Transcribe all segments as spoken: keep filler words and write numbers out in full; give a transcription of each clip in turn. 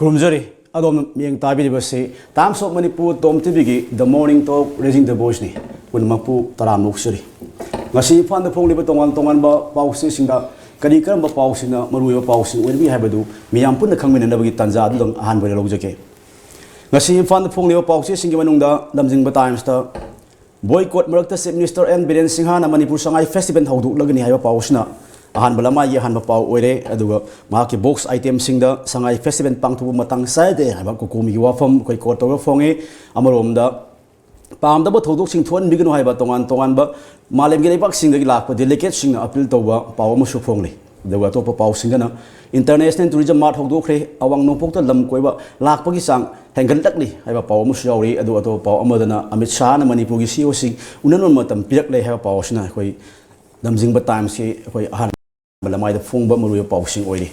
ꯈꯨꯔꯨꯝꯖꯔꯤ꯫ ꯑꯗꯣꯝꯅ ꯃꯤꯠꯌꯦꯡ ꯇꯥꯕꯤꯔꯤꯕꯁꯤ Times of Manipur, Tom ꯇꯤꯚꯤꯒꯤ The Morning Talk, Raising the Voiceꯅꯤ꯫ ꯄꯨꯝꯅꯃꯛꯄꯨ ꯇꯔꯥꯝꯅ ꯑꯣꯛꯆꯔꯤ꯫ ꯉꯁꯤ ꯏꯝꯐꯥꯜꯗ ꯐꯣꯡꯂꯤꯕ ꯇꯣꯉꯥꯟ ꯇꯣꯉꯥꯟꯕ ꯄꯥꯎꯆꯦꯁꯤꯡꯗ ꯀꯔꯤ ꯀꯔꯝꯕ ꯄꯥꯎꯁꯤꯡꯅ ꯃꯔꯨꯑꯣꯏꯕ ꯄꯥꯎꯁꯤꯡ ꯑꯣꯏꯔꯤꯕꯒꯦ ꯍꯥꯏꯕꯗꯨ ꯃꯤꯌꯥꯝ ꯄꯨꯟꯅ ꯈꯪꯃꯤꯟꯅꯅꯕꯒꯤ ꯇꯥꯟꯖꯥ ꯑꯗꯨꯗꯪ ꯑꯍꯥꯟꯕ ꯑꯣꯏꯅ ꯂꯧꯖꯒꯦ꯫ ꯉꯁꯤ ꯏꯝꯐꯥꯜꯗ ꯐꯣꯡꯂꯤꯕ ꯄꯥꯎꯆꯦꯁꯤꯡꯒꯤ ꯃꯅꯨꯡꯗ ꯂꯝꯖꯤꯡꯕ Timesꯇ ꯕꯣꯏꯀꯣꯠ ꯃꯔꯛꯇ Chief Minister ꯑꯦꯟ ꯕꯤꯔꯦꯟ ꯁꯤꯡꯍꯅ ꯃꯅꯤꯄꯨꯔ ꯁꯉꯥꯏ ꯐꯦꯁꯇꯤꯚꯦꯜ ꯍꯧꯗꯣꯛꯂꯒꯅꯤ ꯍꯥꯏꯕ ꯄꯥꯎ ꯑꯁꯤꯅ ꯑꯍꯥꯟꯕ ꯂꯃꯥꯏꯒꯤ ꯑꯍꯥꯟꯕ ꯄꯥꯎ ꯑꯣꯏꯔꯦ꯫ ꯑꯗꯨꯒ ꯃꯍꯥꯛꯀꯤ ꯕꯣꯛꯁ ꯑꯥꯏꯇꯦꯝꯁꯤꯡꯗ ꯁꯉꯥꯏ ꯐꯦꯁꯇꯤꯚꯦꯜ ꯄꯥꯡꯊꯣꯛꯄ ꯃꯇꯥꯡ ꯆꯥꯗꯦ ꯍꯥꯏꯕ ꯀꯣꯀꯣꯃꯤꯒꯤ ꯋꯥꯐꯝ ꯑꯩꯈꯣꯏ ꯀꯣꯠ ꯇꯧꯔꯒ ꯐꯣꯡꯉꯤ꯫ ꯑꯃꯔꯣꯝꯗ ꯄꯥꯝꯗꯕ ꯊꯧꯗꯣꯛꯁꯤꯡ ꯊꯣꯛꯍꯟꯕꯤꯒꯅꯨ ꯍꯥꯏꯕ ꯇꯣꯉꯥꯟ ꯇꯣꯉꯥꯟꯕ ꯃꯥꯂꯦꯝꯒꯤ ꯂꯩꯕꯥꯛꯁꯤꯡꯗꯒꯤ ꯂꯥꯛꯄ ꯗꯦꯂꯤꯒꯦꯠꯁꯤꯡꯅ ꯑꯄꯤꯜ ꯇꯧꯕ ꯄꯥꯎ ꯑꯃꯁꯨ ꯐꯣꯡꯂꯤ꯫ ꯑꯗꯨꯒ ꯑꯇꯣꯞꯄ ꯄꯥꯎꯁꯤꯡꯗꯅ International Tourism Mart ꯍꯧꯗꯣꯛꯈ꯭ꯔꯦ, ꯑꯋꯥꯡ ꯅꯣꯡꯄꯣꯛꯇ ꯂꯝ ꯀꯣꯏꯕ ꯂꯥꯛꯄꯒꯤ ꯆꯥꯡ ꯍꯦꯟꯒꯠꯂꯛꯂꯤ ꯍꯥꯏꯕ ꯄꯥꯎ ꯑꯃꯁꯨ ꯌꯥꯎꯔꯤ꯫ ꯑꯗꯨꯒ ꯑꯇꯣꯞꯄ ꯄꯥꯎ ꯑꯃꯗꯅ ꯑꯃꯤꯠ ꯁꯥꯍꯅ ꯃꯅꯤꯄꯨꯔꯒꯤ ꯁꯤ ꯏ ꯑꯣꯁꯤꯡ ꯎꯅꯅꯕ ꯃꯇꯝ ꯄꯤꯔꯛꯂꯦ ꯍꯥꯏꯕ ꯄꯥꯎ ꯑꯁꯤꯅ ꯑꯩꯈꯣꯏ ꯂꯝꯖꯤꯡꯕ Timesꯀꯤ ꯑꯩꯈꯣꯏ ꯑꯍꯥꯟꯕ ꯂꯃꯥꯏꯗ ꯐꯣꯡꯕ ꯃꯔꯨꯑꯣꯏꯕ ꯄꯥꯎꯁꯤꯡ ꯑꯣꯏꯔꯤ꯫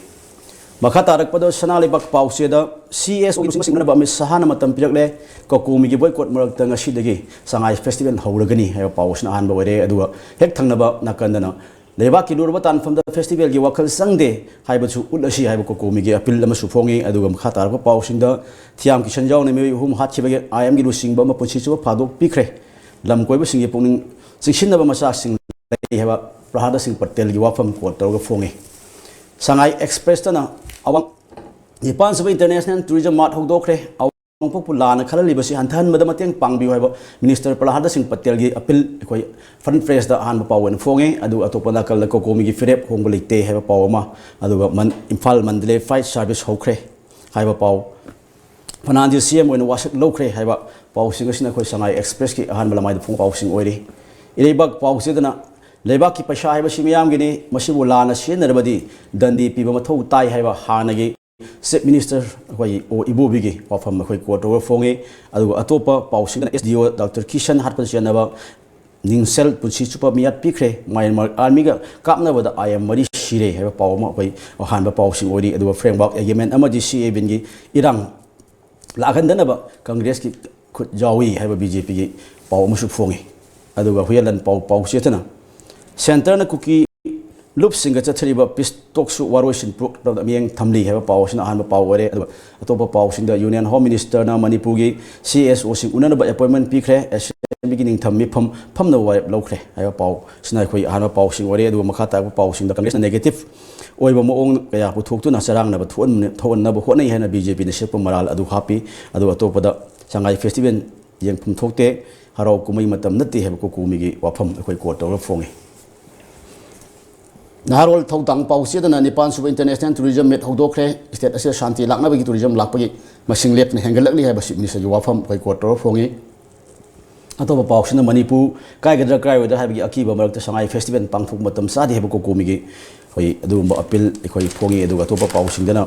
ꯃꯈꯥ ꯇꯥꯔꯛꯄꯗ ꯁꯅꯥ ꯂꯩꯕꯥꯛ ꯄꯥꯎꯆꯦꯗ ꯁꯤ ꯏ ꯑꯦꯁ ꯑꯣꯒꯤ ꯂꯨꯆꯤꯡꯕꯁꯤꯡ ꯎꯅꯅꯕ ꯑꯃꯤꯠ ꯁꯥꯍꯅ ꯃꯇꯝ ꯄꯤꯔꯛꯂꯦ꯫ ꯀꯣꯀꯣꯃꯤꯒꯤ ꯕꯣꯏꯀꯣꯠ ꯃꯔꯛꯇ ꯉꯁꯤꯗꯒꯤ ꯁꯉꯥꯏ ꯐꯦꯁꯇꯤꯚꯦꯜ ꯍꯧꯔꯒꯅꯤ ꯍꯥꯏꯕ ꯄꯥꯎ ꯑꯁꯤꯅ ꯑꯍꯥꯟꯕ ꯑꯣꯏꯔꯦ꯫ ꯑꯗꯨꯒ ꯍꯦꯛ ꯊꯪꯅꯕ ꯅꯥꯀꯟꯗꯅ ꯂꯩꯕꯥꯛꯀꯤ ꯂꯨꯔꯕ ꯇꯥꯟꯐꯝꯗ ꯐꯦꯁꯇꯤꯚꯦꯜꯒꯤ ꯋꯥꯈꯜ ꯆꯪꯗꯦ ꯍꯥꯏꯕꯁꯨ ꯎꯠꯂꯁꯤ ꯍꯥꯏꯕ ꯀꯣꯀꯣꯃꯤꯒꯤ ꯑꯄꯤꯜ ꯑꯃꯁꯨ ꯐꯣꯡꯉꯤ꯫ ꯑꯗꯨꯒ ꯃꯈꯥ ꯇꯥꯔꯛꯄ ꯄꯥꯎꯁꯤꯡꯗ ꯊꯤꯌꯥꯝ ꯀꯤꯁꯟ ꯌꯥꯎꯅ ꯃꯤꯑꯣꯏ ꯑꯍꯨꯝ ꯍꯥꯠꯈꯤꯕꯒꯤ ꯑꯥꯏ ꯑꯦꯝꯒꯤ ꯂꯨꯆꯤꯡꯕ ꯑꯃ ꯄꯨꯟꯁꯤ ꯆꯨꯞꯄ ꯐꯥꯗꯣꯛꯄꯤꯈ꯭ꯔꯦ꯫ ꯂꯝ ꯀꯣꯏꯕꯁꯤꯡꯒꯤ ꯄꯨꯛꯅꯤꯡ ꯆꯤꯡꯁꯤꯟꯅꯕ ꯃꯆꯥꯛꯁꯤꯡ ꯂꯩ ꯍꯥꯏꯕ ꯄ꯭ꯔꯍꯥꯗ ꯁꯤꯡ ꯄꯇꯦꯜꯒꯤ ꯋꯥꯐꯝ ꯀꯣꯠ ꯇꯧꯔꯒ ꯐꯣꯡꯉꯤ꯫ ꯁꯉꯥꯏ ꯑꯦꯛꯁꯄ꯭ꯔꯦꯁꯇꯅ ꯑꯋꯥꯡ ꯅꯤꯄꯥꯟ ꯁꯨꯕ International Tourism Mart ꯍꯧꯗꯣꯛꯈ꯭ꯔꯦ꯫ ꯅꯣꯡꯄꯣꯛꯄꯨ ꯂꯥꯟꯅ ꯈꯜꯍꯜꯂꯤꯕꯁꯤ ꯍꯟꯊꯍꯟꯕꯗ ꯃꯇꯦꯡ ꯄꯥꯡꯕꯤꯌꯨ ꯍꯥꯏꯕ ꯃꯤꯅꯤꯁꯇꯔ ꯄ꯭ꯔꯍꯥꯗ ꯁꯤꯡ ꯄꯇꯦꯜꯒꯤ ꯑꯄꯤꯜ ꯑꯩꯈꯣꯏ ꯐ꯭ꯔꯟ ꯄꯦꯖꯇ ꯑꯍꯥꯟꯕ ꯄꯥꯎ ꯑꯣꯏꯅ ꯐꯣꯡꯉꯦ꯫ ꯑꯗꯨꯒ ꯑꯇꯣꯞꯄ ꯅꯥꯀꯜꯗ ꯀꯣꯀꯣꯃꯤꯒꯤ ꯐꯤꯔꯦꯞ ꯍꯣꯡꯕ ꯂꯩꯇꯦ ꯍꯥꯏꯕ ꯄꯥꯎ ꯑꯃ, ꯑꯗꯨꯒ ꯃꯟ-, ꯏꯝꯐꯥꯜ ꯃꯟꯗꯂꯦ ꯐ꯭ꯂꯥꯏꯠ ꯁꯥꯔꯚꯤꯁ ꯍꯧꯈ꯭ꯔꯦ ꯍꯥꯏꯕ ꯄꯥꯎ, ꯐꯅꯥꯟꯗꯤ ꯁꯤ ꯑꯦꯝ ꯑꯣꯏꯅ ꯋꯥꯁꯛ ꯂꯧꯈ꯭ꯔꯦ ꯍꯥꯏꯕ ꯄꯥꯎꯁꯤꯡ ꯑꯁꯤꯅ ꯑꯩꯈꯣꯏ ꯁꯉꯥꯏ ꯑꯦꯛꯁꯄ꯭ꯔꯦꯁꯀꯤ ꯑꯍꯥꯟꯕ ꯂꯃꯥꯏꯗ ꯐꯣꯡꯕ ꯄꯥꯎꯁꯤꯡ ꯑꯣꯏꯔꯤ꯫ ꯏꯔꯩꯕꯥꯛ ꯄꯥꯎꯆꯦꯗꯅ ꯂꯩꯕꯥꯛꯀꯤ ꯄꯩꯁꯥ ꯍꯥꯏꯕꯁꯤ ꯃꯤꯌꯥꯝꯒꯤꯅꯤ, ꯃꯁꯤꯕꯨ ꯂꯥꯟꯅ ꯁꯤꯖꯤꯟꯅꯔꯕꯗꯤ ꯗꯟꯗꯤ ꯄꯤꯕ ꯃꯊꯧ ꯇꯥꯏ ꯍꯥꯏꯕ ꯍꯥꯟꯅꯒꯤ ꯆꯤꯐ ꯃꯤꯅꯤꯁꯇꯔ ꯑꯩꯈꯣꯏ ꯑꯣ ꯏꯕꯣꯕꯤꯒꯤ ꯋꯥꯐꯝ ꯑꯩꯈꯣꯏ ꯀꯣꯠ ꯇꯧꯔꯒ ꯐꯣꯡꯉꯤ꯫ ꯑꯗꯨꯒ ꯑꯇꯣꯞꯄ ꯄꯥꯎꯁꯤꯡꯗꯅ ꯑꯦꯁ ꯗꯤ ꯑꯣ ꯗꯥꯛꯇꯔ ꯀꯤꯁꯟ ꯍꯥꯠꯄꯗ ꯆꯦꯟꯅꯕ ꯅꯤꯡꯁꯦꯜ ꯄꯨꯟꯁꯤ ꯆꯨꯞꯄ ꯃꯤꯌꯥꯠ ꯄꯤꯈ꯭ꯔꯦ꯫ ꯃ꯭ꯌꯥꯟꯃꯥꯔ ꯑꯥꯔꯃꯤꯒ ꯀꯥꯞꯅꯕꯗ ꯑꯥꯏ ꯑꯦꯝ ꯃꯔꯤ ꯁꯤꯔꯦ ꯍꯥꯏꯕ ꯄꯥꯎ ꯑꯃ ꯑꯩꯈꯣꯏ ꯑꯍꯥꯟꯕ ꯄꯥꯎꯁꯤꯡ ꯑꯣꯏꯔꯤ꯫ ꯑꯗꯨꯒ ꯐ꯭ꯔꯦꯝꯋꯥꯔꯛ ꯑꯦꯒ꯭ꯔꯤꯃꯦꯟ ꯑꯃꯗꯤ ꯁꯤ ꯑꯦ ꯕꯤꯟꯒꯤ ꯏꯔꯥꯡ ꯂꯥꯛꯍꯟꯗꯅꯕ ꯀꯪꯒ꯭ꯔꯦꯁꯀꯤ ꯈꯨꯠ ꯌꯥꯎꯏ ꯍꯥꯏꯕ ꯕꯤ ꯖꯦ ꯄꯤꯒꯤ ꯄꯥꯎ ꯑꯃꯁꯨ ꯐꯣꯡꯉꯤ꯫ ꯑꯗꯨꯒ ꯍꯨꯌꯦꯟꯂꯟ ꯄꯥꯎ, ꯄꯥꯎꯆꯦꯗꯅ ꯁꯦꯟꯇꯔꯅ ꯀꯨꯀꯤ ꯂꯨꯞꯁꯤꯡꯒ ꯆꯠꯊꯔꯤꯕ ꯄꯤꯁ ꯇꯣꯛꯁꯨ ꯋꯥꯔꯣꯏꯁꯤꯟ ꯄꯨꯔꯛꯄꯗ ꯃꯤꯠꯌꯦꯡ ꯊꯝꯂꯤ ꯍꯥꯏꯕ ꯄꯥꯎ ꯑꯁꯤꯅ ꯑꯍꯥꯟꯕ ꯄꯥꯎ ꯑꯣꯏꯔꯦ꯫ ꯑꯗꯨꯒ ꯑꯇꯣꯞꯄ ꯄꯥꯎꯁꯤꯡꯗ, ꯌꯨꯅꯤꯌꯟ ꯍꯣꯝ ꯃꯤꯅꯤꯁꯇꯔꯅ ꯃꯅꯤꯄꯨꯔꯒꯤ ꯁꯤ ꯑꯦꯁ ꯑꯣꯁꯤꯡ ꯎꯅꯅꯕ ꯑꯦꯄꯣꯏꯟꯃꯦꯟ ꯄꯤꯈ꯭ꯔꯦ꯫ ꯑꯦꯁꯦꯝꯕ꯭ꯂꯤꯒꯤ ꯅꯤꯡꯊꯝ ꯃꯤꯐꯝ ꯐꯝꯅꯕ ꯋꯥꯔꯦꯞ ꯂꯧꯈ꯭ꯔꯦ ꯍꯥꯏꯕ ꯄꯥꯎꯁꯤꯅ ꯑꯩꯈꯣꯏ ꯑꯍꯥꯟꯕ ꯄꯥꯎꯁꯤꯡ ꯑꯣꯏꯔꯦ꯫ ꯑꯗꯨꯒ ꯃꯈꯥ ꯇꯥꯔꯛꯄ ꯄꯥꯎꯁꯤꯡꯗ, ꯀꯪꯒ꯭ꯔꯦꯁꯅ ꯅꯦꯒꯦꯇꯤꯚ ꯑꯣꯏꯕ ꯃꯑꯣꯡ ꯀꯌꯥ ꯄꯨꯊꯣꯛꯇꯨꯅ ꯆꯔꯥꯡꯅꯕ ꯊꯣꯛꯍꯟ-, ꯊꯣꯛꯍꯟꯅꯕ ꯍꯣꯠꯅꯩ ꯍꯥꯏꯅ ꯕꯤ ꯖꯦ ꯄꯤꯅ ꯁꯦꯠꯄ ꯃꯔꯥꯜ ꯑꯗꯨ ꯍꯥꯞꯄꯤ꯫ ꯑꯗꯨꯒ ꯑꯇꯣꯞꯄꯗ, ꯁꯉꯥꯏ ꯐꯦꯁꯇꯤꯚꯦꯜ ꯌꯦꯡꯐꯝ ꯊꯣꯛꯇꯦ, ꯍꯔꯥꯎ ꯀꯨꯝꯍꯩ ꯃꯇꯝ ꯅꯠꯇꯦ ꯍꯥꯏꯕ ꯀꯣꯀꯣꯃꯤꯒꯤ ꯋꯥꯐꯝ ꯑꯩꯈꯣꯏ ꯀꯣꯔꯠ ꯇꯧꯔꯒ ꯐꯣꯡꯉꯤ꯫ ꯅꯍꯥꯔꯣꯜ ꯊꯧꯗꯥꯡ ꯄꯥꯎ ꯆꯦꯗꯅ ꯅꯤꯄꯥꯟ ꯁꯨꯕ ꯏꯟꯇꯔꯅꯦꯁꯅꯦꯜ ꯇꯨꯔꯤꯖꯝ ꯃꯤꯠ ꯍꯧꯗꯣꯛꯈ꯭ꯔꯦ꯫ ꯁ꯭ꯇꯦꯠ ꯑꯁꯤꯗ ꯁꯥꯟꯇꯤ ꯂꯥꯛꯅꯕꯒꯤ ꯇꯨꯔꯤꯖꯝ ꯂꯥꯛꯄꯒꯤ ꯃꯁꯤꯡ ꯂꯦꯞꯇꯅ ꯍꯦꯟꯒꯠꯂꯛꯂꯤ ꯍꯥꯏꯕ ꯆꯤꯐ ꯃꯤꯅꯤꯁꯇꯔꯒꯤ ꯋꯥꯐꯝ ꯑꯩꯈꯣꯏ ꯀꯣꯔꯠ ꯇꯧꯔꯒ ꯐꯣꯡꯉꯤ꯫ ꯑꯇꯣꯞꯄ ꯄꯥꯎꯁꯤꯅ ꯃꯅꯤꯄꯨꯔ ꯀꯥꯏꯒꯗ꯭ꯔꯥ ꯀꯥꯏꯔꯣꯏꯗ꯭ꯔꯥ ꯍꯥꯏꯕꯒꯤ ꯑꯀꯤꯕ ꯃꯔꯛꯇ ꯁꯉꯥꯏ ꯐꯦꯁꯇꯤꯚꯦꯜ ꯄꯥꯡꯊꯣꯛꯄ ꯃꯇꯝ ꯆꯥꯗꯦ ꯍꯥꯏꯕ ꯀꯣꯀꯣꯃꯤꯒꯤ ꯑꯩꯈꯣꯏ ꯑꯗꯨꯒꯨꯝꯕ ꯑꯄꯤꯜ ꯑꯩꯈꯣꯏ ꯐꯣꯡꯉꯤ꯫ ꯑꯗꯨꯒ ꯑꯇꯣꯞꯄ ꯄꯥꯎꯁꯤꯡꯗꯅ,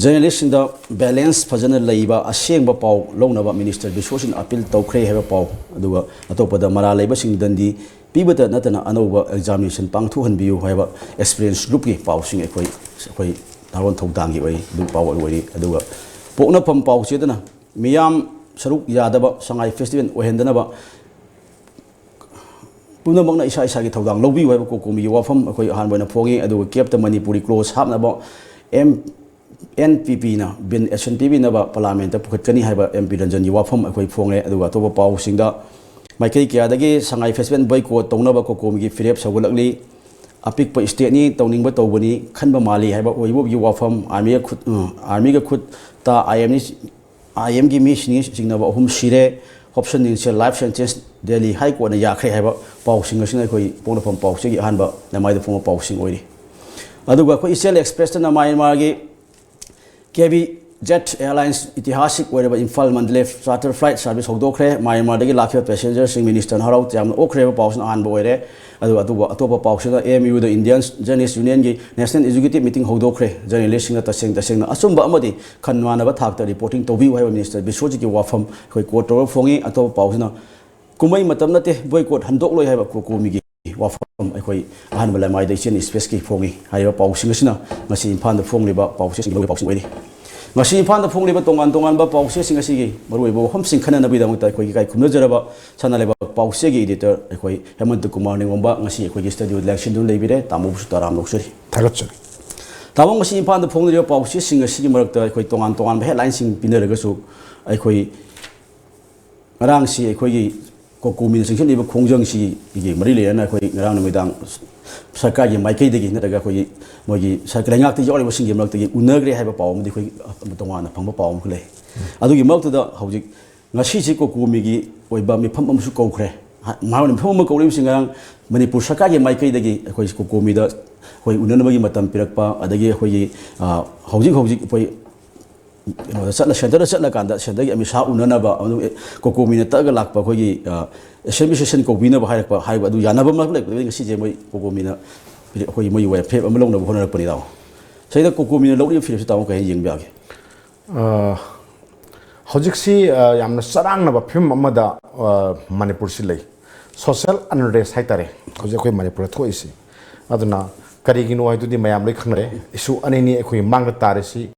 ꯖꯔꯅꯦꯂꯤꯁꯁꯤꯡꯗ ꯕꯦꯂꯦꯟꯁ ꯐꯖꯅ ꯂꯩꯕ ꯑꯁꯦꯡꯕ ꯄꯥꯎ ꯂꯧꯅꯕ ꯃꯤꯅꯤꯁꯇꯔ ꯕꯤꯁ꯭ꯋꯖꯤꯠꯅ ꯑꯄꯤꯜ ꯇꯧꯈ꯭ꯔꯦ ꯍꯥꯏꯕ ꯄꯥꯎ, ꯑꯗꯨꯒ ꯑꯇꯣꯞꯄꯗ ꯃꯔꯥꯜ ꯂꯩꯕꯁꯤꯡ ꯗꯟꯗꯤ ꯄꯤꯕꯇ ꯅꯠꯇꯅ ꯑꯅꯧꯕ ꯑꯦꯛꯖꯥꯃꯤꯅꯦꯁꯟ ꯄꯥꯡꯊꯣꯛꯍꯟꯕꯤꯌꯨ ꯍꯥꯏꯕ ꯑꯦꯛꯁꯄꯤꯔꯤꯌꯦꯟꯁ ꯒ꯭ꯔꯨꯞꯀꯤ ꯄꯥꯎꯁꯤꯡ ꯑꯩꯈꯣꯏ, ꯑꯩꯈꯣꯏ ꯅꯍꯥꯔꯣꯜ ꯊꯧꯗꯥꯡꯒꯤ ꯑꯣꯏ, ꯑꯗꯨ ꯄꯥꯎ ꯑꯣꯏꯔꯤ꯫ ꯑꯗꯨꯒ ꯄꯣꯛꯅꯐꯝ ꯄꯥꯎ ꯆꯦꯗꯅ ꯃꯤꯌꯥꯝ ꯁꯔꯨꯛ ꯌꯥꯗꯕ ꯁꯉꯥꯏ ꯐꯦꯁꯇꯤꯚꯦꯜ ꯑꯣꯏꯍꯟꯗꯅꯕ ꯄꯨꯝꯅꯃꯛꯅ ꯏꯁꯥ ꯏꯁꯥꯒꯤ ꯊꯧꯗꯥꯡ ꯂꯧꯕꯤꯌꯨ ꯍꯥꯏꯕ ꯀꯣꯀꯣꯃꯤꯒꯤ ꯋꯥꯐꯝ ꯑꯩꯈꯣꯏ ꯑꯍꯥꯟꯕ ꯑꯣꯏꯅ ꯐꯣꯡꯉꯤ꯫ ꯑꯗꯨꯒ ꯀꯦꯞꯇ ꯃꯅꯤꯄꯨꯔꯤ ꯀ꯭ꯂꯣꯖ ꯍꯥꯞꯅꯕ ꯑꯦꯝ, ꯑꯦꯟ ꯄꯤ ꯄꯤꯅ ꯕꯤꯟ ꯑꯦꯛꯁꯟ ꯄꯤꯕꯤꯅꯕ ꯄꯥꯔꯂꯤꯌꯥꯃꯦꯟꯠꯇ ꯄꯨꯈꯠꯀꯅꯤ ꯍꯥꯏꯕ ꯑꯦꯝ ꯄꯤ ꯔꯟꯖꯟꯒꯤ ꯋꯥꯐꯝ ꯑꯩꯈꯣꯏ ꯐꯣꯡꯉꯦ꯫ ꯑꯗꯨꯒ ꯑꯇꯣꯞꯄ ꯄꯥꯎꯁꯤꯡꯗ, ꯃꯥꯏꯀꯩ ꯀꯌꯥꯗꯒꯤ ꯁꯉꯥꯏ ꯐꯦꯁꯇꯤꯚꯦꯜ ꯕꯣꯏꯀꯣꯠ ꯇꯧꯅꯕ ꯀꯣꯀꯣꯃꯤꯒꯤ ꯐꯤꯔꯦꯞ ꯁꯧꯒꯠꯂꯛꯂꯤ꯫ ꯑꯄꯤꯛꯄ ꯁ꯭ꯇꯦꯠꯅꯤ, ꯇꯧꯅꯤꯡꯕ ꯇꯧꯕꯅꯤ ꯈꯟꯕ ꯃꯥꯜꯂꯤ ꯍꯥꯏꯕ ꯑꯣꯏꯕꯣꯞꯒꯤ ꯋꯥꯐꯝ꯫ ꯑꯥꯔꯃꯤꯒ ꯈꯨꯠ, ꯑ, ꯑꯥꯔꯃꯤꯒ ꯈꯨꯠꯇ ꯑꯥꯏ ꯑꯦꯝꯅꯤ, ꯑꯥꯏ ꯑꯦꯝꯒꯤ ꯃꯤꯁꯤꯡꯅꯤ ꯆꯤꯡꯅꯕ ꯑꯍꯨꯝ ꯁꯤꯔꯦ꯫ ꯍꯣꯞꯁꯟ ꯅꯤꯡꯁꯦ ꯂꯥꯏꯐ ꯁꯦꯟꯇꯦꯟꯁ ꯗꯦꯜꯂꯤ ꯍꯥꯏ ꯀꯣꯔꯠꯅ ꯌꯥꯈ꯭ꯔꯦ ꯍꯥꯏꯕ ꯄꯥꯎꯁꯤꯡ ꯑꯁꯤꯅ ꯑꯩꯈꯣꯏ ꯄꯣꯛꯅꯐꯝ ꯄꯥꯎꯆꯦꯒꯤ ꯑꯍꯥꯟꯕ ꯂꯃꯥꯏꯗ ꯐꯣꯡꯕ ꯄꯥꯎꯁꯤꯡ ꯑꯣꯏꯔꯤ꯫ ꯑꯗꯨꯒ ꯑꯩꯈꯣꯏ ꯏꯆꯦꯜ ꯑꯦꯛꯁꯄ꯭ꯔꯦꯁꯇꯅ ꯃ꯭ꯌꯥꯟꯃꯥꯔꯒꯤ ꯀꯦ ꯕꯤ ꯖꯦꯠ ꯑꯦꯌꯔꯂꯥꯏꯟꯁ ꯏꯇꯤꯍꯥꯁꯤꯛ ꯑꯣꯏꯔꯕ Imphal Mandalay charter flight service ꯍꯧꯗꯣꯛꯈ꯭ꯔꯦ꯫ ꯃ꯭ꯌꯥꯟꯃꯥꯔꯗꯒꯤ ꯂꯥꯛꯈꯤꯕ ꯄꯦꯁꯦꯟꯖꯔꯁꯤꯡ ꯃꯤꯅꯤꯁꯇꯔꯅ ꯍꯔꯥꯎ ꯇꯌꯥꯝꯅ ꯑꯣꯛꯈ꯭ꯔꯦ ꯍꯥꯏꯕ ꯄꯥꯎꯁꯤꯅ ꯑꯍꯥꯟꯕ ꯑꯣꯏꯔꯦ꯫ ꯑꯗꯨꯒ ꯑꯇꯣꯞꯄ, ꯑꯇꯣꯞꯄ ꯄꯥꯎꯁꯤꯅ ꯑꯦ ꯑꯦꯝ ꯌꯨꯗ ꯏꯟꯗꯤꯌꯟ ꯖꯔꯅꯦꯂꯤꯁ ꯌꯨꯅꯤꯌꯟꯒꯤ ꯅꯦꯁꯅꯦꯜ ꯑꯦꯛꯖꯤꯀ꯭ꯌꯨꯇꯤꯚ ꯃꯤꯇꯤꯡ ꯍꯧꯗꯣꯛꯈ꯭ꯔꯦ꯫ ꯖꯔꯅꯦꯂꯤꯁꯁꯤꯡꯅ ꯇꯁꯦꯡ ꯇꯁꯦꯡꯅ ꯑꯆꯨꯝꯕ ꯑꯃꯗꯤ ꯈꯟ ꯃꯥꯟꯅꯕ ꯊꯥꯛꯇ ꯔꯤꯄꯣꯔꯇꯤꯡ ꯇꯧꯕꯤꯌꯨ ꯍꯥꯏꯕ ꯃꯤꯅꯤꯁꯇꯔ ꯕꯤꯁ꯭ꯋꯖꯤꯠꯀꯤ ꯋꯥꯐꯝ ꯑꯩꯈꯣꯏ ꯀꯣꯔꯠ ꯇꯧꯔꯒ ꯐꯣꯡꯉꯤ꯫ ꯑꯇꯣꯞꯄ ꯄꯥꯎꯁꯤꯅ ꯀꯨꯝꯍꯩ ꯃꯇꯝ ꯅꯠꯇꯦ, ꯕꯣꯏꯀꯣꯠ ꯍꯟꯗꯣꯛꯂꯣꯏ ꯍꯥꯏꯕ ꯀꯣꯀꯣꯃꯤꯒꯤ ꯋꯥꯐꯝ ꯑꯩꯈꯣꯏ ꯑꯍꯥꯟꯕ ꯂꯃꯥꯏꯗ ꯏꯆꯦꯜ ꯑꯦꯛꯁꯄ꯭ꯔꯦꯁꯀꯤ ꯐꯣꯡꯉꯤ꯫ ꯍꯥꯏꯔꯤꯕ ꯄꯥꯎꯁꯤꯡ ꯑꯁꯤꯅ ꯉꯁꯤ ꯏꯝꯐꯥꯜꯗ ꯐꯣꯡꯂꯤꯕ ꯄꯥꯎꯆꯦꯁꯤꯡꯒꯤ ꯂꯧꯔꯤꯕ ꯄꯥꯎꯁꯤꯡ ꯑꯣꯏꯔꯤ꯫ ꯉꯁꯤ ꯏꯝꯐꯥꯜꯗ ꯐꯣꯡꯂꯤꯕ ꯇꯣꯉꯥꯟ ꯇꯣꯉꯥꯟꯕ ꯄꯥꯎꯆꯦꯁꯤꯡ ꯑꯁꯤꯒꯤ ꯃꯔꯨꯑꯣꯏꯕ ꯋꯥꯐꯝꯁꯤꯡ ꯈꯟꯅꯅꯕꯒꯤꯗꯃꯛꯇ ꯑꯩꯈꯣꯏꯒꯤ ꯏꯀꯥꯏ ꯈꯨꯝꯅꯖꯔꯕ ꯁꯅꯥ ꯂꯩꯕꯥꯛ ꯄꯥꯎꯆꯦꯒꯤ editor ꯑꯩꯈꯣꯏ ꯍꯦꯃꯟꯇ ꯀꯨꯃꯥꯔ ꯅꯤꯡꯉꯣꯝꯕ ꯉꯁꯤ ꯑꯩꯈꯣꯏꯒꯤ studio ꯂꯥꯛꯁꯤꯟꯗꯨꯅ ꯂꯩꯕꯤꯔꯦ꯫ ꯇꯥꯃꯣꯕꯨꯁꯨ ꯇꯔꯥꯝꯅ ꯑꯣꯛꯆꯔꯤ꯫ ꯊꯥꯒꯠꯆꯔꯤ꯫ ꯇꯥꯃꯣ, ꯉꯁꯤ ꯏꯝꯐꯥꯜꯗ ꯐꯣꯡꯂꯤꯕ ꯄꯥꯎꯆꯦꯁꯤꯡ ꯑꯁꯤꯒꯤ ꯃꯔꯛꯇ ꯑꯩꯈꯣꯏ ꯇꯣꯉꯥꯟ ꯇꯣꯉꯥꯟꯕ headlineꯁꯤꯡ ꯄꯤꯅꯔꯒꯁꯨ, ꯑꯩꯈꯣꯏ ꯉꯔꯥꯡꯁꯤ ꯑꯩꯈꯣꯏꯒꯤ ꯀꯣꯀꯣꯃꯤꯅ ꯆꯪꯁꯤꯜꯂꯤꯕ ꯈꯣꯡꯖꯪꯁꯤꯒꯤ ꯃꯔꯤ ꯂꯩꯅꯅ ꯑꯩꯈꯣꯏ ꯉꯔꯥꯡ ꯅꯨꯃꯤꯗꯥꯡ ꯁꯔꯀꯥꯔꯒꯤ ꯃꯥꯏꯀꯩꯗꯒꯤ ꯅꯠꯇ꯭ꯔꯒ ꯑꯩꯈꯣꯏꯒꯤ ꯃꯣꯏꯒꯤ ꯁꯔ-, ꯂꯩꯉꯥꯛꯇ ꯌꯥꯎꯔꯤꯕꯁꯤꯡꯒꯤ ꯃꯔꯛꯇꯒꯤ ꯎꯅꯈ꯭ꯔꯦ ꯍꯥꯏꯕ ꯄꯥꯎ ꯑꯃꯗꯤ ꯑꯩꯈꯣꯏ ꯇꯣꯉꯥꯟꯅ ꯐꯪꯕ ꯄꯥꯎ ꯑꯃꯈꯛ ꯂꯩ꯫ ꯑꯗꯨꯒꯤ ꯃꯔꯛꯇꯨꯗ ꯍꯧꯖꯤꯛ ꯉꯁꯤꯁꯤ ꯀꯣꯀꯣꯃꯤꯒꯤ ꯑꯣꯏꯕ ꯃꯤꯐꯝ ꯑꯃꯁꯨ ꯀꯧꯈ꯭ꯔꯦ꯫ ꯃꯥꯅ ꯃꯤꯐꯝ ꯑꯃ ꯀꯧꯔꯤꯕꯁꯤ ꯉꯔꯥꯡ ꯃꯅꯤꯄꯨꯔ ꯁꯔꯀꯥꯔꯒꯤ ꯃꯥꯏꯀꯩꯗꯒꯤ ꯑꯩꯈꯣꯏ ꯀꯣꯀꯣꯃꯤꯗ ꯑꯩꯈꯣꯏ ꯎꯅꯅꯕꯒꯤ ꯃꯇꯝ ꯄꯤꯔꯛꯄ, ꯑꯗꯒꯤ ꯑꯩꯈꯣꯏꯒꯤ, ꯑ, ꯍꯧꯖꯤꯛ ꯍꯧꯖꯤꯛ ꯑꯩꯈꯣꯏ ꯀꯩꯅꯣꯗ ꯆꯠꯂ, centreꯗ ꯆꯠꯂꯀꯥꯟꯗ centreꯒꯤ ꯑꯃꯤꯠ ꯁꯥꯍ ꯎꯅꯅꯕ, ꯑꯗꯨ ꯀꯣꯀꯣꯃꯤꯅ ꯇꯛꯑꯒ ꯂꯥꯛꯄ ꯑꯩꯈꯣꯏꯒꯤ, ꯑ, assembly session ꯀꯧꯕꯤꯅꯕ ꯍꯥꯏꯔꯛꯄ, ꯍꯥꯏꯕ ꯑꯗꯨ ꯌꯥꯅꯕ ꯑꯃ ꯂꯩꯕꯗꯒꯤ ꯉꯁꯤꯁꯦ ꯃꯣꯏ ꯀꯣꯀꯣꯃꯤꯅ ꯑꯩꯈꯣꯏꯒꯤ ꯃꯣꯏꯒꯤ ꯋꯥꯐꯤꯔꯦꯞ ꯑꯃ ꯂꯧꯅꯕ ꯍꯣꯠꯅꯔꯛꯄꯅꯤ, ꯇꯥꯃꯣ꯫ ꯁꯤꯗ ꯀꯣꯀꯣꯃꯤꯅ ꯂꯧꯔꯤꯕ ꯐꯤꯔꯦꯞꯁꯤ ꯇꯥꯃꯣ ꯀꯩ ꯍꯥꯏꯅ ꯌꯦꯡꯕ ꯌꯥꯒꯦ? ꯑ, ꯍꯧꯖꯤꯛꯁꯤ, ꯑ, ꯌꯥꯝꯅ ꯆꯔꯥꯡꯅꯕ ꯐꯤꯕꯝ ꯑꯃꯗ, ꯑ, ꯃꯅꯤꯄꯨꯔꯁꯤ ꯂꯩ꯫ Social unrest ꯍꯥꯏꯇꯥꯔꯦ ꯍꯧꯖꯤꯛ ꯑꯩꯈꯣꯏ ꯃꯅꯤꯄꯨꯔꯗ ꯊꯣꯛꯏꯁꯤ꯫ ꯑꯗꯨꯅ ꯀꯔꯤꯒꯤꯅꯣ ꯍꯥꯏꯗꯨꯗꯤ ꯃꯌꯥꯝ ꯂꯣꯏ ꯈꯪꯅꯔꯦ꯫ Issue ꯑꯅꯤꯅꯤ ꯑꯩꯈꯣꯏꯒꯤ ꯃꯥꯡꯗ ꯇꯥꯔꯤꯁꯤ,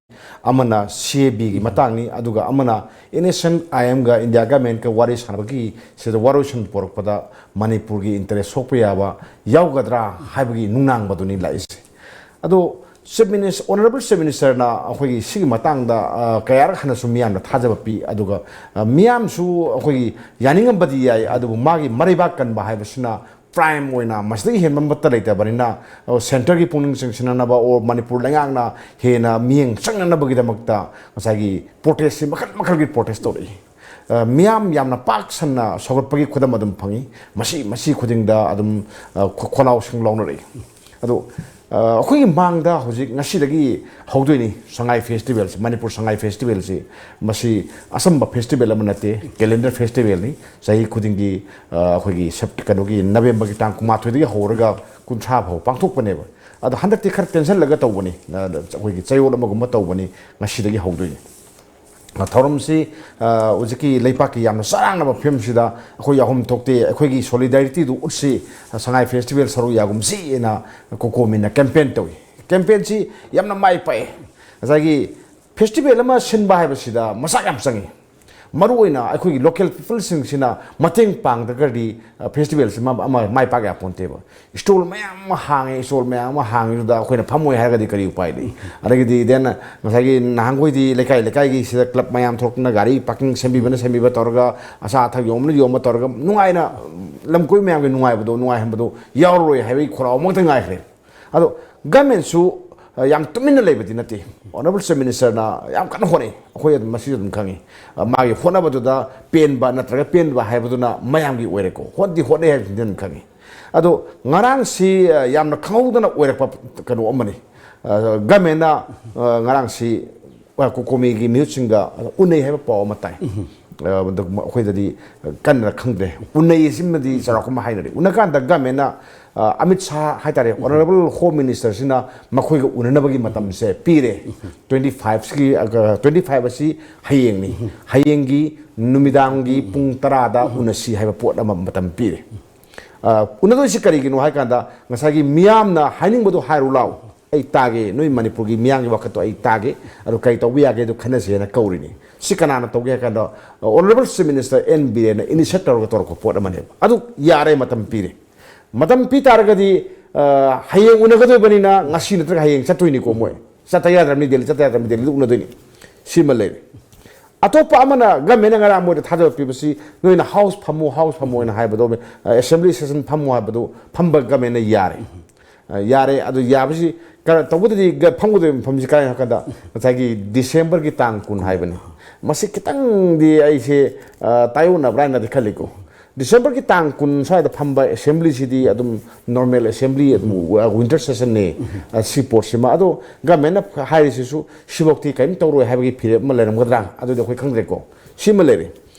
ꯑꯃꯅ CABꯒꯤ ꯃꯇꯥꯡꯅꯤ, ꯑꯗꯨꯒ ꯑꯃꯅ NSCN-IMꯒ India Governmentꯀ ꯋꯥꯔꯤ ꯁꯥꯟꯅꯕꯒꯤ ꯁꯤꯗ ꯋꯥꯔꯣꯏꯁꯤꯟ ꯄꯨꯔꯛꯄꯗ ꯃꯅꯤꯄꯨꯔꯒꯤ interest ꯁꯣꯛꯄ ꯌꯥꯕ ꯌꯥꯎꯒꯗ꯭ꯔꯥ ꯍꯥꯏꯕꯒꯤ ꯅꯨꯡꯅꯥꯡꯕꯗꯨꯅꯤ ꯂꯥꯛꯏꯁꯦ꯫ ꯑꯗꯣ Chief Minister, Honourable Chief Ministerꯅ ꯑꯩꯈꯣꯏꯒꯤ ꯁꯤꯒꯤ ꯃꯇꯥꯡꯗ, ꯑ, ꯀꯌꯥꯔꯛ ꯍꯟꯅꯁꯨ ꯃꯤꯌꯥꯝꯗ ꯊꯥꯖꯕ ꯄꯤ, ꯑꯗꯨꯒ, ꯑ, ꯃꯤꯌꯥꯝꯁꯨ ꯑꯩꯈꯣꯏꯒꯤ ꯌꯥꯅꯤꯡꯉꯝꯕꯗꯤ ꯌꯥꯏ, ꯑꯗꯨꯕꯨ ꯃꯥꯒꯤ ꯃꯔꯩꯕꯥꯛ ꯀꯟꯕ ꯍꯥꯏꯕꯁꯤꯅ prime ꯑꯣꯏꯅ ꯃꯁꯤꯗꯒꯤ ꯍꯦꯟꯕ ꯑꯃꯠꯇ ꯂꯩꯇꯕꯅꯤꯅ, ꯑ, centreꯒꯤ ꯄꯨꯛꯅꯤꯡ ꯆꯤꯡꯁꯤꯟꯅꯅꯕ or ꯃꯅꯤꯄꯨꯔ ꯂꯩꯉꯥꯛꯅ ꯍꯦꯟꯅ ꯃꯤꯠꯌꯦꯡ ꯆꯪꯅꯅꯕꯒꯤꯗꯃꯛꯇ ꯉꯁꯥꯏꯒꯤ protestꯁꯤ ꯃꯈꯜ ꯃꯈꯜꯒꯤ protest ꯇꯧꯔꯛꯏ꯫ ꯑ, ꯃꯤꯌꯥꯝ ꯌꯥꯝꯅ ꯄꯥꯛ ꯁꯟꯅ ꯁꯧꯒꯠꯄꯒꯤ ꯈꯨꯗꯝ ꯑꯗꯨꯝ ꯐꯪꯉꯤ꯫ ꯃꯁꯤ, ꯃꯁꯤ ꯈꯨꯗꯤꯡꯗ ꯑꯗꯨꯝ, ꯑ, ꯈꯣ-, ꯈꯣꯜꯂꯥꯎ ꯁꯤꯡꯂꯥꯎꯅꯔꯛꯏ꯫ ꯑꯗꯣ, ꯑ, ꯑꯩꯈꯣꯏꯒꯤ ꯃꯥꯡꯗ ꯍꯧꯖꯤꯛ ꯉꯁꯤꯗꯒꯤ ꯍꯧꯗꯣꯏꯅꯤ ꯁꯉꯥꯏ festivalꯁꯤ, ꯃꯅꯤꯄꯨꯔ ꯁꯉꯥꯏ festivalꯁꯤ꯫ ꯃꯁꯤ ꯑꯆꯝꯕ festival ꯑꯃ ꯅꯠꯇꯦ, calendar festivalꯅꯤ꯫ ꯆꯍꯤ ꯈꯨꯗꯤꯡꯒꯤ, ꯑ, ꯑꯩꯈꯣꯏꯒꯤ Sep-, ꯀꯩꯅꯣꯒꯤ Novemberꯒꯤ ꯇꯥꯡ ꯀꯨꯟꯃꯥꯊꯣꯏꯗꯒꯤ ꯍꯧꯔꯒ ꯀꯨꯟꯊ꯭ꯔꯥ ꯐꯥꯎ ꯄꯥꯡꯊꯣꯛꯄꯅꯦꯕ꯫ ꯑꯗꯣ ꯍꯟꯗꯛꯇꯤ ꯈꯔ ꯇꯦꯟꯁꯤꯜꯂꯒ ꯇꯧꯕꯅꯤ, ꯑ, ꯑꯩꯈꯣꯏꯒꯤ ꯆꯌꯣꯜ ꯑꯃꯒꯨꯝꯕ ꯇꯧꯕꯅꯤ, ꯉꯁꯤꯗꯒꯤ ꯍꯧꯗꯣꯏꯅꯤ꯫ ꯊꯧꯔꯝꯁꯤ, ꯑ, ꯍꯧꯖꯤꯛꯀꯤ ꯂꯩꯄꯥꯛꯀꯤ ꯌꯥꯝꯅ ꯆꯔꯥꯡꯅꯕ ꯐꯤꯕꯝꯁꯤꯗ ꯑꯩꯈꯣꯏ ꯌꯥꯎꯐꯝ ꯊꯣꯛꯇꯦ, ꯑꯩꯈꯣꯏꯒꯤ solidarityꯗꯨ ꯎꯠꯁꯤ, ꯁꯉꯥꯏ festival ꯁꯔꯨꯛ ꯌꯥꯒꯨꯝꯁꯤꯅ ꯀꯣꯀꯣꯃꯤꯅ campaign ꯇꯧꯏ꯫ Campaignꯁꯤ ꯌꯥꯝꯅ ꯃꯥꯏ ꯄꯥꯛꯑꯦ꯫ ꯉꯁꯥꯏꯒꯤ ꯐꯦꯁꯇꯤꯚꯦꯜ ꯑꯃ ꯁꯤꯟꯕ ꯍꯥꯏꯕꯁꯤꯗ ꯃꯆꯥꯛ ꯌꯥꯝ ꯆꯪꯉꯤ꯫ ꯃꯔꯨꯑꯣꯏꯅ ꯑꯩꯈꯣꯏꯒꯤ ꯂꯣꯀꯦꯜ ꯄꯤꯄꯜꯁꯤꯡꯁꯤꯅ ꯃꯇꯦꯡ ꯄꯥꯡꯗ꯭ꯔꯒꯗꯤ, ꯑ, ꯐꯦꯁꯇꯤꯚꯦꯜꯁꯤ ꯑꯃ, ꯑꯃ ꯃꯥꯏ ꯄꯥꯛ ꯌꯥꯄꯣꯟꯇꯦꯕ꯫ ꯁ꯭ꯇꯣꯜ ꯃꯌꯥꯝ ꯑꯃ ꯍꯥꯡꯉꯦ, ꯁ꯭ꯇꯣꯜ ꯃꯌꯥꯝ ꯑꯃ ꯍꯥꯡꯉꯤꯗꯨꯗ ꯑꯩꯈꯣꯏꯅ ꯐꯝꯃꯣꯏ ꯍꯥꯏꯔꯒꯗꯤ ꯀꯔꯤ ꯎꯄꯥꯏ ꯂꯩ? ꯑꯗꯒꯤꯗꯤ then ꯉꯁꯥꯏꯒꯤ ꯅꯍꯥꯟꯈꯣꯏꯗꯤ ꯂꯩꯀꯥꯏ ꯂꯩꯀꯥꯏꯒꯤ ꯁꯤꯗ ꯀ꯭ꯂꯕ ꯃꯌꯥꯝ ꯊꯣꯛꯂꯛꯇꯅ ꯒꯥꯔꯤ ꯄꯥꯔꯀꯤꯡ ꯁꯦꯝꯕꯤꯕꯅ ꯁꯦꯝꯕꯤꯕ ꯇꯧꯔꯒ, ꯑꯆꯥ ꯑꯊꯛ ꯌꯣꯟꯕꯅ ꯌꯣꯟꯕ ꯇꯧꯔꯒ ꯅꯨꯡꯉꯥꯏꯅ, ꯂꯝ ꯀꯣꯏꯕ ꯃꯌꯥꯝꯒꯤ ꯅꯨꯡꯉꯥꯏꯕꯗꯣ, ꯅꯨꯡꯉꯥꯏꯍꯟꯕꯗꯣ ꯌꯥꯎꯔꯔꯣꯏ ꯍꯥꯏꯕꯒꯤ ꯈꯣꯜꯂꯥꯎ ꯑꯃꯈꯛꯇ ꯉꯥꯏꯈ꯭ꯔꯦ꯫ ꯑꯗꯣ ꯒꯃꯦꯟꯁꯨ, ꯑ, ꯌꯥꯝ ꯇꯨꯃꯤꯟꯅ ꯂꯩꯕꯗꯤ ꯅꯠꯇꯦ꯫ ꯑꯣꯅꯔꯦꯕꯜ ꯆꯤꯐ ꯃꯤꯅꯤꯁꯇꯔꯅ ꯌꯥꯝ ꯀꯟꯅ ꯍꯣꯠꯅꯩ, ꯑꯩꯈꯣꯏ ꯑꯗꯨꯝ ꯃꯁꯤꯁꯨ ꯑꯗꯨꯝ ꯈꯪꯉꯤ꯫ ꯑ, ꯃꯥꯒꯤ ꯍꯣꯠꯅꯕꯗꯨꯗ ꯄꯦꯟꯕ ꯅꯠꯇ꯭ꯔꯒ ꯄꯦꯟꯗꯕ ꯍꯥꯏꯕꯗꯨꯅ ꯃꯌꯥꯝꯒꯤ ꯑꯣꯏꯔꯦꯀꯣ, ꯍꯣꯠꯅꯗꯤ ꯍꯣꯠꯅꯩ ꯍꯥꯏꯕꯁꯤꯗꯤ ꯑꯗꯨꯝ ꯈꯪꯉꯤ꯫ ꯑꯗꯣ ꯉꯔꯥꯡꯁꯤ, ꯑ, ꯌꯥꯝꯅ ꯈꯪꯍꯧꯗꯅ ꯑꯣꯏꯔꯛꯄ ꯀꯩꯅꯣ ꯑꯃꯅꯤ꯫ ꯑ, ꯒꯃꯦꯟꯅ, ꯑ, ꯉꯔꯥꯡꯁꯤ, ꯑ, ꯀꯣꯀꯣꯃꯤꯒꯤ ꯃꯤꯍꯨꯠꯁꯤꯡꯒ ꯎꯅꯩ ꯍꯥꯏꯕ ꯄꯥꯎ ꯑꯃ ꯇꯥꯏ꯫ ꯑ, ꯑꯗꯨ ꯑꯩꯈꯣꯏꯗꯗꯤ ꯀꯟꯅ ꯈꯪꯗ꯭ꯔꯦ꯫ ꯎꯅꯩ ꯑꯁꯤꯃꯗꯤ ꯆꯥꯎꯔꯥꯛꯄ ꯑꯃ ꯍꯥꯏꯅꯔꯤ꯫ ꯎꯅꯀꯥꯟꯗ ꯒꯃꯦꯟꯅ, ꯑ, ꯑꯃꯤꯠ ꯁꯥꯍ ꯍꯥꯏꯇꯥꯔꯦ, ꯑꯣꯅꯔꯦꯕꯜ ꯍꯣꯝ ꯃꯤꯅꯤꯁꯇꯔꯁꯤꯅ ꯃꯈꯣꯏꯒ ꯎꯅꯅꯕꯒꯤ ꯃꯇꯝꯁꯦ ꯄꯤꯔꯦ꯫ ꯇ꯭ꯋꯦꯟꯇꯤ ꯐꯥꯏꯚꯁꯤꯒꯤ, ꯑ, ꯇ꯭ꯋꯦꯟꯇꯤ ꯐꯥꯏꯚ ꯑꯁꯤ ꯍꯌꯦꯡꯅꯤ꯫ ꯍꯌꯦꯡꯒꯤ ꯅꯨꯃꯤꯗꯥꯡꯒꯤ ꯄꯨꯡ ꯇꯔꯥꯗ ꯎꯅꯁꯤ ꯍꯥꯏꯕ ꯄꯣꯠ ꯑꯃ ꯃꯇꯝ ꯄꯤꯔꯦ꯫ ꯑ, ꯎꯅꯗꯣꯏꯁꯤ ꯀꯔꯤꯒꯤꯅꯣ ꯍꯥꯏ ꯀꯥꯟꯗ ꯉꯁꯥꯏꯒꯤ ꯃꯤꯌꯥꯝꯅ ꯍꯥꯏꯅꯤꯡꯕꯗꯣ ꯍꯥꯏꯔꯨ ꯂꯥꯎ, ꯑꯩ ꯇꯥꯒꯦ, ꯅꯣꯏ ꯃꯅꯤꯄꯨꯔꯒꯤ ꯃꯤꯌꯥꯝꯒꯤ ꯋꯥꯈꯜꯗꯣ ꯑꯩ ꯇꯥꯒꯦ, ꯑꯗꯨ ꯀꯔꯤ ꯇꯧꯕ ꯌꯥꯒꯦ ꯑꯗꯨ ꯈꯟꯅꯁꯦꯅ ꯀꯧꯔꯤꯅꯤ꯫ ꯁꯤ ꯀꯅꯥꯅ ꯇꯧꯒꯦ ꯍꯥꯏ ꯀꯥꯟꯗ, ꯑ, ꯑꯣꯅꯔꯦꯕꯜ ꯆꯤꯐ ꯃꯤꯅꯤꯁꯇꯔ ꯑꯦꯟ ꯕꯤꯔꯦꯟꯅ ꯏꯅꯤꯁꯤꯌꯦꯠ ꯇꯧꯔꯒ ꯇꯧꯔꯛꯄ ꯄꯣꯠ ꯑꯃꯅꯦꯕ꯫ ꯑꯗꯨ ꯌꯥꯔꯦ, ꯃꯇꯝ ꯄꯤꯔꯦ꯫ ꯃꯇꯝ ꯄꯤ ꯇꯥꯔꯒꯗꯤ, ꯑ, ꯍꯌꯦꯡ ꯎꯅꯒꯗꯣꯏꯕꯅꯤꯅ ꯉꯁꯤ ꯅꯠꯇ꯭ꯔꯒ ꯍꯌꯦꯡ ꯆꯠꯇꯣꯏꯅꯤꯀꯣ ꯃꯣꯏ꯫ ꯆꯠꯇ ꯌꯥꯗ꯭ꯔꯕꯅꯤ, ꯗꯦꯜꯂꯤ ꯆꯠꯇ ꯌꯥꯗ꯭ꯔꯕꯅꯤ, ꯗꯦꯜꯂꯤꯗ ꯎꯅꯗꯣꯏꯅꯤ꯫ ꯁꯤꯃ ꯂꯩꯔꯦ꯫ ꯑꯇꯣꯞꯄ ꯑꯃꯅ ꯒꯃꯦꯟꯅ ꯉꯔꯥꯡ ꯃꯣꯏꯗ ꯊꯥꯖꯕ ꯄꯤꯕꯁꯤ, ꯅꯣꯏꯅ ꯍꯥꯎꯁ ꯐꯝꯃꯨ, ꯍꯥꯎꯁ ꯐꯝꯃꯨ ꯍꯥꯏꯅ ꯍꯥꯏꯕꯗꯣ, ꯑꯦꯁꯦꯝꯕ꯭ꯂꯤ ꯁꯦꯁꯟ ꯐꯝꯃꯨ ꯍꯥꯏꯕꯗꯨ ꯐꯝꯕ ꯒꯃꯦꯟꯅ ꯌꯥꯔꯦ꯫ ꯑ, ꯌꯥꯔꯦ꯫ ꯑꯗꯨ ꯌꯥꯕꯁꯤ ꯀꯔ-, ꯇꯧꯕꯗꯗꯤ ꯒ-, ꯐꯝꯒꯗꯧꯔꯤꯕ ꯃꯐꯝꯁꯤ ꯀꯗꯥꯏꯅꯣ ꯍꯥꯏ ꯀꯥꯟꯗ, ꯉꯁꯥꯏꯒꯤ ꯗꯤꯁꯦꯝꯕꯔꯒꯤ ꯇꯥꯡ ꯀꯨꯟ ꯍꯥꯏꯕꯅꯤ꯫ ꯃꯁꯤ ꯈꯤꯇꯪꯗꯤ ꯑꯩꯁꯦ, ꯑ, ꯇꯥꯏꯌꯣꯟꯅꯕ꯭ꯔꯥ ꯍꯥꯏꯅꯗꯤ ꯈꯜꯂꯤꯀꯣ꯫ ꯗꯤꯁꯦꯝꯕꯔꯒꯤ ꯇꯥꯡ ꯀꯨꯟ ꯁ꯭ꯋꯥꯏꯗ ꯐꯝꯕ ꯑꯦꯁꯦꯝꯕ꯭ꯂꯤꯁꯤꯗꯤ ꯑꯗꯨꯝ ꯅꯣꯔꯃꯦꯜ ꯑꯦꯁꯦꯝꯕ꯭ꯂꯤ, ꯑꯗꯨꯝ ꯋꯤꯟꯇꯔ ꯁꯦꯁꯟꯅꯤ, ꯑ, ꯁꯤ ꯄꯣꯠꯁꯤꯃ꯫ ꯑꯗꯣ ꯒꯃꯦꯟꯅ ꯍꯥꯏꯔꯤꯁꯤꯁꯨ ꯁꯤꯐꯧꯇꯤ ꯀꯔꯤꯝ ꯇꯧꯔꯣꯏ ꯍꯥꯏꯕꯒꯤ ꯐꯤꯔꯦꯞ ꯑꯃ ꯂꯩꯔꯝꯒꯗ꯭ꯔꯥ, ꯑꯗꯨꯗꯤ ꯑꯩꯈꯣꯏ ꯈꯪꯗ꯭ꯔꯦꯀꯣ꯫ ꯁꯤꯃ ꯂꯩꯔꯦ꯫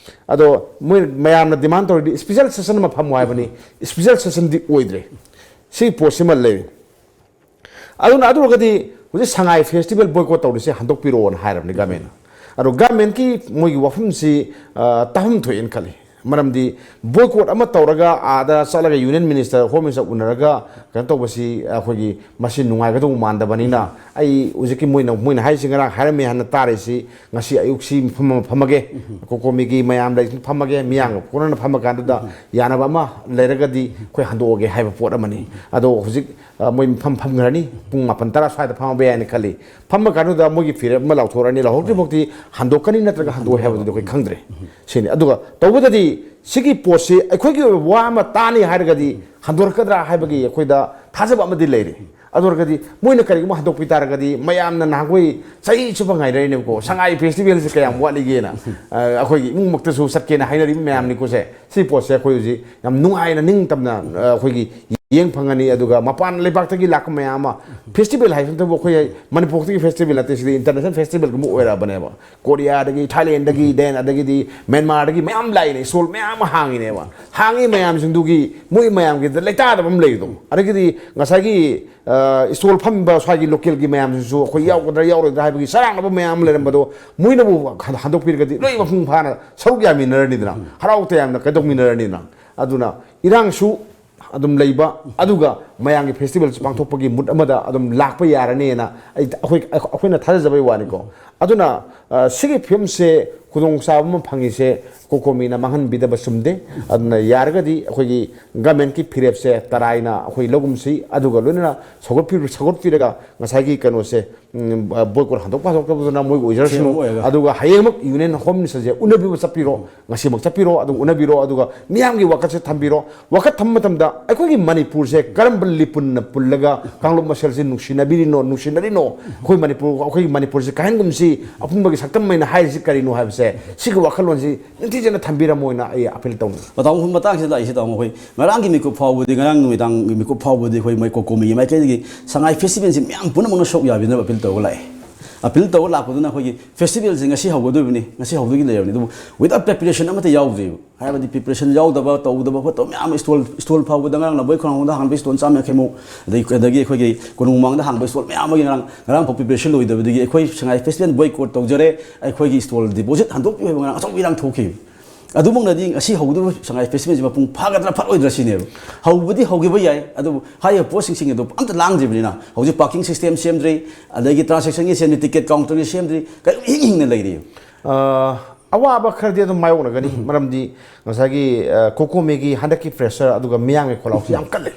ꯑꯗꯣ ꯃꯣꯏ ꯃꯌꯥꯝꯅ ꯗꯤꯃꯥꯟ ꯇꯧꯔꯤꯗꯤ ꯏꯁꯄꯤꯁꯦꯜ ꯁꯦꯁꯟ ꯑꯃ ꯐꯝꯃꯨ ꯍꯥꯏꯕꯅꯤ꯫ ꯏꯁꯄꯤꯁꯦꯜ ꯁꯦꯁꯟꯗꯤ ꯑꯣꯏꯗ꯭ꯔꯦ꯫ ꯁꯤ ꯄꯣꯠꯁꯤꯃ ꯂꯩꯔꯦ꯫ ꯑꯗꯨꯅ ꯑꯗꯨ ꯑꯣꯏꯔꯒꯗꯤ ꯍꯧꯖꯤꯛ ꯁꯉꯥꯏ ꯐꯦꯁꯇꯤꯚꯦꯜ ꯕꯣꯏꯀꯣꯠ ꯇꯧꯔꯤꯁꯦ ꯍꯟꯗꯣꯛꯄꯤꯔꯛꯑꯣꯅ ꯍꯥꯏꯔꯕꯅꯤ ꯒꯃꯦꯟꯅ꯫ ꯑꯗꯣ ꯒꯃꯦꯟꯒꯤ ꯃꯣꯏꯒꯤ ꯋꯥꯐꯝꯁꯤ, ꯑ, ꯇꯥꯐꯝ ꯊꯣꯛꯑꯦꯅ ꯈꯜꯂꯤ꯫ ꯃꯔꯝꯗꯤ boycott ꯑꯃ ꯇꯧꯔꯒ ꯑꯥꯗ ꯆꯠꯂꯒ Union Minister, Home Minister ꯎꯅꯔꯒ ꯀꯩꯅꯣ ꯇꯧꯕꯁꯤ ꯑꯩꯈꯣꯏꯒꯤ ꯃꯁꯤ ꯅꯨꯡꯉꯥꯏꯒꯗꯧꯕ ꯃꯥꯟꯗꯕꯅꯤꯅ, ꯑꯩ ꯍꯧꯖꯤꯛꯀꯤ ꯃꯣꯏꯅ, ꯃꯣꯏꯅ ꯍꯥꯏꯁꯤ ꯉꯔꯥꯡ ꯍꯥꯏꯔꯝꯃꯦ ꯍꯥꯏꯅ ꯇꯥꯔꯤꯁꯤ, ꯉꯁꯤ ꯑꯌꯨꯛꯁꯤ ꯃꯐꯝ ꯑꯃ ꯐꯝꯃꯒꯦ, ꯀꯣꯀꯣꯃꯤꯒꯤ ꯃꯌꯥꯝ ꯂꯩ ꯐꯝꯃꯒꯦ, ꯃꯤꯌꯥꯝꯒ ꯀꯣꯟꯅꯅ ꯐꯝꯃ ꯀꯥꯟꯗꯨꯗ ꯌꯥꯅꯕ ꯑꯃ ꯂꯩꯔꯒꯗꯤ ꯑꯩꯈꯣꯏ ꯍꯟꯗꯣꯛꯑꯒꯦ ꯍꯥꯏꯕ ꯄꯣꯠ ꯑꯃꯅꯤ꯫ ꯑꯗꯣ ꯍꯧꯖꯤꯛ ꯑ, ꯃꯣꯏ ꯃꯐꯝ ꯐꯝꯈ꯭ꯔꯅꯤ, ꯄꯨꯡ ꯃꯥꯄꯟ ꯇꯔꯥ ꯁ꯭ꯋꯥꯏꯗ ꯐꯝꯃꯕ ꯌꯥꯏꯅ ꯈꯜꯂꯤ꯫ ꯐꯝꯃ ꯀꯥꯟꯗꯨꯗ ꯃꯣꯏꯒꯤ ꯐꯤꯔꯦꯞ ꯑꯃ ꯂꯥꯎꯊꯣꯔꯛꯑꯅꯤ, ꯂꯥꯎꯊꯣꯛꯇ꯭ꯔꯤ ꯐꯥꯎꯗꯤ ꯍꯟꯗꯣꯛꯀꯅꯤ ꯅꯠꯇ꯭ꯔꯒ ꯍꯟꯗꯣꯛꯑꯣꯏ ꯍꯥꯏꯕꯗꯨꯗꯤ ꯑꯩꯈꯣꯏ ꯈꯪꯗ꯭ꯔꯦ꯫ ꯁꯤꯅꯤ꯫ ꯑꯗꯨꯒ ꯇꯧꯕꯗꯗꯤ ꯁꯤꯒꯤ ꯄꯣꯠꯁꯤ ꯑꯩꯈꯣꯏꯒꯤ ꯑꯣꯏꯕ ꯋꯥ ꯑꯃ ꯇꯥꯅꯤ ꯍꯥꯏꯔꯒꯗꯤ ꯍꯟꯗꯣꯔꯛꯀꯗ꯭ꯔꯥ ꯍꯥꯏꯕꯒꯤ ꯑꯩꯈꯣꯏꯗ ꯊꯥꯖꯕ ꯑꯃꯗꯤ ꯂꯩꯔꯤ꯫ ꯑꯗꯨ ꯑꯣꯏꯔꯒꯗꯤ ꯃꯣꯏꯅ ꯀꯔꯤꯒꯨꯝꯕ ꯍꯟꯗꯣꯛꯄꯤ ꯇꯥꯔꯒꯗꯤ ꯃꯌꯥꯝꯅ ꯅꯍꯥꯟꯈꯣꯏ ꯆꯍꯤ ꯆꯨꯞꯄ ꯉꯥꯏꯅꯔꯤꯅꯦꯕꯀꯣ, ꯁꯉꯥꯏ festivalꯁꯦ ꯀꯌꯥꯝ ꯋꯥꯠꯂꯤꯒꯦꯅ, ꯑ, ꯑꯩꯈꯣꯏꯒꯤ ꯏꯃꯨꯡꯃꯛꯇꯁꯨ ꯆꯠꯀꯦꯅ ꯍꯥꯏꯅꯔꯤꯕ ꯃꯌꯥꯝꯅꯤꯀꯣꯁꯦ꯫ ꯁꯤ ꯄꯣꯠꯁꯦ ꯑꯩꯈꯣꯏ ꯍꯧꯖꯤꯛ ꯌꯥꯝ ꯅꯨꯡꯉꯥꯏꯅ ꯅꯤꯡꯇꯝꯅ, ꯑ, ꯑꯩꯈꯣꯏꯒꯤ ꯌꯦꯡ ꯐꯪꯉꯅꯤ꯫ ꯑꯗꯨꯒ ꯃꯄꯥꯟ ꯂꯩꯕꯥꯛꯇꯒꯤ ꯂꯥꯛꯄ ꯃꯌꯥꯝ ꯑꯃ, festival ꯍꯥꯏꯕꯁꯤꯇꯕꯨ ꯑꯩꯈꯣꯏ ꯃꯅꯤꯄꯨꯔꯗꯒꯤ festival ꯅꯠꯇꯦ, ꯁꯤꯗꯤ international festivalꯒꯨꯝꯕ ꯑꯣꯏꯔꯛꯑꯕꯅꯦꯕ꯫ ꯀꯣꯔꯤꯌꯥꯗꯒꯤ, ꯊꯥꯏꯂꯦꯟꯗꯒꯤ, then ꯑꯗꯒꯤꯗꯤ ꯃ꯭ꯌꯥꯟꯃꯥꯔꯗꯒꯤ ꯃꯌꯥꯝ ꯂꯥꯛꯏꯅꯦ, stall ꯃꯌꯥꯝ ꯑꯃ ꯍꯥꯡꯉꯤꯅꯦꯕ꯫ ꯍꯥꯡꯉꯤ ꯃꯌꯥꯝꯁꯤꯡꯗꯨꯒꯤ, ꯃꯣꯏ ꯃꯌꯥꯝꯒꯤꯗ ꯂꯩꯇꯥꯗꯕ ꯑꯃ ꯂꯩꯕꯗꯣ꯫ ꯑꯗꯒꯤꯗꯤ ꯉꯁꯥꯏꯒꯤ, ꯑ, stall ꯐꯝꯕ ꯁ꯭ꯋꯥꯏꯒꯤ localꯒꯤ ꯃꯌꯥꯝꯁꯤꯡꯁꯨ ꯑꯩꯈꯣꯏ ꯌꯥꯎꯒꯗ꯭ꯔꯥ ꯌꯥꯎꯔꯣꯏꯗ꯭ꯔꯥ ꯍꯥꯏꯕꯒꯤ ꯆꯔꯥꯡꯅꯕ ꯃꯌꯥꯝ ꯑꯃ ꯂꯩꯔꯝꯕꯗꯣ, ꯃꯣꯏꯅꯕꯨ ꯍꯟ-, ꯍꯟꯗꯣꯛꯄꯤꯔꯒꯗꯤ ꯂꯣꯏ ꯃꯄꯨꯡ ꯐꯥꯅ ꯁꯔꯨꯛ ꯌꯥꯃꯤꯟꯅꯔꯅꯤꯗꯅ, ꯍꯔꯥꯎ ꯇꯌꯥꯝꯅ ꯀꯩꯗꯧꯃꯤꯟꯅꯔꯅꯤꯗꯅ꯫ ꯑꯗꯨꯅ ꯏꯔꯥꯡꯁꯨ ꯑꯗꯨꯝ ꯂꯩꯕ, ꯑꯗꯨꯒ ꯃꯌꯥꯝꯒꯤ festivalꯁꯤ ꯄꯥꯡꯊꯣꯛꯄꯒꯤ mood ꯑꯃꯗ ꯑꯗꯨꯝ ꯂꯥꯛꯄ ꯌꯥꯔꯅꯤꯅ ꯑꯩ, ꯑꯩꯈꯣꯏ, ꯑꯩꯈꯣꯏꯅ ꯊꯥꯖꯖꯕꯩ ꯋꯥꯅꯤꯀꯣ꯫ ꯑꯗꯨꯅ, ꯑ, ꯁꯤꯒꯤ ꯐꯤꯕꯝꯁꯦ, ꯈꯨꯗꯣꯡꯆꯥꯕ ꯑꯃ ꯐꯪꯉꯤꯁꯦ ꯀꯣꯀꯣꯃꯤꯅ ꯃꯥꯡꯍꯟꯕꯤꯗꯕ ꯆꯨꯝꯗꯦ꯫ ꯑꯗꯨꯅ ꯌꯥꯔꯒꯗꯤ ꯑꯩꯈꯣꯏꯒꯤ governmentꯀꯤ ꯐꯤꯔꯦꯞꯁꯦ ꯇꯔꯥꯏꯅ ꯑꯩꯈꯣꯏ ꯂꯧꯒꯨꯝꯁꯤ, ꯑꯗꯨꯒ ꯂꯣꯏꯅꯅ ꯁꯧꯒꯠꯄꯤ-, ꯁꯧꯒꯠꯄꯤꯔꯒ ꯉꯁꯥꯏꯒꯤ ꯀꯩꯅꯣꯁꯦ, ꯎꯝ, ꯑ, boycott ꯍꯟꯗꯣꯛꯄ ꯍꯟꯗꯣꯛꯇꯕꯗꯨꯅ ꯃꯣꯏꯒꯤ ꯑꯣꯏꯖꯔꯁꯅꯨ꯫ ꯊꯦꯡꯕ ꯑꯣꯏꯔꯒ꯫ ꯑꯗꯨꯒ ꯍꯌꯦꯡꯃꯛ Union Home Ministerꯁꯦ ꯎꯅꯕꯤꯕ ꯆꯠꯄꯤꯔꯣ, ꯉꯁꯤꯃꯛ ꯆꯠꯄꯤꯔꯣ, ꯑꯗꯨ ꯎꯅꯕꯤꯔꯣ, ꯑꯗꯨꯒ ꯃꯤꯌꯥꯝꯒꯤ ꯋꯥꯈꯜꯁꯦ ꯊꯝꯕꯤꯔꯣ꯫ ꯋꯥꯈꯜ ꯊꯝꯕ ꯃꯇꯝꯗ ꯑꯩꯈꯣꯏꯒꯤ ꯃꯅꯤꯄꯨꯔꯁꯦ ꯀꯔꯝꯕ ꯂꯤꯄꯨꯟꯅ ꯄꯨꯜꯂꯒ ꯀꯥꯡꯂꯨꯞ ꯃꯁꯦꯜꯁꯦ ꯅꯨꯡꯁꯤꯅꯕꯤꯔꯤꯅꯣ, ꯅꯨꯡꯁꯤꯅꯔꯤꯅꯣ? ꯑꯩꯈꯣꯏ ꯃꯅꯤꯄꯨꯔ, ꯑꯩꯈꯣꯏꯒꯤ ꯃꯅꯤꯄꯨꯔꯁꯦ ꯀꯥꯏꯍꯟꯒꯨꯝꯁꯤ, ꯑꯄꯨꯟꯕꯒꯤ ꯁꯛꯇꯝ ꯑꯩꯅ ꯍꯥꯏꯔꯤꯁꯤ ꯀꯔꯤꯅꯣ ꯍꯥꯏꯕꯁꯦ, ꯁꯤꯒꯤ ꯋꯥꯈꯜꯂꯣꯟꯁꯤ ꯅꯤꯡꯊꯤꯖꯅ ꯊꯝꯕꯤꯔꯝꯃꯣꯅ ꯑꯩ appeal ꯇꯧꯅꯤꯡꯉꯤ꯫ ꯇꯥꯃꯣ, ꯃꯇꯥꯡꯁꯤꯗ ꯂꯥꯛꯏꯁꯦ, ꯇꯥꯃꯣ, ꯑꯩꯈꯣꯏ ꯉꯔꯥꯡꯒꯤ ꯃꯤꯀꯨꯞ ꯐꯥꯎꯕꯗꯤ, ꯉꯔꯥꯡ ꯅꯨꯃꯤꯗꯥꯡꯒꯤ ꯃꯤꯀꯨꯞ ꯐꯥꯎꯕꯗꯤ ꯑꯩꯈꯣꯏ ꯃꯣꯏ ꯀꯣꯀꯣꯃꯤꯒꯤ ꯃꯥꯏꯀꯩꯗꯒꯤ ꯁꯉꯥꯏ festivalꯁꯤ ꯃꯌꯥꯝ ꯄꯨꯝꯅꯃꯛꯅ ꯁꯔꯨꯛ ꯌꯥꯕꯤꯅꯕ appeal ꯇꯧꯔꯒ ꯂꯥꯛꯑꯦ꯫ Appeal ꯇꯧꯔꯒ ꯂꯥꯛꯄꯗꯨꯅ ꯑꯩꯈꯣꯏꯒꯤ festivalꯁꯤ ꯉꯁꯤ ꯍꯧꯒꯗꯣꯏꯕꯅꯤ, ꯉꯁꯤ ꯍꯧꯗꯣꯏꯒꯤ ꯂꯩꯔꯕꯅꯤ, ꯑꯗꯨꯕꯨ without preparation ꯑꯃꯠꯇ ꯌꯥꯎꯗ꯭ꯔꯤꯕ꯫ ꯍꯥꯏꯕꯗꯤ preparation ꯌꯥꯎꯗꯕ, ꯇꯧꯗꯕ ꯈꯣꯠꯇꯕ ꯃꯌꯥꯝ ꯑꯃ, stall, stall ꯐꯥꯎꯕꯗ ꯉꯔꯥꯡ ꯂꯝꯕꯣꯏ ꯈꯣꯡꯅꯥꯡꯗ ꯍꯥꯡꯕ stall ꯆꯥꯝꯃ ꯌꯥꯡꯈꯩꯃꯨꯛ, ꯑꯗꯒꯤ, ꯑꯗꯒꯤ ꯑꯩꯈꯣꯏꯒꯤ ꯀꯣꯅꯨꯡ ꯃꯃꯥꯡꯗ ꯍꯥꯡꯕ stall ꯃꯌꯥꯝ ꯑꯃꯒꯤ ꯉꯔꯥꯡ, ꯉꯔꯥꯡ ꯐꯥꯎ preparation ꯂꯣꯏꯗꯕꯗꯒꯤ ꯑꯩꯈꯣꯏ ꯁꯉꯥꯏ festival boycott ꯇꯧꯖꯔꯦ, ꯑꯩꯈꯣꯏꯒꯤ stall deposit ꯍꯟꯗꯣꯛꯄꯤꯌꯨ ꯍꯥꯏꯕ ꯉꯔꯥꯡ ꯑꯆꯧꯕ ꯏꯔꯥꯡ ꯊꯣꯛꯈꯤ꯫ ꯑꯗꯨꯃꯛꯅꯗꯤ ꯉꯁꯤ ꯍꯧꯒꯗꯕ ꯁꯉꯥꯏ ꯐꯦꯁꯇꯤꯚꯦꯜꯁꯤ ꯃꯄꯨꯡ ꯐꯥꯒꯗ꯭ꯔꯥ ꯐꯠꯂꯣꯏꯗ꯭ꯔꯥ ꯁꯤꯅꯦꯕ꯫ ꯍꯧꯕꯗꯤ ꯍꯧꯈꯤꯕ ꯌꯥꯏ, ꯑꯗꯨꯕꯨ ꯍꯥꯏꯔꯤꯕ ꯄꯣꯠꯁꯤꯡꯁꯤꯡ ꯑꯗꯨ ꯑꯝꯇ ꯂꯥꯡꯗ꯭ꯔꯤꯕꯅꯤꯅ, ꯍꯧꯖꯤꯛ ꯄꯥꯔꯀꯤꯡ ꯁꯤꯁꯇꯦꯝ ꯁꯦꯝꯗ꯭ꯔꯤ, ꯑꯗꯒꯤ ꯇ꯭ꯔꯥꯟꯁꯦꯛꯁꯟꯒꯤ ꯁꯦꯝꯗ꯭ꯔꯤ, ꯇꯤꯀꯦꯠ ꯀꯥꯎꯟꯇꯔꯒꯤ ꯁꯦꯝꯗ꯭ꯔꯤ, ꯀꯔꯤꯝ ꯏꯍꯤꯡ ꯍꯤꯡꯅ ꯂꯩꯔꯤ꯫ ꯑ, ꯑꯋꯥꯕ ꯈꯔꯗꯤ ꯑꯗꯨꯝ ꯃꯥꯌꯣꯛꯅꯒꯅꯤ꯫ ꯃꯔꯝꯗꯤ ꯉꯁꯥꯏꯒꯤ, ꯑ, ꯀꯣꯀꯣꯃꯤꯒꯤ ꯍꯟꯗꯛꯀꯤ ꯄ꯭ꯔꯦꯁꯔ ꯑꯗꯨꯒ ꯃꯤꯌꯥꯝꯒꯤ ꯈꯣꯜꯂꯥꯎꯁꯤ ꯌꯥꯝ ꯀꯜꯂꯦ꯫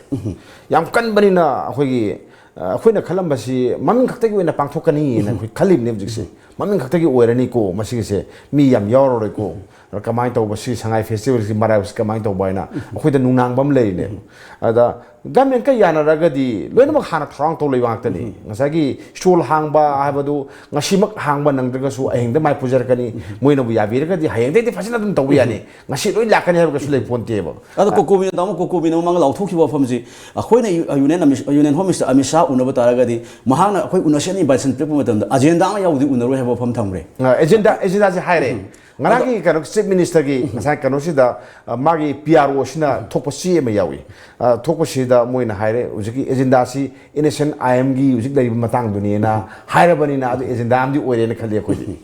ꯌꯥꯝ ꯀꯟꯕꯅꯤꯅ ꯑꯩꯈꯣꯏꯒꯤ, ꯑ, ꯑꯩꯈꯣꯏꯅ ꯈꯜꯂꯝꯕꯁꯤ ꯃꯃꯤꯡ ꯈꯛꯇꯒꯤ ꯑꯣꯏꯅ ꯄꯥꯡꯊꯣꯛꯀꯅꯤꯅ ꯑꯩꯈꯣꯏ ꯈꯜꯂꯤꯕꯅꯦ ꯍꯧꯖꯤꯛꯁꯦ꯫ ꯃꯃꯤꯡ ꯈꯛꯇꯒꯤ ꯑꯣꯏꯔꯅꯤꯀꯣ ꯃꯁꯤꯒꯤꯁꯦ, ꯃꯤ ꯌꯥꯝ ꯌꯥꯎꯔꯔꯣꯏꯀꯣ꯫ ꯑꯗ ꯀꯃꯥꯏꯅ ꯇꯧꯕ, ꯁꯤ ꯁꯉꯥꯏ ꯐꯦꯁꯇꯤꯚꯦꯜꯁꯤ ꯃꯔꯥꯏꯕꯛꯁꯤ ꯀꯃꯥꯏꯅ ꯇꯧꯕ ꯍꯥꯏꯅ ꯑꯩꯈꯣꯏꯗ ꯅꯨꯡꯅꯥꯡꯕ ꯑꯃ ꯂꯩꯔꯤꯅꯦ꯫ ꯑꯗ ꯒꯃꯦꯟꯀ ꯌꯥꯅꯔꯒꯗꯤ ꯂꯣꯏꯅꯃꯛ ꯍꯥꯟꯅ ꯊꯧꯔꯥꯡ ꯇꯧ ꯂꯩꯕ ꯉꯥꯛꯇꯅꯤ꯫ ꯉꯁꯥꯏꯒꯤ ꯁ꯭ꯇꯣꯜ ꯍꯥꯡꯕ ꯍꯥꯏꯕꯗꯨ ꯉꯁꯤꯃꯛ ꯍꯥꯡꯕ ꯅꯪꯗ꯭ꯔꯒꯁꯨ ꯑꯍꯤꯡꯗ ꯃꯥꯏ ꯄꯨꯖꯔꯛꯀꯅꯤ꯫ ꯃꯣꯏꯅꯕꯨ ꯌꯥꯕꯤꯔꯒꯗꯤ ꯍꯌꯦꯡꯗꯩꯗꯤ ꯐꯖꯅ ꯑꯗꯨꯝ ꯇꯧꯕ ꯌꯥꯅꯤ꯫ ꯉꯁꯤ ꯂꯣꯏ ꯂꯥꯛꯀꯅꯤ ꯍꯥꯏꯕ ꯀꯩꯁꯨ ꯂꯩ ꯄꯣꯟꯇꯦꯕ꯫ ꯑꯗꯣ ꯀꯣꯀꯣꯃꯤꯅ, ꯇꯥꯃꯣ, ꯀꯣꯀꯣꯃꯤꯅ ꯃꯃꯥꯡ ꯂꯥꯎꯊꯣꯛꯈꯤꯕ ꯋꯥꯐꯝꯁꯤ, ꯑꯩꯈꯣꯏꯅ ꯌꯨ-, ꯌꯨꯅꯤꯌꯟ ꯑꯃꯤ-, union home minister Amit Shah ꯎꯅꯕ ꯇꯥꯔꯒꯗꯤ ꯃꯍꯥꯛꯅ ꯑꯩꯈꯣꯏ ꯎꯅꯁꯦꯅ ꯏꯟꯚꯥꯏꯇꯦꯁꯟ ꯄꯤꯔꯛꯄ ꯃꯇꯝꯗ ꯑꯖꯦꯟꯗꯥ ꯑꯃ ꯌꯥꯎꯗꯤ ꯎꯅꯔꯣꯏ ꯍꯥꯏꯕ ꯋꯥꯐꯝ ꯊꯝꯈ꯭ꯔꯦ꯫ ꯑ, ꯑꯦꯖꯦꯟꯗꯥ, ꯑꯦꯖꯦꯟꯗꯥꯁꯦ ꯍꯥꯏꯔꯦ꯫ ꯉꯔꯥꯡꯒꯤ ꯀꯩꯅꯣ, ꯆꯤꯐ ꯃꯤꯅꯤꯁꯇꯔꯒꯤ ꯉꯁꯥꯏ ꯀꯩꯅꯣꯁꯤꯗ, ꯑ, ꯃꯥꯒꯤ ꯄꯤ ꯑꯥꯔ ꯑꯣꯁꯤꯅ ꯊꯣꯛꯄ ꯆꯦ ꯑꯃ ꯌꯥꯎꯏ꯫ ꯑ, ꯊꯣꯛꯄꯁꯤꯗ ꯃꯣꯏꯅ ꯍꯥꯏꯔꯦ, ꯍꯧꯖꯤꯛꯀꯤ ꯑꯦꯖꯦꯟꯗꯥꯁꯤ ꯑꯦꯟ ꯑꯦꯁ ꯑꯦꯟ ꯑꯥꯏ ꯑꯦꯝꯒꯤ ꯍꯧꯖꯤꯛ ꯂꯩꯔꯤꯕ ꯃꯇꯥꯡꯗꯨꯅꯦꯅ ꯍꯥꯏꯔꯕꯅꯤꯅ, ꯑꯗꯨ ꯑꯦꯖꯦꯟꯗꯥ ꯑꯃꯗꯤ ꯑꯣꯏꯔꯦꯅ ꯈꯜꯂꯤ ꯑꯩꯈꯣꯏꯗꯤ꯫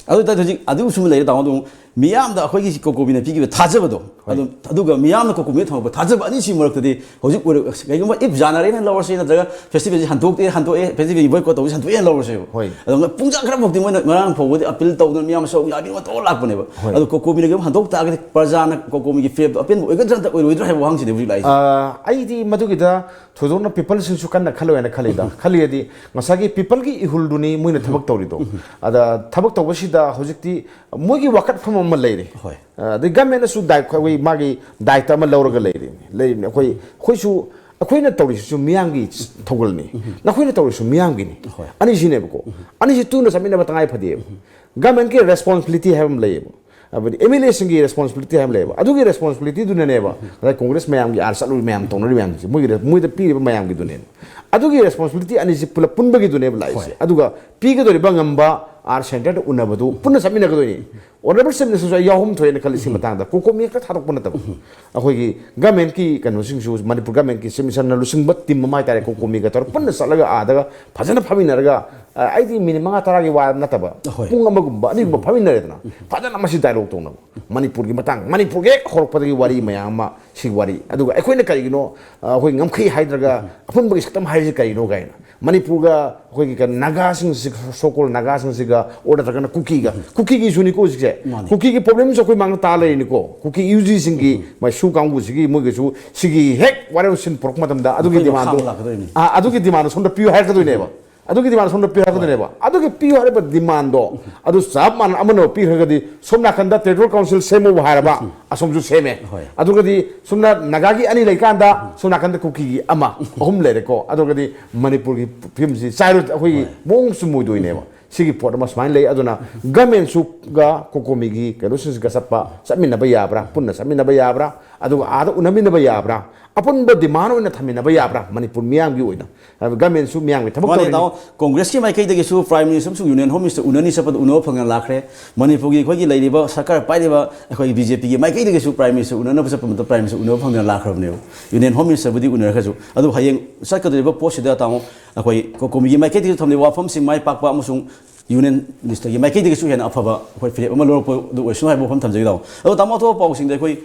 ꯑꯗꯨ ꯑꯣꯏꯇꯥꯔꯗꯤ ꯍꯧꯖꯤꯛ ꯑꯗꯨꯁꯨ ꯑꯃ ꯂꯩꯔꯦ, ꯇꯥꯃꯣ꯫ ꯑꯗꯨ ꯃꯤꯌꯥꯝꯗ ꯑꯩꯈꯣꯏꯒꯤ ꯀꯣꯀꯣꯃꯤꯅ ꯄꯤꯈꯤꯕ ꯊꯥꯖꯕꯗꯣ, ꯍꯣꯏ꯫ ꯑꯗꯨꯝ, ꯑꯗꯨꯒ ꯃꯤꯌꯥꯝꯅ ꯀꯣꯀꯣꯃꯤꯗ ꯊꯝꯃꯛꯄ ꯊꯥꯖꯕ ꯑꯅꯤꯁꯤꯒꯤ ꯃꯔꯛꯇꯗꯤ ꯍꯧꯖꯤꯛ ꯑꯣꯏꯔ-, ꯀꯩꯒꯨꯝꯕ ꯏꯐ ꯌꯥꯅꯔꯦꯅ ꯂꯧꯔꯁꯤ, ꯅꯠꯇ꯭ꯔꯒ ꯐꯦꯁꯇꯤꯚꯦꯜꯁꯤ ꯍꯟꯗꯣꯛꯇꯦ, ꯍꯟꯗꯣꯛꯑꯦ, ꯐꯦꯁꯇꯤꯚꯦꯜꯒꯤ ꯕꯣꯏꯀꯣꯠ ꯇꯧꯕꯁꯤ ꯍꯟꯗꯣꯛꯑꯦꯅ ꯂꯧꯔꯁꯦꯕ꯫ ꯍꯣꯏ꯫ ꯑꯗꯣ ꯄꯨꯡꯖꯥ ꯈꯔꯃꯛꯇꯤ ꯃꯣꯏꯅ ꯉꯔꯥꯡ ꯐꯥꯎꯕꯗꯤ ꯑꯄꯤꯜ ꯇꯧꯗꯅ ꯃꯤꯌꯥꯝ ꯁꯔꯨꯛ ꯌꯥꯕꯤꯌꯨ ꯇꯧꯔ ꯂꯥꯛꯄꯅꯦꯕ꯫ ꯍꯣꯏ꯫ ꯑꯗꯣ ꯀꯣꯀꯣꯃꯤꯅ ꯀꯩꯒꯨꯝꯕ ꯍꯟꯗꯣꯛ ꯇꯥꯔꯒꯗꯤ ꯄ꯭ꯔꯖꯥꯅ ꯀꯣꯀꯣꯃꯤꯒꯤ ꯐꯤꯔꯦꯞꯇꯣ ꯑꯄꯦꯟꯕ ꯑꯣꯏꯒꯗ꯭ꯔꯥ ꯅꯠꯇ꯭ꯔꯒ ꯑꯣꯏꯔꯣꯏꯗ꯭ꯔꯥ ꯍꯥꯏꯕ ꯋꯥꯍꯪꯁꯤꯅꯦ ꯍꯧꯖꯤꯛ ꯂꯥꯛꯏꯁꯦ꯫ ꯑ, ꯑꯩꯗꯤ ꯃꯗꯨꯒꯤꯗ ꯊꯣꯏꯗꯣꯛꯅ ꯄꯤꯄꯜꯁꯤꯡꯁꯨ ꯀꯟꯅ ꯈꯜꯂꯣꯏꯅ ꯈꯜꯂꯤꯗ꯫ ꯈꯜꯂꯤꯗꯤ ꯉꯁꯥꯏꯒꯤ ꯄꯤꯄꯜꯒꯤ ꯏꯍꯨꯜꯗꯨꯅꯤ ꯃꯣꯏꯅ ꯊꯕꯛ ꯇꯧꯔꯤꯗꯣ꯫ ꯑꯗ ꯊꯕꯛ ꯇꯧꯕꯁꯤꯗ ꯍꯧꯖꯤꯛꯇꯤ ꯃꯣꯏꯒꯤ ꯋꯥꯀꯠꯐꯝ ꯑꯃ ꯂꯩꯔꯤ꯫ ꯍꯣꯏ꯫ ꯑ, ꯑꯗꯩ ꯒꯃꯦꯟꯅꯁꯨ ꯗꯥꯏ-, ꯑꯩꯈꯣꯏ ꯃꯥꯒꯤ ꯗꯥꯏꯇ ꯑꯃ ꯂꯧꯔꯒ ꯂꯩꯔꯤꯅꯤ, ꯂꯩꯔꯤꯕꯅꯤ꯫ ꯑꯩꯈꯣꯏ, ꯑꯩꯈꯣꯏꯁꯨ, ꯑꯩꯈꯣꯏꯅ ꯇꯧꯔꯤꯁꯤꯁꯨ ꯃꯤꯌꯥꯝꯒꯤ ꯊꯧꯒꯜꯅꯤ, ꯅꯈꯣꯏꯅ ꯇꯧꯔꯤꯁꯤꯁꯨ ꯃꯤꯌꯥꯝꯒꯤꯅꯤ꯫ ꯍꯣꯏ꯫ ꯑꯅꯤꯁꯤꯅꯦꯕꯀꯣ꯫ ꯑꯅꯤꯁꯤ ꯇꯨꯅ ꯆꯠꯃꯤꯟꯅꯕ ꯇꯉꯥꯏ ꯐꯗꯦꯕ꯫ ꯒꯃꯦꯟꯀꯤ ꯔꯦꯁꯄꯣꯟꯁꯤꯕꯤꯂꯤꯇꯤ ꯍꯥꯏꯕ ꯑꯃ ꯂꯩꯌꯦꯕ꯫ ꯍꯥꯏꯕꯗꯤ ꯑꯦꯝ ꯑꯦꯜ ꯑꯦꯁꯤꯡꯒꯤ ꯔꯦꯁꯄꯣꯟꯁꯤꯕꯤꯂꯤꯇꯤ ꯍꯥꯏꯕ ꯂꯩꯌꯦꯕ꯫ ꯑꯗꯨꯒꯤ ꯔꯦꯁꯄꯣꯟꯁꯤꯕꯤꯂꯤꯇꯤꯗꯨꯅꯅꯦꯕ ꯉꯁꯥꯏ ꯀꯣꯡꯒ꯭ꯔꯦꯁ ꯃꯌꯥꯝꯒꯤ ꯑꯥꯔ ꯆꯠꯂꯨꯔꯤ ꯃꯌꯥꯝ, ꯇꯧꯅꯔꯤ ꯃꯌꯥꯝꯁꯦ, ꯃꯣꯏꯒꯤ ꯔꯦ-, ꯃꯣꯏꯗ ꯄꯤꯔꯤꯕ ꯃꯌꯥꯝꯒꯤꯗꯨꯅꯦꯕ꯫ ꯑꯗꯨꯒꯤ ꯔꯦꯁꯄꯣꯟꯁꯤꯕꯤꯂꯤꯇꯤ ꯑꯅꯤꯁꯤ ꯄꯨꯂꯞ ꯄꯨꯟꯕꯒꯤꯗꯨꯅꯦꯕ ꯂꯥꯛꯏꯁꯦ꯫ ꯍꯣꯏ꯫ ꯑꯗꯨꯒ ꯄꯤꯒꯗꯧꯔꯤꯕ ꯉꯝꯕ ꯑꯥꯔꯠ ꯁꯦꯟꯇꯔꯗ ꯎꯅꯕꯗꯨ ꯄꯨꯟꯅ ꯆꯠꯃꯤꯟꯅꯒꯗꯣꯏꯅꯤ꯫ ꯑꯣꯅꯔꯦꯕꯜ ꯆꯤꯐ ꯃꯤꯅꯤꯁꯇꯔꯁꯨ ꯑꯩ ꯌꯥꯎꯍꯧꯕ ꯊꯣꯛꯑꯦꯅ ꯈꯜꯂꯤ꯫ ꯁꯤ ꯃꯇꯥꯡꯗ ꯀꯣꯀꯣꯃꯤ ꯈꯛꯇ ꯊꯥꯗꯣꯛꯄ ꯅꯠꯇꯕ, ꯑꯩꯈꯣꯏꯒꯤ ꯒꯃꯦꯟꯀꯤ ꯀꯩꯅꯣꯁꯤꯡꯁꯨ, ꯃꯅꯤꯄꯨꯔ ꯒꯃꯦꯟꯀꯤ ꯆꯤꯐ ꯃꯤꯅꯤꯁꯇꯔꯅ ꯂꯨꯆꯤꯡꯕ ꯇꯤꯝ ꯑꯃ ꯍꯥꯏꯇꯥꯔꯦ, ꯀꯣꯀꯣꯃꯤꯒ ꯇꯧꯔꯒ ꯄꯨꯟꯅ ꯆꯠꯂꯒ ꯑꯥꯗꯒ ꯐꯖꯅ ꯐꯝꯃꯤꯟꯅꯔꯒ, ꯑ, ꯑꯩꯗꯤ ꯃꯤꯅꯤꯠ ꯃꯉꯥ ꯇꯔꯥꯒꯤ ꯋꯥ ꯅꯠꯇꯕ, ꯍꯣꯏ꯫ ꯄꯨꯡ ꯑꯃꯒꯨꯝꯕ ꯑꯅꯤꯒꯨꯝꯕ ꯐꯝꯃꯤꯟꯅꯔꯦꯗꯅ, ꯐꯖꯅ ꯃꯁꯤ ꯗꯥꯏꯂꯣꯛ ꯇꯧꯅꯕ, ꯃꯅꯤꯄꯨꯔꯒꯤ ꯃꯇꯥꯡ, ꯃꯅꯤꯄꯨꯔꯒꯤ ꯍꯦꯛ ꯍꯧꯔꯛꯄꯗꯒꯤ ꯋꯥꯔꯤ ꯃꯌꯥꯝ ꯑꯃ, ꯁꯤ ꯋꯥꯔꯤ, ꯑꯗꯨꯒ ꯑꯩꯈꯣꯏꯅ ꯀꯔꯤꯒꯤꯅꯣ, ꯑ, ꯑꯩꯈꯣꯏ ꯉꯝꯈꯩ ꯍꯥꯏꯗ꯭ꯔꯒ ꯑꯄꯨꯟꯕꯒꯤ ꯁꯛꯇꯝ ꯍꯥꯏꯔꯤꯁꯤ ꯀꯔꯤꯅꯣ ꯀꯥꯏꯅ, ꯃꯅꯤꯄꯨꯔꯒ ꯑꯩꯈꯣꯏꯒꯤ ꯀꯩꯅꯣ ꯅꯥꯒꯥꯁꯤꯡꯁꯤ, ꯁꯣꯀꯣꯜ ꯅꯥꯒꯥꯁꯤꯡꯁꯤꯒ, ꯑꯣꯔ ꯅꯠꯇ꯭ꯔꯒꯅ ꯀꯨꯀꯤꯒ, ꯀꯨꯀꯤꯒꯤ ꯏꯁꯨꯅꯤꯀꯣ ꯍꯧꯖꯤꯛꯁꯦ꯫ ꯃꯥꯅꯤ꯫ ꯀꯨꯀꯤꯒꯤ ꯄ꯭ꯔꯣꯕ꯭ꯂꯦꯝꯁꯨ ꯑꯩꯈꯣꯏ ꯃꯥꯡꯗ ꯇꯥ ꯂꯩꯔꯤꯅꯤꯀꯣ꯫ ꯀꯨꯀꯤ ꯌꯨ ꯖꯤꯁꯤꯡꯒꯤ ꯃꯥꯏꯁꯨ ꯀꯥꯡꯕꯨꯁꯤꯒꯤ ꯃꯣꯏꯒꯤꯁꯨ ꯁꯤꯒꯤ ꯍꯦꯛ ꯋꯥꯔꯦꯞꯁꯤꯟ ꯄꯨꯔꯛꯄ ꯃꯇꯝꯗ ꯑꯗꯨꯒꯤ ꯃꯈꯣꯏ ꯗꯤꯃꯥꯟꯗꯣ, ꯃꯈꯥ ꯂꯥꯛꯀꯗꯣꯏꯅꯤ꯫ ꯑꯥ, ꯑꯗꯨꯒꯤ ꯗꯤꯃꯥꯟꯗꯣ ꯁꯣꯝꯗ ꯄꯤꯌꯨ ꯍꯥꯏꯔꯛꯀꯗꯣꯏꯅꯦꯕ꯫ ꯑꯗꯨꯒꯤ ꯗꯤꯃꯥꯟ ꯁꯣꯝꯗ ꯄꯤꯌꯨ ꯍꯥꯏꯔꯛꯀꯗꯣꯏꯅꯦꯕ꯫ ꯑꯗꯨꯒꯤ ꯄꯤꯌꯨ ꯍꯥꯏꯔꯤꯕ ꯗꯤꯃꯥꯟꯗꯣ ꯑꯗꯨ ꯆꯞ ꯃꯥꯟꯅ ꯑꯃꯅ ꯄꯤꯈ꯭ꯔꯒꯗꯤ, ꯁꯣꯝ ꯅꯥꯀꯟꯗ ꯇꯦꯔꯤꯇꯣꯔꯤꯌꯦꯜ ꯀꯥꯎꯟꯁꯤꯜ ꯁꯦꯝꯃꯨꯕ ꯍꯥꯏꯔꯕ, ꯑꯁꯣꯝꯁꯨ ꯁꯦꯝꯃꯦ꯫ ꯍꯣꯏ꯫ ꯑꯗꯨꯒꯗꯤ ꯁꯣꯝꯅ ꯅꯥꯒꯥꯒꯤ ꯑꯅꯤ ꯂꯩꯀꯥꯟꯗ, ꯁꯣꯝ ꯅꯥꯀꯟꯗ ꯀꯨꯀꯤꯒꯤ ꯑꯃ, ꯑꯍꯨꯝ ꯂꯩꯔꯦꯀꯣ꯫ ꯑꯗꯨꯒꯗꯤ ꯃꯅꯤꯄꯨꯔꯒꯤ ꯐꯤꯕꯝꯁꯤ ꯆꯥꯏꯔꯣꯏ, ꯑꯩꯈꯣꯏꯒꯤ ꯍꯣꯏ꯫ ꯃꯑꯣꯡ ꯆꯨꯝꯃꯣꯏꯗꯣꯏꯅꯦꯕ꯫ ꯁꯤꯒꯤ ꯄꯣꯠ ꯑꯃ ꯁꯨꯃꯥꯏꯅ ꯂꯩ꯫ ꯑꯗꯨꯅ ꯒꯃꯦꯟꯁꯨꯒ ꯀꯣꯀꯣꯃꯤꯒꯤ ꯀꯩꯅꯣꯁꯤꯡꯁꯤꯒ ꯆꯠꯄ, ꯆꯠꯃꯤꯟꯅꯕ ꯌꯥꯕ꯭ꯔꯥ, ꯄꯨꯟꯅ ꯆꯠꯃꯤꯟꯅꯕ ꯌꯥꯕ꯭ꯔꯥ, ꯑꯗꯨꯒ ꯑꯥꯗ ꯎꯅꯃꯤꯟꯅꯕ ꯌꯥꯕ꯭ꯔꯥ, ꯑꯄꯨꯟꯕ ꯗꯤꯃꯥꯟ ꯑꯣꯏꯅ ꯊꯝꯃꯤꯟꯅꯕ ꯌꯥꯕ꯭ꯔꯥ ꯃꯅꯤꯄꯨꯔ ꯃꯤꯌꯥꯝꯒꯤ ꯑꯣꯏꯅ? ꯍꯥꯏꯕꯗꯤ ꯒꯃꯦꯟꯁꯨ ꯃꯤꯌꯥꯝꯒꯤ ꯊꯕꯛ ꯃꯥꯅꯦ, ꯇꯧꯔꯤꯅꯤ꯫ ꯇꯥꯃꯣ, ꯀꯣꯡꯒ꯭ꯔꯦꯁꯀꯤ ꯃꯥꯏꯀꯩꯗꯒꯤꯁꯨ ꯄ꯭ꯔꯥꯏꯝ ꯃꯤꯅꯤꯁꯇꯔ ꯑꯃꯁꯨꯡ ꯌꯨꯅꯤꯌꯟ ꯍꯣꯝ ꯃꯤꯅꯤꯁꯇꯔ ꯎꯅꯕ ꯐꯪꯗꯅ ꯂꯥꯛꯈ꯭ꯔꯦ꯫ ꯃꯅꯤꯄꯨꯔꯒꯤ ꯑꯩꯈꯣꯏꯒꯤ ꯂꯩꯔꯤꯕ ꯁꯔꯀꯥꯔ ꯄꯥꯏꯔꯤꯕ ꯑꯩꯈꯣꯏꯒꯤ ꯕꯤ ꯖꯦ ꯄꯤꯒꯤ ꯃꯥꯏꯀꯩꯗꯒꯤꯁꯨ ꯄ꯭ꯔꯥꯏꯝ ꯃꯤꯅꯤꯁꯇꯔ ꯎꯅꯅꯕ ꯆꯠꯄ ꯃꯇꯝꯗ ꯄ꯭ꯔꯥꯏꯝ ꯃꯤꯅꯤꯁꯇꯔ ꯎꯅꯕ ꯐꯪꯗꯅ ꯂꯥꯛꯈ꯭ꯔꯕꯅꯦꯕ꯫ Union home ꯃꯤꯅꯤꯁꯇꯔꯕꯨꯗꯤ ꯎꯅꯔꯒꯁꯨ꯫ ꯑꯗꯨ ꯍꯌꯦꯡ ꯆꯠꯀꯗꯧꯔꯤꯕ ꯄꯣꯠꯁꯤꯗ, ꯇꯥꯃꯣ, ꯑꯩꯈꯣꯏ ꯀꯣꯀꯣꯃꯤꯒꯤ ꯃꯥꯏꯀꯩꯗꯒꯤ ꯊꯝꯂꯤꯕ ꯋꯥꯐꯝꯁꯤꯡ ꯃꯥꯏ ꯄꯥꯛꯄ ꯑꯃꯁꯨꯡ ꯌꯨꯅꯤꯌꯟ ꯃꯤꯅꯤꯁꯇꯔꯒꯤ ꯃꯥꯏꯀꯩꯗꯒꯤꯁꯨ ꯍꯦꯟꯅ ꯑꯐꯕ ꯑꯩꯈꯣꯏ ꯐꯤꯔꯦꯞ ꯑꯃ ꯂꯧꯔꯛꯄꯗꯨ ꯑꯣꯏꯁꯅꯨ ꯍꯥꯏꯕ ꯋꯥꯐꯝ ꯊꯝꯖꯒꯦ, ꯇꯥꯃꯣ꯫ ꯑꯗꯣ, ꯇꯥꯃꯣ, ꯑꯇꯣꯞꯄ ꯄꯥꯎꯁꯤꯡꯗ ꯑꯩꯈꯣꯏ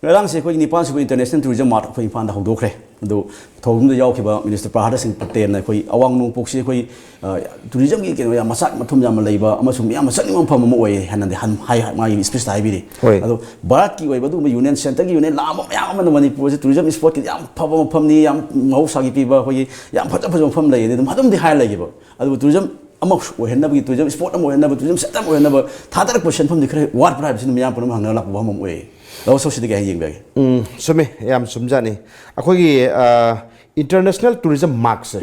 ꯉꯔꯥꯡꯁꯦ ꯑꯩꯈꯣꯏꯒꯤ ꯅꯤꯄꯥꯟ ꯁꯨꯕ ꯏꯟꯇꯔꯅꯦꯁꯅꯦꯜ ꯇꯨꯔꯤꯖꯝ ꯃꯥꯔꯠ ꯑꯩꯈꯣꯏ ꯏꯝꯐꯥꯜꯗ ꯍꯧꯗꯣꯛꯈ꯭ꯔꯦ꯫ ꯑꯗꯨ ꯊꯧꯔꯝꯗꯨꯗ ꯌꯥꯎꯈꯤꯕ ꯃꯤꯅꯤꯁꯇꯔ ꯄ꯭ꯔꯍꯥꯗ ꯁꯤꯡ ꯄꯇꯦꯜꯅ ꯑꯩꯈꯣꯏ ꯑꯋꯥꯡ ꯅꯣꯡꯄꯣꯛꯁꯤ ꯑꯩꯈꯣꯏ, ꯑ, ꯇꯨꯔꯤꯖꯝꯒꯤ ꯀꯩꯅꯣ ꯌꯥꯝ ꯃꯆꯥꯛ ꯃꯊꯨꯝ ꯌꯥꯝꯅ ꯂꯩꯕ ꯑꯃꯁꯨꯡ ꯃꯤꯌꯥꯝꯅ ꯆꯠꯅꯤꯡꯕ ꯃꯐꯝ ꯑꯃ ꯑꯣꯏ ꯍꯥꯏꯅꯗꯤ ꯍꯟ-, ꯍꯥꯏ, ꯃꯥꯒꯤ ꯁ꯭ꯄꯤꯆꯇ ꯍꯥꯏꯕꯤꯔꯤ꯫ ꯍꯣꯏ꯫ ꯑꯗꯣ ꯚꯥꯔꯠꯀꯤ ꯑꯣꯏꯕ ꯑꯗꯨꯒꯨꯝꯕ ꯌꯨꯅꯤꯌꯟ, ꯁꯦꯟꯇꯔꯒꯤ ꯌꯨꯅꯤꯌꯟ ꯂꯥꯛꯑꯝꯕ ꯃꯌꯥꯝ ꯑꯃꯅ ꯃꯅꯤꯄꯨꯔꯁꯤ ꯇꯨꯔꯤꯖꯝ ꯏꯁꯄꯣꯠꯀꯤꯗꯤ ꯌꯥꯝ ꯐꯕ ꯃꯐꯝꯅꯤ, ꯌꯥꯝ ꯃꯍꯧꯁꯥꯒꯤ ꯄꯤꯕ ꯑꯩꯈꯣꯏꯒꯤ ꯌꯥꯝ ꯐꯖ ꯐꯖꯕ ꯃꯐꯝ ꯂꯩ ꯑꯗꯨꯝ ꯑꯗꯨꯝꯗꯤ ꯍꯥꯏꯔ ꯂꯩꯈꯤꯕ꯫ ꯑꯗꯨꯕꯨ ꯇꯨꯔꯤꯖꯝ ꯑꯃ ꯑꯣꯏꯍꯟꯅꯕꯒꯤ, ꯇꯨꯔꯤꯖꯝ ꯏꯁꯄꯣꯠ ꯑꯃ ꯑꯣꯏꯍꯟꯅꯕ, ꯇꯨꯔꯤꯖꯝ ꯁꯦꯟꯇꯔ ꯑꯃ ꯑꯣꯏꯍꯟꯅꯕ ꯊꯥꯗꯔꯛꯄ ꯁꯦꯟꯐꯝꯗꯤ ꯈꯔ ꯋꯥꯠꯄ꯭ꯔꯥ ꯍꯥꯏꯕꯁꯤꯅ ꯃꯤꯌꯥꯝ ꯄꯨꯝꯅꯃꯛ ꯍꯪꯅꯔ ꯂꯥꯛꯄ ꯋꯥꯐꯝ ꯑꯃ ꯑꯣꯏꯌꯦ꯫ ꯂꯧ ꯁꯣꯛꯁꯤꯗꯒꯤ ꯍꯥꯏꯅ ꯌꯦꯡꯕꯤꯔꯒꯦ꯫ ꯎꯝ, ꯆꯨꯝꯃꯤ, ꯌꯥꯝ ꯆꯨꯝꯖꯥꯠꯅꯤ꯫ ꯑꯩꯈꯣꯏꯒꯤ, ꯑ, ꯏꯟꯇꯔꯅꯦꯁꯅꯦꯜ ꯇꯨꯔꯤꯖꯝ ꯃꯥꯔꯛꯁꯦ,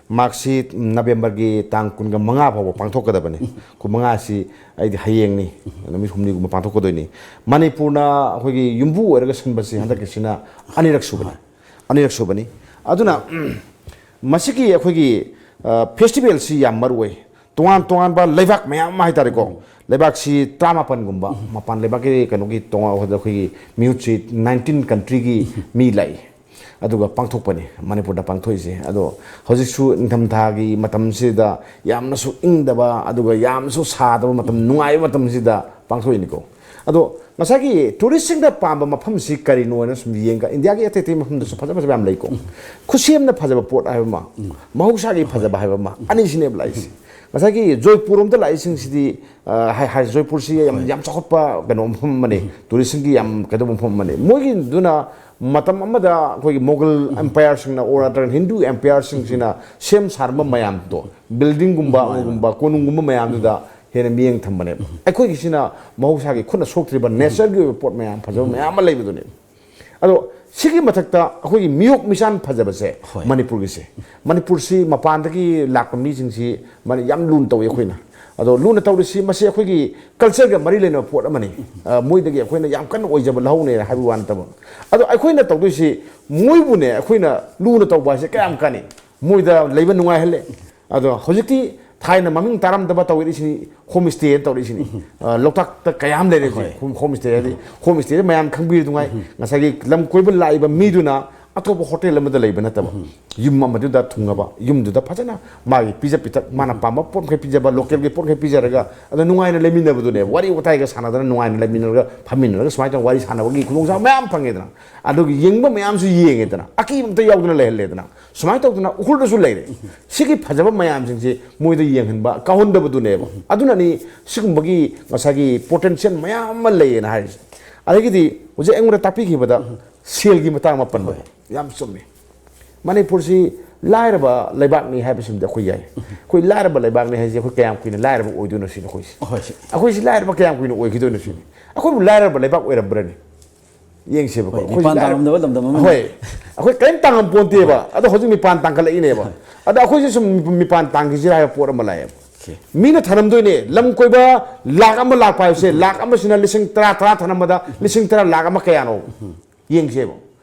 ꯃꯥꯔꯛꯁꯤ ꯅꯕꯦꯝꯕꯔꯒꯤ ꯇꯥꯡ ꯀꯨꯟꯒ ꯃꯉꯥ ꯐꯥꯎꯕ ꯄꯥꯡꯊꯣꯛꯀꯗꯕꯅꯤ꯫ ꯀꯨꯟꯃꯉꯥꯁꯤ ꯑꯩꯗꯤ ꯍꯌꯦꯡꯅꯤ, ꯅꯨꯃꯤꯠ ꯍꯨꯝꯅꯤꯒꯨꯝꯕ ꯄꯥꯡꯊꯣꯛꯀꯗꯣꯏꯅꯤ꯫ ꯃꯅꯤꯄꯨꯔꯅ ꯑꯩꯈꯣꯏꯒꯤ ꯌꯨꯝꯕꯨ ꯑꯣꯏꯔꯒ ꯁꯤꯟꯕꯁꯤ ꯍꯟꯗꯛꯀꯤꯁꯤꯅ ꯑꯅꯤꯔꯛ ꯁꯨꯕꯅꯤ꯫ ꯑꯅꯤꯔꯛ ꯁꯨꯕꯅꯤ꯫ ꯑꯗꯨꯅ, ꯎꯝ, ꯃꯁꯤꯒꯤ ꯑꯩꯈꯣꯏꯒꯤ, ꯑ, ꯐꯦꯁꯇꯤꯚꯦꯜꯁꯤ ꯌꯥꯝ ꯃꯔꯨ ꯑꯣꯏ꯫ ꯇꯣꯉꯥꯟ ꯇꯣꯉꯥꯟꯕ ꯂꯩꯕꯥꯛ ꯃꯌꯥꯝ ꯑꯃ ꯍꯥꯏꯇꯥꯔꯦꯀꯣ, ꯂꯩꯕꯥꯛꯁꯤ ꯇꯔꯥꯃꯥꯄꯟꯒꯨꯝꯕ, ꯃꯄꯥꯟ ꯂꯩꯕꯥꯛꯀꯤ ꯀꯩꯅꯣꯒꯤ ꯇꯣꯉꯥꯟ ꯑꯩꯈꯣꯏꯒꯤ ꯃꯤꯍꯨꯠꯁꯤ ꯅꯥꯏꯟꯇꯤꯟ ꯀꯟꯇ꯭ꯔꯤꯒꯤ ꯃꯤ ꯂꯥꯛꯏ꯫ ꯑꯗꯨꯒ ꯄꯥꯡꯊꯣꯛꯄꯅꯤ ꯃꯅꯤꯄꯨꯔꯗ ꯄꯥꯡꯊꯣꯛꯏꯁꯦ꯫ ꯑꯗꯣ ꯍꯧꯖꯤꯛꯁꯨ ꯅꯤꯡꯊꯝꯊꯥꯒꯤ ꯃꯇꯝꯁꯤꯗ ꯌꯥꯝꯅꯁꯨ ꯏꯪꯗꯕ, ꯑꯗꯨꯒ ꯌꯥꯝꯅꯁꯨ ꯁꯥꯗꯕ ꯃꯇꯝ, ꯅꯨꯡꯉꯥꯏꯕ ꯃꯇꯝꯁꯤꯗ ꯄꯥꯡꯊꯣꯛꯏꯅꯤꯀꯣ꯫ ꯑꯗꯣ ꯉꯁꯥꯏꯒꯤ ꯇꯨꯔꯤꯁꯁꯤꯡꯅ ꯄꯥꯝꯕ ꯃꯐꯝꯁꯤ ꯀꯔꯤꯅꯣ ꯍꯥꯏꯅ ꯁꯨꯝ ꯌꯦꯡꯒ, ꯏꯟꯗꯤꯌꯥꯒꯤ ꯑꯇꯩ ꯑꯇꯩ ꯃꯐꯝꯗꯁꯨ ꯐꯖ ꯐꯖꯕ ꯌꯥꯝ ꯂꯩꯀꯣ꯫ ꯈꯨꯠꯁꯦꯝꯅ ꯐꯖꯕ ꯄꯣꯠ ꯍꯥꯏꯕ ꯑꯃ, ꯃꯍꯧꯁꯥꯒꯤ ꯐꯖꯕ ꯍꯥꯏꯕ ꯑꯃ, ꯑꯅꯤꯁꯤꯅꯦꯕ ꯂꯥꯛꯏꯁꯦ꯫ ꯉꯁꯥꯏꯒꯤ ꯖꯣꯏꯄꯨꯔ ꯔꯣꯝꯗ ꯂꯥꯛꯏꯁꯤꯡꯁꯤꯗꯤ, ꯑ, ꯍꯥꯏ-, ꯍꯥꯏ-, ꯖꯣꯏꯄꯨꯔꯁꯤ ꯌꯥꯝ, ꯌꯥꯝ ꯆꯥꯎꯈꯠꯄ ꯀꯩꯅꯣ ꯃꯐꯝ ꯑꯃꯅꯤ, ꯇꯨꯔꯤꯁꯁꯤꯡꯒꯤ ꯌꯥꯝ ꯀꯩꯗꯧꯕ ꯃꯐꯝ ꯑꯃꯅꯤ꯫ ꯃꯣꯏꯒꯤꯗꯨꯅ ꯃꯇꯝ ꯑꯃꯗ ꯑꯩꯈꯣꯏꯒꯤ ꯃꯣꯒꯜ ꯑꯦꯝꯄꯥꯌꯔꯁꯤꯡꯅ, ꯑꯣꯔ ꯅꯠꯇ꯭ꯔꯒ ꯍꯤꯟꯗꯨ ꯑꯦꯝꯄꯥꯌꯔꯁꯤꯡꯁꯤꯅ ꯁꯦꯝ ꯁꯥꯔꯝꯕ ꯃꯌꯥꯝꯗꯣ, ꯕꯤꯜꯗꯤꯡꯒꯨꯝꯕ, ꯑꯃꯒꯨꯝꯕ, ꯀꯣꯅꯨꯡꯒꯨꯝꯕ ꯃꯌꯥꯝꯗꯨꯗ ꯍꯦꯟꯅ ꯃꯤꯠꯌꯦꯡ ꯊꯝꯕꯅꯦꯕ꯫ ꯑꯩꯈꯣꯏꯒꯤꯁꯤꯅ ꯃꯍꯧꯁꯥꯒꯤ ꯈꯨꯠꯅ ꯁꯣꯛꯇ꯭ꯔꯤꯕ ꯅꯦꯆꯔꯒꯤ ꯑꯣꯏꯕ ꯄꯣꯠ ꯃꯌꯥꯝ, ꯐꯖꯕ ꯃꯌꯥꯝ ꯑꯃ ꯂꯩꯕꯗꯨꯅꯦꯕ꯫ ꯑꯗꯣ ꯁꯤꯒꯤ ꯃꯊꯛꯇ ꯑꯩꯈꯣꯏꯒꯤ ꯃꯤꯌꯣꯛ ꯃꯤꯆꯥꯟ ꯐꯖꯕꯁꯦ, ꯍꯣꯏ꯫ ꯃꯅꯤꯄꯨꯔꯒꯤꯁꯦ, ꯃꯅꯤꯄꯨꯔꯁꯤ ꯃꯄꯥꯟꯗꯒꯤ ꯂꯥꯛꯄ ꯃꯤꯁꯤꯡꯁꯤ ꯃꯅ-, ꯌꯥꯝ ꯂꯨꯅ ꯇꯧꯏ ꯑꯩꯈꯣꯏꯅ꯫ ꯑꯗꯣ ꯂꯨꯅ ꯇꯧꯔꯤꯁꯤ, ꯃꯁꯤ ꯑꯩꯈꯣꯏꯒꯤ ꯀꯜꯆꯔꯒ ꯃꯔꯤ ꯂꯩꯅꯕ ꯄꯣꯠ ꯑꯃꯅꯤ꯫ ꯑ, ꯃꯣꯏꯗꯒꯤ ꯑꯩꯈꯣꯏꯅ ꯌꯥꯝ ꯀꯟꯅ ꯑꯣꯏꯖꯕ ꯂꯧꯍꯧꯅꯦꯅ ꯍꯥꯏꯕ ꯋꯥ ꯅꯠꯇꯕ, ꯑꯗꯣ ꯑꯩꯈꯣꯏꯅ ꯇꯧꯗꯣꯏꯁꯤ, ꯃꯣꯏꯕꯨꯅꯦ ꯑꯩꯈꯣꯏꯅ ꯂꯨꯅ ꯇꯧꯕ ꯍꯥꯏꯁꯦ ꯀꯌꯥꯝ ꯀꯥꯟꯅꯩ? ꯃꯣꯏꯗ ꯂꯩꯕ ꯅꯨꯡꯉꯥꯏꯍꯜꯂꯦ꯫ ꯑꯗꯣ ꯍꯧꯖꯤꯛꯇꯤ ꯊꯥꯏꯅ ꯃꯃꯤꯡ ꯇꯥꯔꯝꯗꯕ ꯇꯧꯔꯛꯏꯁꯤꯅꯤ, ꯍꯣꯝ ꯁ꯭ꯇꯦ ꯇꯧꯔꯛꯏꯁꯤꯅꯤ꯫ ꯑ, ꯂꯣꯛꯇꯥꯛꯇ ꯀꯌꯥꯝ ꯂꯩꯔꯦ ꯍꯧꯖꯤꯛ꯫ ꯍꯣꯏ꯫ ꯍꯣꯝ, ꯍꯣꯝ ꯁ꯭ꯇꯦ ꯍꯥꯏꯗꯤ, ꯍꯣꯝ ꯁ꯭ꯇꯦꯗ ꯃꯌꯥꯝ ꯈꯪꯕꯤꯔꯤ ꯅꯨꯡꯉꯥꯏ꯫ ꯉꯁꯥꯏꯒꯤ ꯂꯝ ꯀꯣꯏꯕ ꯂꯥꯛꯏꯕ ꯃꯤꯗꯨꯅ ꯑꯇꯣꯞꯄ ꯍꯣꯇꯦꯜ ꯑꯃꯗ ꯂꯩꯕ ꯅꯠꯇꯕ, ꯌꯨꯝ ꯑꯃꯗꯨꯗ ꯊꯨꯡꯉꯕ, ꯌꯨꯝꯗꯨꯗ ꯐꯖꯅ ꯃꯥꯒꯤ ꯄꯤꯖ ꯄꯤꯊꯛ, ꯃꯥꯅ ꯄꯥꯝꯕ ꯄꯣꯠ ꯃꯈꯩ ꯄꯤꯖꯕ, ꯂꯣꯀꯦꯜꯒꯤ ꯄꯣꯠ ꯃꯈꯩ ꯄꯤꯖꯔꯒ, ꯑꯗ ꯅꯨꯡꯉꯥꯏꯅ ꯂꯩꯃꯤꯟꯅꯕꯗꯨꯅꯦꯕ꯫ ꯋꯥꯔꯤ ꯋꯥꯇꯥꯏꯒ ꯁꯥꯟꯅꯗꯅ, ꯅꯨꯡꯉꯥꯏꯅ ꯂꯩꯃꯤꯟꯅꯔꯒ, ꯐꯝꯃꯤꯟꯅꯔꯒ ꯁꯨꯃꯥꯏꯅ ꯇꯧꯔꯒ ꯋꯥꯔꯤ ꯁꯥꯟꯅꯕꯒꯤ ꯈꯨꯗꯣꯡꯆꯥꯕ ꯃꯌꯥꯝ ꯐꯪꯉꯦꯗꯅ꯫ ꯑꯗꯨꯒꯤ ꯌꯦꯡꯕ ꯃꯌꯥꯝꯁꯨ ꯌꯦꯡꯉꯦꯗꯅ, ꯑꯀꯤꯕ ꯑꯝꯇ ꯌꯥꯎꯗꯅ ꯂꯩꯍꯜꯂꯦꯗꯅ꯫ ꯁꯨꯃꯥꯏꯅ ꯇꯧꯗꯅ ꯎꯈ꯭ꯔꯨꯜꯗꯁꯨ ꯂꯩꯔꯦ꯫ ꯁꯤꯒꯤ ꯐꯖꯕ ꯃꯌꯥꯝꯁꯤꯡꯁꯤ ꯃꯣꯏꯗ ꯌꯦꯡꯍꯟꯕ, ꯀꯥꯎꯍꯟꯗꯕꯗꯨꯅꯦꯕ꯫ ꯑꯗꯨꯅꯅꯤ ꯁꯤꯒꯨꯝꯕꯒꯤ ꯉꯁꯥꯏꯒꯤ ꯄꯣꯇꯦꯟꯁꯤꯌꯦꯜ ꯃꯌꯥꯝ ꯑꯃ ꯂꯩꯌꯦꯅ ꯍꯥꯏꯔꯤꯁꯦ꯫ ꯑꯗꯒꯤꯗꯤ ꯍꯧꯖꯤꯛ ꯑꯩꯉꯣꯟꯗ ꯇꯥꯛꯄꯤꯈꯤꯕꯗꯣ, ꯁꯦꯜꯒꯤ ꯃꯇꯥꯡ ꯑꯃ ꯄꯟꯕꯗꯣ ꯌꯥꯝ ꯆꯨꯝꯃꯤ꯫ ꯃꯅꯤꯄꯨꯔꯁꯤ ꯂꯥꯏꯔꯕ ꯂꯩꯕꯥꯛꯅꯤ ꯍꯥꯏꯕꯁꯤꯃꯗꯤ ꯑꯩꯈꯣꯏ ꯌꯥꯏ꯫ ꯑꯩꯈꯣꯏ ꯂꯥꯏꯔꯕ ꯂꯩꯕꯥꯛꯅꯤ ꯍꯥꯏꯁꯦ ꯑꯩꯈꯣꯏ ꯀꯌꯥꯝ ꯀꯨꯏꯅ ꯂꯥꯏꯔꯕ ꯑꯣꯏꯗꯣꯏꯅꯣ ꯁꯤꯅꯤ ꯑꯩꯈꯣꯏꯁꯦ꯫ ꯍꯣꯏ, ꯁꯤ ꯑꯩꯈꯣꯏꯁꯤ ꯂꯥꯏꯔꯕ ꯀꯌꯥꯝ ꯀꯨꯏꯅ ꯑꯣꯏꯈꯤꯗꯣꯏꯅꯣ ꯁꯤꯅꯤ꯫ ꯑꯩꯈꯣꯏꯕꯨ ꯂꯥꯏꯔꯕ ꯂꯩꯕꯥꯛ ꯑꯣꯏꯔꯝꯕ꯭ꯔꯅꯤ? ꯌꯦꯡꯁꯦꯕꯀꯣ꯫ ꯍꯣꯏ, ꯑꯩꯈꯣꯏꯁꯤ ꯃꯤꯄꯥꯟ ꯂꯥꯏꯔ-, ꯇꯥꯡꯉꯝꯗꯕ ꯂꯝꯗꯝ ꯑꯃꯅꯤ꯫ ꯍꯣꯏ, ꯑꯩꯈꯣꯏ ꯀꯔꯤꯝ ꯇꯥꯡꯉꯝ ꯄꯣꯟꯇꯦꯕ꯫ ꯍꯣꯏ꯫ ꯑꯗꯣ ꯍꯧꯖꯤꯛ ꯃꯤꯄꯥꯟ ꯇꯥꯡꯈꯠꯂꯛꯏꯅꯦꯕ꯫ ꯍꯣꯏ꯫ ꯑꯗꯣ ꯑꯩꯈꯣꯏꯁꯨ ꯁꯨꯝ ꯃꯤꯄꯥꯟ ꯇꯥꯡꯈꯤꯁꯤꯔꯥ ꯍꯥꯏꯕ ꯄꯣꯠ ꯑꯃ ꯂꯥꯛꯑꯦꯕ꯫ ꯑꯣꯀꯦ꯫ ꯃꯤꯅ ꯊꯅꯝꯗꯣꯏꯅꯦ, ꯂꯝ ꯀꯣꯏꯕ ꯂꯥꯛ ꯑꯃ ꯂꯥꯛꯄ ꯍꯥꯏꯕꯁꯦ, ꯂꯥꯛ ꯑꯃꯁꯤꯅ ꯂꯤꯁꯤꯡ ꯇꯔꯥ, ꯇꯔꯥ ꯊꯅꯝꯕꯗ ꯂꯤꯁꯤꯡ ꯇꯔꯥ, ꯂꯥꯛ ꯑꯃ ꯀꯌꯥꯅꯣ? ꯌꯦꯡꯁꯦꯕ꯫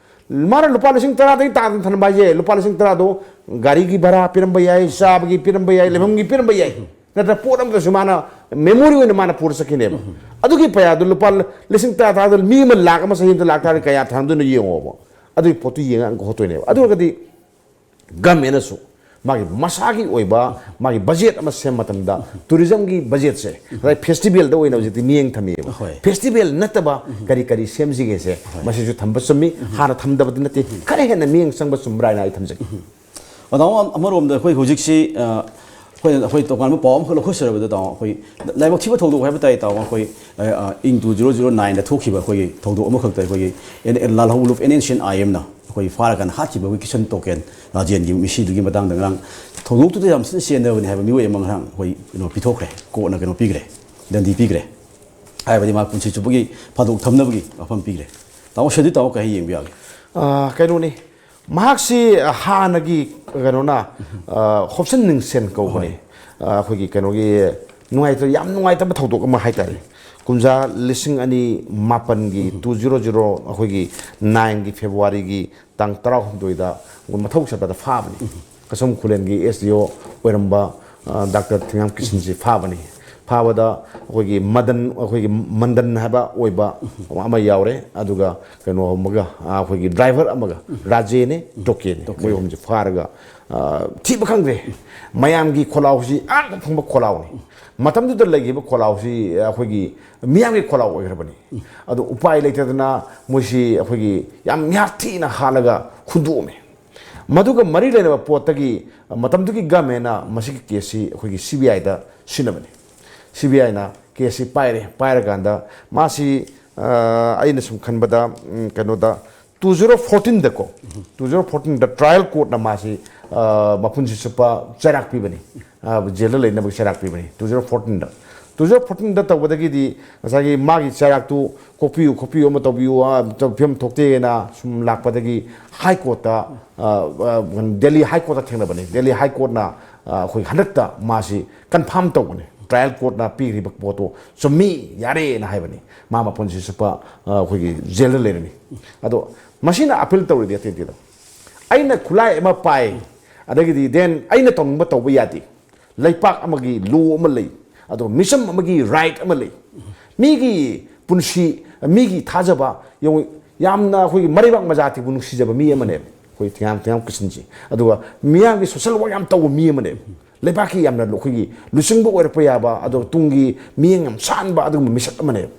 ꯃꯥꯅ ꯂꯨꯄꯥ ꯂꯤꯁꯤꯡ ꯇꯔꯥꯗꯒꯤ ꯇꯥꯗꯅ ꯊꯅꯝꯕ ꯍꯥꯏꯁꯦ, ꯂꯨꯄꯥ ꯂꯤꯁꯤꯡ ꯇꯔꯥꯗꯣ ꯒꯥꯔꯤꯒꯤ ꯚꯔꯥ ꯄꯤꯔꯝꯕ ꯌꯥꯏ, ꯆꯥꯕꯒꯤ ꯄꯤꯔꯝꯕ ꯌꯥꯏ, ꯂꯩꯐꯝꯒꯤ ꯄꯤꯔꯝꯕ ꯌꯥꯏ꯫ ꯅꯠꯇ꯭ꯔ ꯄꯣꯠ ꯑꯃꯗꯁꯨ ꯃꯥꯅ memory ꯑꯣꯏꯅ ꯃꯥꯅ ꯄꯨꯔ ꯆꯠꯈꯤꯅꯦꯕ꯫ ꯑꯗꯨꯒꯤ ꯄꯩꯁꯥꯗꯨ ꯂꯨꯄꯥ ꯂꯤꯁꯤꯡ ꯇꯔꯥ ꯇꯔꯥꯗ ꯃꯤ ꯑꯃ ꯂꯥꯛ ꯑꯃ ꯆꯍꯤ ꯑꯃꯗ ꯂꯥꯛ ꯇꯔꯥꯗꯤ ꯀꯌꯥ ꯊꯝꯗꯣꯏꯅꯣ ꯌꯦꯡꯉꯣꯕ꯫ ꯑꯗꯨꯒꯤ ꯄꯣꯠꯇꯨ ꯌꯦꯡꯉꯒ ꯑꯃꯨꯛ ꯍꯣꯠꯇꯣꯏꯅꯦꯕ꯫ ꯑꯗꯨ ꯑꯣꯏꯔꯒꯗꯤ ꯒꯃꯦꯟꯅꯁꯨ ꯃꯥꯒꯤ ꯃꯁꯥꯒꯤ ꯑꯣꯏꯕ ꯃꯥꯒꯤ ꯕꯖꯦꯠ ꯑꯃ ꯁꯦꯝꯕ ꯃꯇꯝꯗ ꯇꯨꯔꯤꯖꯝꯒꯤ ꯕꯖꯦꯠꯁꯦ, ꯉꯁꯥꯏ ꯐꯦꯁꯇꯤꯚꯦꯜꯗ ꯑꯣꯏꯅ ꯍꯧꯖꯤꯛꯇꯤ ꯃꯤꯠꯌꯦꯡ ꯊꯝꯃꯤꯑꯕ꯫ ꯍꯣꯏ꯫ ꯐꯦꯁꯇꯤꯚꯦꯜ ꯅꯠꯇꯕ ꯀꯔꯤ ꯀꯔꯤ ꯁꯦꯝꯁꯤꯒꯦꯁꯦ ꯃꯁꯤꯁꯨ ꯊꯝꯕ ꯆꯨꯝꯃꯤ꯫ ꯍꯥꯟꯅ ꯊꯝꯗꯕꯗꯤ ꯅꯠꯇꯦ, ꯈꯔ ꯍꯦꯟꯅ ꯃꯤꯠꯌꯦꯡ ꯆꯪꯕ ꯆꯨꯝꯕ꯭ꯔꯥ ꯍꯥꯏꯅ ꯑꯩ ꯊꯝꯖꯒꯦ꯫ ꯑꯗꯣ ꯑꯃꯔꯣꯝꯗ ꯑꯩꯈꯣꯏ ꯍꯧꯖꯤꯛꯁꯤ, ꯑ, ꯑꯩꯈꯣꯏ, ꯑꯩꯈꯣꯏ ꯇꯣꯉꯥꯟꯕ ꯄꯥꯎ ꯑꯃꯈꯛ ꯂꯧꯈꯠꯆꯔꯕꯗ, ꯇꯥꯃꯣ, ꯑꯩꯈꯣꯏ ꯂꯥꯏꯕꯛ ꯊꯤꯕ ꯊꯧꯗꯣꯛ ꯍꯥꯏꯕ ꯇꯥꯏ, ꯇꯥꯃꯣ, ꯑꯩꯈꯣꯏ, ꯑ, ꯑ, ꯏꯪ ꯇꯨ ꯖꯤꯔꯣ ꯖꯤꯔꯣ ꯅꯥꯏꯟꯗ ꯊꯣꯛꯈꯤꯕ ꯑꯩꯈꯣꯏꯒꯤ ꯊꯧꯗꯣꯛ ꯑꯃꯈꯛꯇ ꯑꯩꯈꯣꯏꯒꯤ ꯑꯦꯟ-, ꯑꯦꯟ-, ꯂꯥꯜꯍꯧꯂꯨꯞ ꯑꯦꯟ ꯑꯦꯟꯁꯤꯌꯟ ꯑꯥꯏ ꯑꯦꯝꯅ ꯑꯩꯈꯣꯏ ꯐꯥꯔꯀꯥꯟꯗ ꯍꯥꯠꯈꯤꯕ ꯑꯩꯈꯣꯏ ꯀꯤꯁꯟ ꯇꯣꯀꯦꯟ ꯔꯥꯖꯦꯟꯒꯤ ꯃꯤꯁꯤꯗꯨꯒꯤ ꯃꯇꯥꯡꯗ ꯉꯔꯥꯡ ꯊꯧꯗꯣꯛꯇꯨꯗ ꯌꯥꯝ ꯊꯤꯅ ꯆꯦꯟꯅꯕꯅꯤ ꯍꯥꯏꯕ ꯃꯤꯑꯣꯏ ꯑꯃ ꯉꯔꯥꯡ ꯑꯩꯈꯣꯏ ꯀꯩꯅꯣ ꯄꯤꯊꯣꯛꯈ꯭ꯔꯦ, ꯀꯣꯔꯠꯅ ꯀꯩꯅꯣ ꯄꯤꯈ꯭ꯔꯦ, ꯗꯟꯗꯤ ꯄꯤꯈ꯭ꯔꯦ꯫ ꯍꯥꯏꯕꯗꯤ ꯃꯥ ꯄꯨꯟꯁꯤ ꯆꯨꯞꯄꯒꯤ ꯐꯥꯗꯣꯛ ꯊꯝꯅꯕꯒꯤ ꯋꯥꯐꯝ ꯄꯤꯈ꯭ꯔꯦ꯫ ꯇꯥꯃꯣ, ꯁꯤꯗꯤ ꯇꯥꯃꯣ ꯀꯩ ꯌꯦꯡꯕ ꯌꯥꯒꯦ? ꯑ, ꯀꯩꯅꯣꯅꯤ, ꯃꯍꯥꯛꯁꯤ ꯍꯥꯟꯅꯒꯤ ꯀꯩꯅꯣꯅ, ꯑ, ꯍꯣꯞꯁꯟ ꯅꯤꯡꯁꯦꯟ ꯀꯧꯕꯅꯤ꯫ ꯑ, ꯑꯩꯈꯣꯏꯒꯤ ꯀꯩꯅꯣꯒꯤ ꯅꯨꯡꯉꯥꯏꯇ-, ꯌꯥꯝ ꯅꯨꯡꯉꯥꯏꯇꯕ ꯊꯧꯗꯣꯛ ꯑꯃ ꯍꯥꯏꯇꯥꯔꯦ꯫ ꯀꯨꯝꯖꯥ ꯂꯤꯁꯤꯡ ꯑꯅꯤ ꯃꯥꯄꯟꯒꯤ two zero zero, ꯑꯩꯈꯣꯏꯒꯤ nineꯒꯤ Februaryꯒꯤ ꯇꯥꯡ ꯇꯔꯥꯍꯨꯝꯗꯣꯏꯗ ꯃꯊꯧ ꯆꯠꯄꯗ ꯐꯥꯕꯅꯤ꯫ ꯀꯁꯝ ꯈꯨꯂꯦꯟꯒꯤ S D O ꯑꯣꯏꯔꯝꯕ, ꯑ, ꯗꯥꯛꯇꯔ ꯊꯤꯉꯥꯝ ꯀꯤꯁꯟꯁꯤ ꯐꯥꯕꯅꯤ꯫ ꯐꯥꯕꯗ ꯑꯩꯈꯣꯏꯒꯤ ꯃꯗꯟ, ꯑꯩꯈꯣꯏꯒꯤ ꯃꯟꯗꯟ ꯍꯥꯏꯕ ꯑꯣꯏꯕ ꯑꯃ ꯌꯥꯎꯔꯦ, ꯑꯗꯨꯒ ꯀꯩꯅꯣ ꯑꯃꯒ, ꯑ, ꯑꯩꯈꯣꯏꯒꯤ driver ꯑꯃꯒ, ꯔꯥꯖꯦꯅꯦ, ꯇꯣꯀꯦꯅꯦ, ꯃꯣꯏ ꯑꯍꯨꯝꯁꯤ ꯐꯥꯔꯒ, ꯑ, ꯊꯤꯕ ꯈꯪꯗ꯭ꯔꯦ꯫ ꯃꯌꯥꯝꯒꯤ ꯈꯣꯜꯂꯥꯎꯁꯤ ꯑꯥꯗ ꯐꯪꯕ ꯈꯣꯜꯂꯥꯎꯅꯤ꯫ ꯃꯇꯝꯗꯨꯗ ꯂꯩꯈꯤꯕ ꯈꯣꯜꯂꯥꯎꯁꯤ ꯑꯩꯈꯣꯏꯒꯤ ꯃꯤꯌꯥꯝꯒꯤ ꯈꯣꯜꯂꯥꯎ ꯑꯣꯏꯈ꯭ꯔꯕꯅꯤ꯫ ꯑꯗꯨ ꯎꯄꯥꯏ ꯂꯩꯇꯗꯅ ꯃꯣꯏꯁꯤ ꯑꯩꯈꯣꯏꯒꯤ ꯌꯥꯝ ꯌꯥꯊꯤꯅ ꯍꯥꯠꯂꯒ ꯍꯨꯟꯗꯣꯛꯑꯝꯃꯤ꯫ ꯃꯗꯨꯒ ꯃꯔꯤ ꯂꯩꯅꯕ ꯄꯣꯠꯇꯒꯤ ꯃꯇꯝꯗꯨꯒꯤ ꯒꯃꯦꯟꯅ ꯃꯁꯤꯒꯤ ꯀꯦꯁꯁꯤ ꯑꯩꯈꯣꯏꯒꯤ C B Iꯗ ꯁꯤꯟꯅꯕꯅꯤ꯫ C B Iꯅ ꯀꯦꯁꯁꯤ ꯄꯥꯏꯔꯦ, ꯄꯥꯏꯔꯀꯥꯟꯗ ꯃꯥꯁꯤ, ꯑ, ꯑꯩꯅ ꯁꯨꯝ ꯈꯟꯕꯗ, ꯎꯝ, ꯀꯩꯅꯣꯗ two zero fourteenꯗꯀꯣ, two zero fourteenꯗ trial courtꯅ ꯃꯥꯁꯤ, ꯑ, ꯃꯄꯨꯟꯁꯤ ꯆꯨꯞꯄ ꯆꯩꯔꯥꯛ ꯄꯤꯕꯅꯤ꯫ ꯑ, ꯖꯦꯜꯗ ꯂꯩꯅꯕꯒꯤ ꯆꯩꯔꯥꯛ ꯄꯤꯕꯅꯤ two zero fourteenꯗ꯫ Two zero fourteenꯗ ꯇꯧꯕꯗꯒꯤꯗꯤ ꯉꯁꯥꯏꯒꯤ ꯃꯥꯒꯤ ꯆꯩꯔꯥꯛꯇꯨ ꯀꯣꯛꯄꯤꯌꯨ, ꯈꯣꯠꯄꯤꯌꯨ, ꯑꯃ ꯇꯧꯕꯤꯌꯨ, ꯑ, ꯐꯤꯕꯝ ꯊꯣꯛꯇꯦꯅ ꯁꯨꯝ ꯂꯥꯛꯄꯗꯒꯤ ꯍꯥꯏ ꯀꯣꯔꯠꯇ, ꯑ, ꯑ, ꯗꯦꯜꯂꯤ ꯍꯥꯏ ꯀꯣꯔꯠꯇ ꯊꯦꯡꯅꯕꯅꯤ꯫ ꯗꯦꯜꯂꯤ ꯍꯥꯏ ꯀꯣꯔꯠꯅ, ꯑ, ꯑꯩꯈꯣꯏ ꯍꯟꯗꯛꯇ ꯃꯥꯁꯤ confirm ꯇꯧꯕꯅꯤ꯫ Trial courtꯅ ꯄꯤꯈ꯭ꯔꯤꯕ ꯄꯣꯠꯇꯣ ꯆꯨꯝꯃꯤ, ꯌꯥꯔꯦꯅ ꯍꯥꯏꯕꯅꯤ꯫ ꯃꯥ ꯃꯄꯨꯟꯁꯤ ꯆꯨꯞꯄ, ꯑ, ꯑꯩꯈꯣꯏꯒꯤ ꯖꯦꯜꯗ ꯂꯩꯔꯅꯤ꯫ ꯑꯗꯣ ꯃꯁꯤꯅ appeal ꯇꯧꯔꯤꯗꯤ ꯑꯇꯩ ꯑꯇꯩꯗ ꯑꯩꯅ ꯈꯨꯠꯂꯥꯏ ꯑꯃ ꯄꯥꯏ, ꯑꯗꯒꯤꯗꯤ then ꯑꯩꯅ ꯇꯧꯅꯤꯡꯕ ꯇꯧꯕ ꯌꯥꯗꯦ꯫ ꯂꯩꯄꯥꯛ ꯑꯃꯒꯤ ꯂꯣ ꯑꯃ ꯂꯩ, ꯑꯗꯨꯒ ꯃꯤꯆꯝ ꯑꯃꯒꯤ ꯔꯥꯏꯠ ꯑꯃ ꯂꯩ꯫ ꯃꯤꯒꯤ ꯄꯨꯟꯁꯤ, ꯃꯤꯒꯤ ꯊꯥꯖꯕ, ꯌꯦꯡꯉꯨ, ꯌꯥꯝꯅ ꯑꯩꯈꯣꯏꯒꯤ ꯃꯔꯩꯕꯥꯛ ꯃꯖꯥꯇꯤꯕꯨ ꯅꯨꯡꯁꯤꯖꯕ ꯃꯤ ꯑꯃꯅꯦꯕ ꯑꯩꯈꯣꯏ ꯊꯤꯉꯥꯝ, ꯊꯤꯉꯥꯝ ꯀ꯭ꯔꯤꯁꯟꯁꯤ꯫ ꯑꯗꯨꯒ ꯃꯤꯌꯥꯝꯒꯤ ꯁꯣꯁꯦꯜ ꯋꯥꯔꯛ ꯌꯥꯝ ꯇꯧꯕ ꯃꯤ ꯑꯃꯅꯦꯕ꯫ ꯂꯩꯕꯥꯛꯀꯤ ꯌꯥꯝꯅ ꯑꯩꯈꯣꯏꯒꯤ ꯂꯨꯆꯤꯡꯕ ꯑꯣꯏꯔꯛꯄ ꯌꯥꯕ, ꯑꯗꯨꯒ ꯇꯨꯡꯒꯤ ꯃꯤꯠꯌꯦꯡ ꯌꯥꯝ ꯁꯥꯟꯕ ꯑꯗꯨꯒꯨꯝꯕ ꯃꯤꯁꯛ ꯑꯃꯅꯦꯕ꯫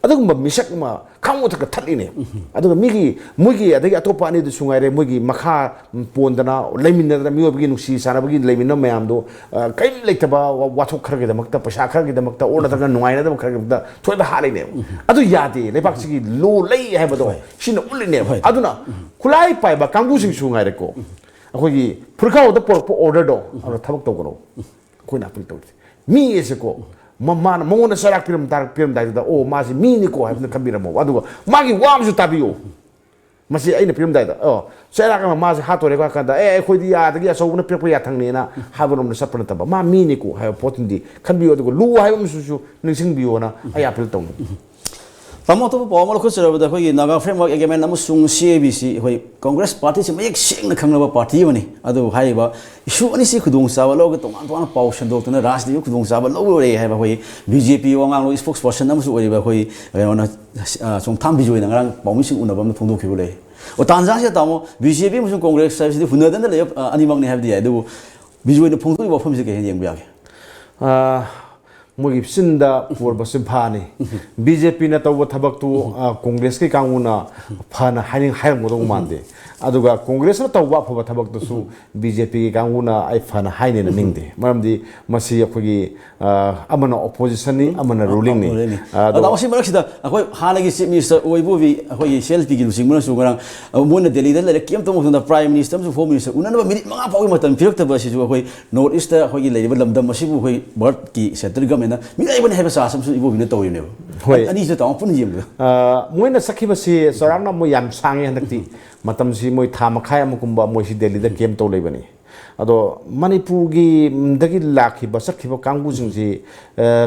ꯑꯗꯨꯒꯨꯝꯕ ꯃꯤꯁꯛ ꯑꯃ ꯈꯥꯡ ꯃꯊꯛꯇ ꯊꯠꯂꯤꯅꯦꯕ꯫ ꯑꯗꯨꯒ ꯃꯤꯒꯤ, ꯃꯣꯏꯒꯤ, ꯑꯗꯒꯤ ꯑꯇꯣꯞꯄ ꯑꯅꯤꯗꯨꯁꯨ ꯉꯥꯏꯔꯦ, ꯃꯣꯏꯒꯤ ꯃꯈꯥ ꯄꯣꯟꯗꯅ ꯂꯩꯃꯤꯟꯅꯗꯅ, ꯃꯤꯑꯣꯏꯕꯒꯤ ꯅꯨꯡꯁꯤ ꯆꯥꯟꯅꯕꯒꯤ ꯂꯩꯃꯤꯟꯅꯕ ꯃꯌꯥꯝꯗꯣ, ꯑ, ꯀꯔꯤꯝ ꯂꯩꯇꯕ ꯋꯥ-, ꯋꯥꯊꯣꯛ ꯈꯔꯒꯤꯗꯃꯛꯇ, ꯄꯩꯁꯥ ꯈꯔꯒꯤꯗꯃꯛꯇ, ꯑꯣꯔ ꯅꯠꯇ꯭ꯔꯒ ꯅꯨꯡꯉꯥꯏꯅꯗꯕ ꯈꯔꯒꯤꯗꯃꯛꯇ ꯊꯣꯏꯗ ꯍꯥꯠꯂꯤꯅꯦꯕ꯫ ꯑꯗꯨ ꯌꯥꯗꯦ, ꯂꯩꯕꯥꯛꯁꯤꯒꯤ ꯂꯣ ꯂꯩ ꯍꯥꯏꯕꯗꯣ ꯁꯤꯅ ꯎꯠꯂꯤꯅꯦꯕ꯫ ꯑꯗꯨꯅ ꯈꯨꯠꯂꯥꯏ ꯄꯥꯏꯕ ꯀꯥꯡꯕꯨꯁꯤꯡꯁꯨ ꯉꯥꯏꯔꯦꯀꯣ, ꯑꯩꯈꯣꯏꯒꯤ ꯐꯨꯔꯈꯥꯎꯗ ꯄꯨꯔꯛꯄ ꯑꯣꯔꯗꯔꯗꯣ ꯑꯗꯨꯗ ꯊꯕꯛ ꯇꯧꯒꯅꯣ꯫ ꯑꯩꯈꯣꯏꯅ ꯑꯄꯤꯜ ꯇꯧꯔꯤꯁꯦ꯫ ꯃꯤ ꯑꯁꯦꯀꯣ, ꯃ-, ꯃꯥꯅ, ꯃꯉꯣꯟꯗ ꯆꯩꯔꯥꯛ ꯄꯤꯔꯝ ꯇꯥꯔ-, ꯄꯤꯔꯝꯗꯥꯏꯗꯨꯗ, "ꯑꯣ, ꯃꯥꯁꯤ ꯃꯤꯅꯤꯀꯣ" ꯍꯥꯏꯕꯗꯨ ꯈꯟꯕꯤꯔꯝꯃꯣ꯫ ꯑꯗꯨꯒ ꯃꯥꯒꯤ ꯋꯥ ꯑꯃꯁꯨ ꯇꯥꯕꯤꯌꯨ꯫ ꯃꯁꯤ ꯑꯩꯅ ꯄꯤꯔꯝꯗꯥꯏꯗ, "ꯑꯣ, ꯆꯩꯔꯥꯛ ꯑꯃ ꯃꯥꯁꯦ ꯍꯥꯠꯇꯣꯔꯦꯀꯣ" ꯍꯥꯏ ꯀꯥꯟꯗ, "ꯑꯦ, ꯑꯩꯈꯣꯏꯗꯤ ꯑꯥꯗꯒꯤ ꯑꯆꯧꯕꯅ ꯄꯤꯔꯛꯄ ꯌꯥꯊꯪꯅꯦꯅ" ꯍꯥꯏꯕꯔꯣꯝꯗ ꯆꯠꯄ ꯅꯠꯇꯕ, "ꯃꯥ ꯃꯤꯅꯤꯀꯣ" ꯍꯥꯏꯕ ꯄꯣꯠꯇꯨꯝꯗꯤ ꯈꯟꯕꯤꯌꯨ꯫ ꯑꯗꯨꯒ ꯂꯣ ꯍꯥꯏꯕ ꯑꯃꯁꯨꯁꯨ ꯅꯤꯡꯁꯤꯡꯕꯤꯌꯣꯅ ꯑꯩ ꯑꯄꯤꯜ ꯇꯧꯅꯤꯡꯉꯤ꯫ ꯇꯥꯃꯣ, ꯑꯇꯣꯞꯄ ꯄꯥꯎ ꯑꯃ ꯂꯧꯈꯠꯆꯔꯕꯗ, ꯑꯩꯈꯣꯏꯒꯤ Naga Framework Agreement ꯑꯃꯁꯨꯡ C A B C, ꯑꯩꯈꯣꯏ Congress party ꯁꯤ ꯃꯌꯦꯛ ꯁꯦꯡꯅ ꯈꯪꯅꯕ party ꯑꯃꯅꯤ꯫ ꯑꯗꯨꯕꯨ ꯍꯥꯏꯔꯤꯕ issue ꯑꯅꯤꯁꯤ ꯈꯨꯗꯣꯡꯆꯥꯕ ꯂꯧꯔꯒ ꯇꯣꯉꯥꯟ ꯇꯣꯉꯥꯟꯕ ꯄꯥꯎ ꯁꯟꯗꯣꯛꯇꯨꯅ ꯔꯥꯖꯅꯤꯇꯤꯒꯤ ꯈꯨꯗꯣꯡꯆꯥꯕ ꯂꯧꯔꯨꯔꯦ ꯍꯥꯏꯕ ꯑꯩꯈꯣꯏ B J P ꯋꯥ ꯉꯥꯡꯂꯣꯏ spokesperson ꯑꯃꯁꯨ ꯑꯣꯏꯔꯤꯕ ꯑꯩꯈꯣꯏ ꯀꯩꯅꯣꯅ, ꯑ, ꯆꯣꯡꯊꯥꯝ ꯕꯤꯖꯣꯏꯅ ꯉꯔꯥꯡ ꯄꯥꯎꯃꯤꯁꯤꯡ ꯎꯅꯕ ꯑꯃꯗ ꯐꯣꯡꯗꯣꯛꯈꯤꯕ ꯂꯩ꯫ ꯑꯣ, ꯇꯥꯟꯖꯥꯁꯤꯗ ꯇꯥꯃꯣ, B J P ꯑꯃꯁꯨꯡ Congress ꯍꯥꯏꯕꯁꯤꯗꯤ ꯍꯨꯟꯅꯗꯅ ꯂꯩꯕ, ꯑ, ꯑꯅꯤꯃꯛꯅꯤ ꯍꯥꯏꯕꯗꯤ ꯌꯥꯏ, ꯑꯗꯨꯕꯨ ꯕꯤꯖꯣꯏꯅ ꯐꯣꯡꯗꯣꯛꯂꯤꯕ ꯋꯥꯐꯝꯁꯤ ꯀꯩ ꯍꯥꯏꯅ ꯌꯦꯡꯕ ꯌꯥꯒꯦ? ꯑ, ꯃꯣꯏꯒꯤ ꯆꯤꯟꯗ ꯄꯣꯔꯕ ꯆꯤꯟꯐꯥꯅꯤ꯫ B J P ꯅ ꯇꯧꯕ ꯊꯕꯛꯇꯨ, ꯑ, Congress ꯀꯤ ꯀꯥꯡꯕꯨꯅ ꯐꯅ ꯍꯥꯏꯅꯤꯡ-, ꯍꯥꯏꯔꯝꯒꯗꯧꯕ ꯃꯥꯟꯗꯦ꯫ ꯑꯗꯨꯒ Congress ꯅ ꯇꯧꯕ ꯑꯐꯕ ꯊꯕꯛꯇꯨꯁꯨ B J P ꯒꯤ ꯀꯥꯡꯕꯨꯅ ꯑꯩ ꯐꯅ ꯍꯥꯏꯅꯦꯅ ꯅꯤꯡꯗꯦ꯫ ꯃꯔꯝꯗꯤ ꯃꯁꯤ ꯑꯩꯈꯣꯏꯒꯤ, ꯑ, ꯑꯃꯅ opposition ꯅꯤ, ꯑꯃꯅ ruling ꯅꯤ꯫ ꯑ, ꯑꯗꯣ ꯑꯗꯣ ꯃꯁꯤ ꯃꯔꯛꯁꯤꯗ ꯑꯩꯈꯣꯏ ꯍꯥꯟꯅꯒꯤ Chief Minister ꯑꯣꯏꯕꯨꯕꯤ ꯑꯩꯈꯣꯏꯒꯤ C L P ꯒꯤ ꯂꯨꯆꯤꯡꯕꯅꯁꯨ ꯉꯔꯥꯡ, ꯑ, ꯃꯣꯏꯅ ꯗꯦꯜꯂꯤꯗ ꯂꯩꯔꯦ, camp ꯇꯧꯕ ꯃꯇꯝꯗ Prime Minister ꯑꯃꯁꯨꯡ Home Minister ꯎꯅꯅꯕ minute ꯃꯉꯥ ꯐꯥꯎꯒꯤ ꯃꯇꯝ ꯄꯤꯔꯛꯇꯕ ꯑꯁꯤꯁꯨ ꯑꯩꯈꯣꯏ North East ꯇ ꯑꯩꯈꯣꯏꯒꯤ ꯂꯩꯔꯤꯕ ꯂꯝꯗꯝ ꯑꯁꯤꯕꯨ ꯑꯩꯈꯣꯏ ꯚꯥꯔꯠꯀꯤ central government ꯅ ꯃꯤꯅꯥꯏꯕꯅꯤ ꯍꯥꯏꯕ charge ꯑꯃꯁꯨ ꯏꯕꯣꯕꯤꯅ ꯇꯧꯔꯤꯕꯅꯦꯕ꯫ ꯍꯣꯏ꯫ ꯑꯅꯤꯁꯤꯗ ꯇꯥꯃꯣ ꯄꯨꯟꯅ ꯌꯦꯡꯕꯗ꯫ ꯑ, ꯃꯣꯏꯅ ꯆꯠꯈꯤꯕꯁꯤ ꯆꯥꯎꯔꯥꯛꯅ ꯃꯣꯏ ꯌꯥꯝ ꯁꯥꯡꯉꯦ ꯍꯟꯗꯛꯇꯤ꯫ ꯃꯇꯝꯁꯤ ꯃꯣꯏ ꯊꯥ ꯃꯈꯥꯏ ꯑꯃꯒꯨꯝꯕ ꯃꯣꯏꯁꯤ ꯗꯦꯜꯂꯤꯗ camp ꯇꯧ ꯂꯩꯕꯅꯤ꯫ ꯑꯗꯣ ꯃꯅꯤꯄꯨꯔꯒꯤ ꯗꯒꯤ ꯂꯥꯛꯈꯤꯕ ꯆꯠꯈꯤꯕ ꯀꯥꯡꯕꯨꯁꯤꯡꯁꯤ